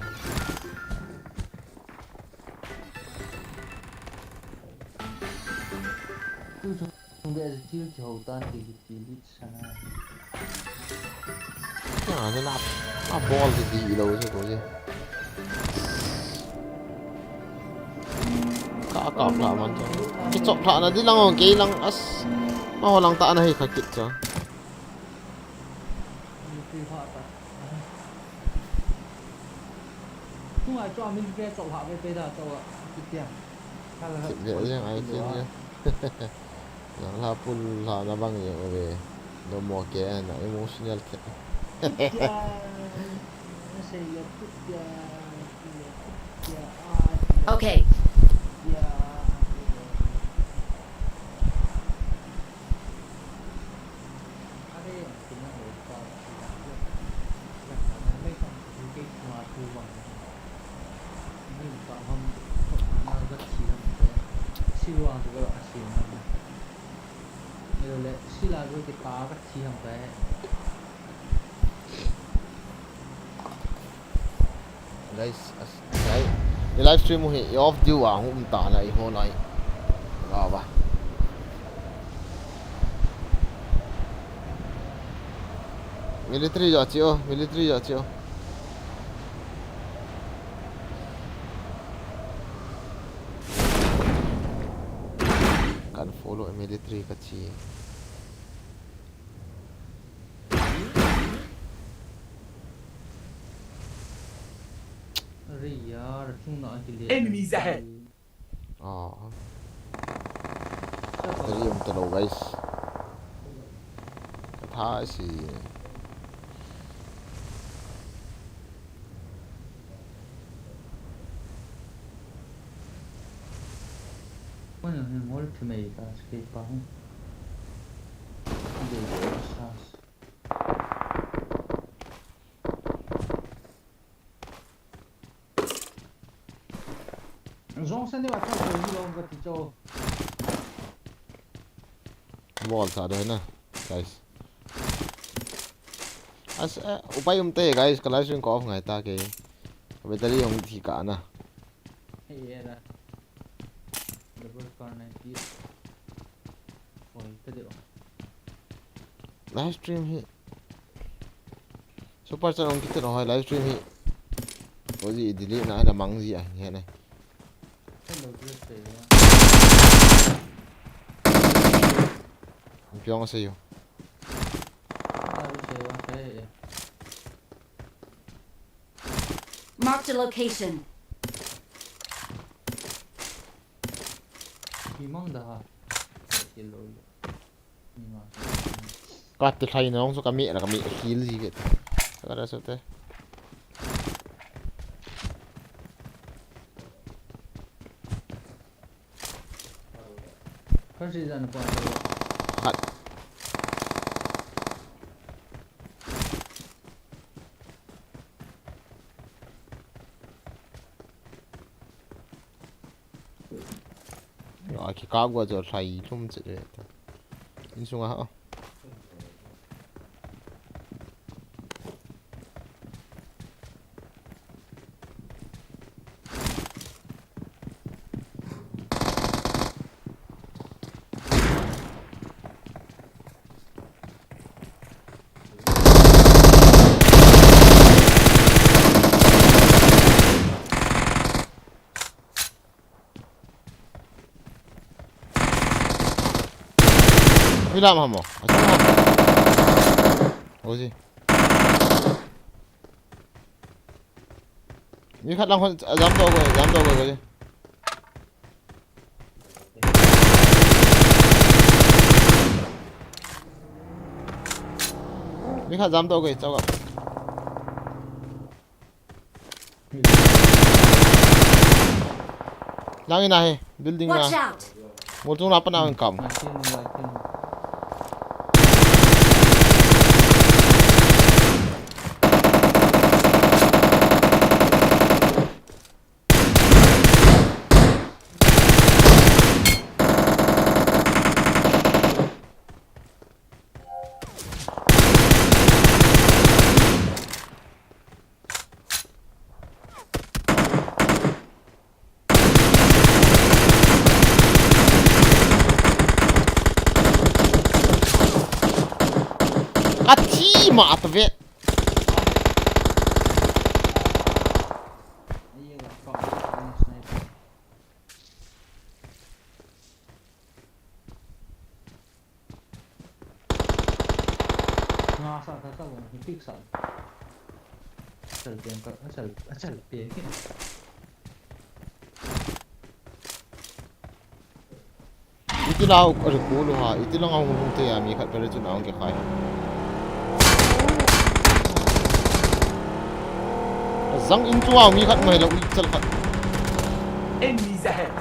Tu chung de thil ki ho tan ki ki li sana. Ya, na na a bol di di lo je ko je. Ka ka ka man cha. Ki chop tha na di lang ong ke lang as. Ma ho lang ta na hi kha kit cha. Tung ai cho min ke cho ha ve pe da cho a ki tiang. Kit ve jeng ai kin je. Nang la pul la na bang jeng ve. No mo ke na emotional ke. Ki tiang. Sei le ki tiang. Ki tiang. Okay. Guys, as, ai, i live stream hi i off diu a hung um ta na i ho lai. Wa wa. Military jo chi o, military jo chi o. Kan follow military ka chi. Are yaar, chung na kile. Enemies ahead. Ah. Tadi yang terlalu, guys. Kata si. Mana yang ultimate lah sikit pa. Dia dia sas. Zong sani wa chau ko hi lo ka ti cho. Bol sa de na, guys. As, eh, upai um te, guys, ka live stream ko off ngai ta ke. Battery hong thi ka na. Hey, yeah, da. Double score ninety. Oi, ta de. Live stream hi. Super chat hong kiti no hoi live stream hi. Ko ji delete na na mang ji a, he ne. Hello, just say. Piong sa yo. Hello, say, okay. Marked a location. Himang da ha. Hello. Kati thai nong so kami la kami heal ji ke. Ka ra so te. First season pa. Hat. Yo, aki ka gua jo thai lum che. Insung a. Ui lam ham mo. Achu ham. Oji. Mi khat lang hon ajam to ko, ajam to ko ko. Mi khat jam to ko, chau ka. Lang in ahi, building na. Watch out! Mol chung na pa na ang kam. Athi ma atve. Nga sa, sa, sa, wang, hipik sa. Asal piang ka, asal, asal piang. Iti lau, ari pulu ha, iti lang ang hung te ya, mi khat pare chun ang ke khai. Zang in chu ang mi khat mai la ui chal khat. Enemies ahead.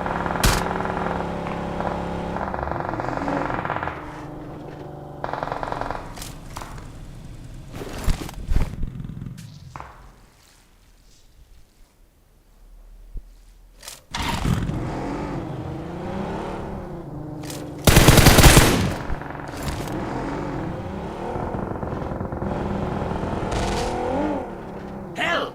Help!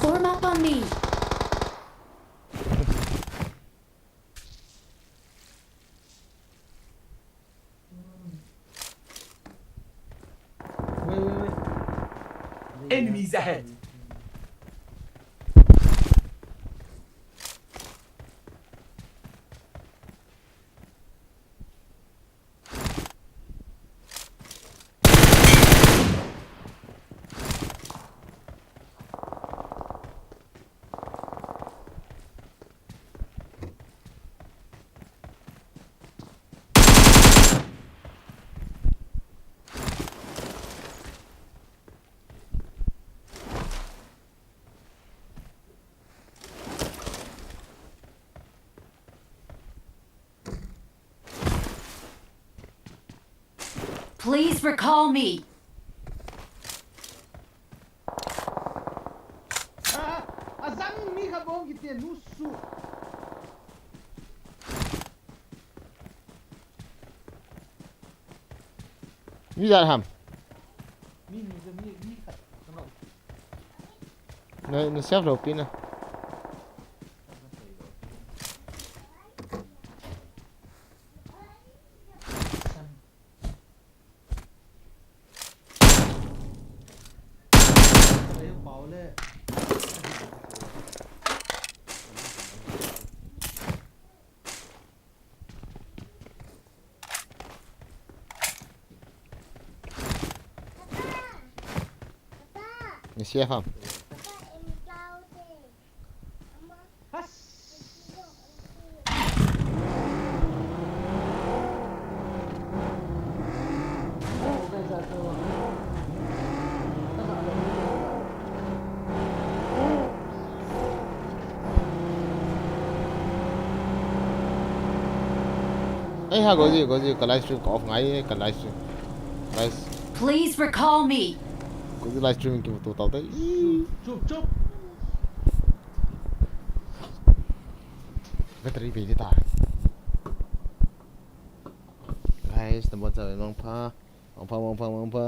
Form up on me. Wait, wait, wait. Enemies ahead. Please recall me. Ah, azang mi khat bong kiti nu su. Mi ijat ham? Mi ni mi mi khat. Kano. Na, na save lou pi na. Ni save ham? Ei ha, Goji, Goji, ka live stream ka off ngai, ka live stream. Guys, Please recall me. Goji live stream ki tu tau tai. Chup chup. Battery be di ta. Guys, na mo cha mangpha. Mangpha, mangpha, mangpha.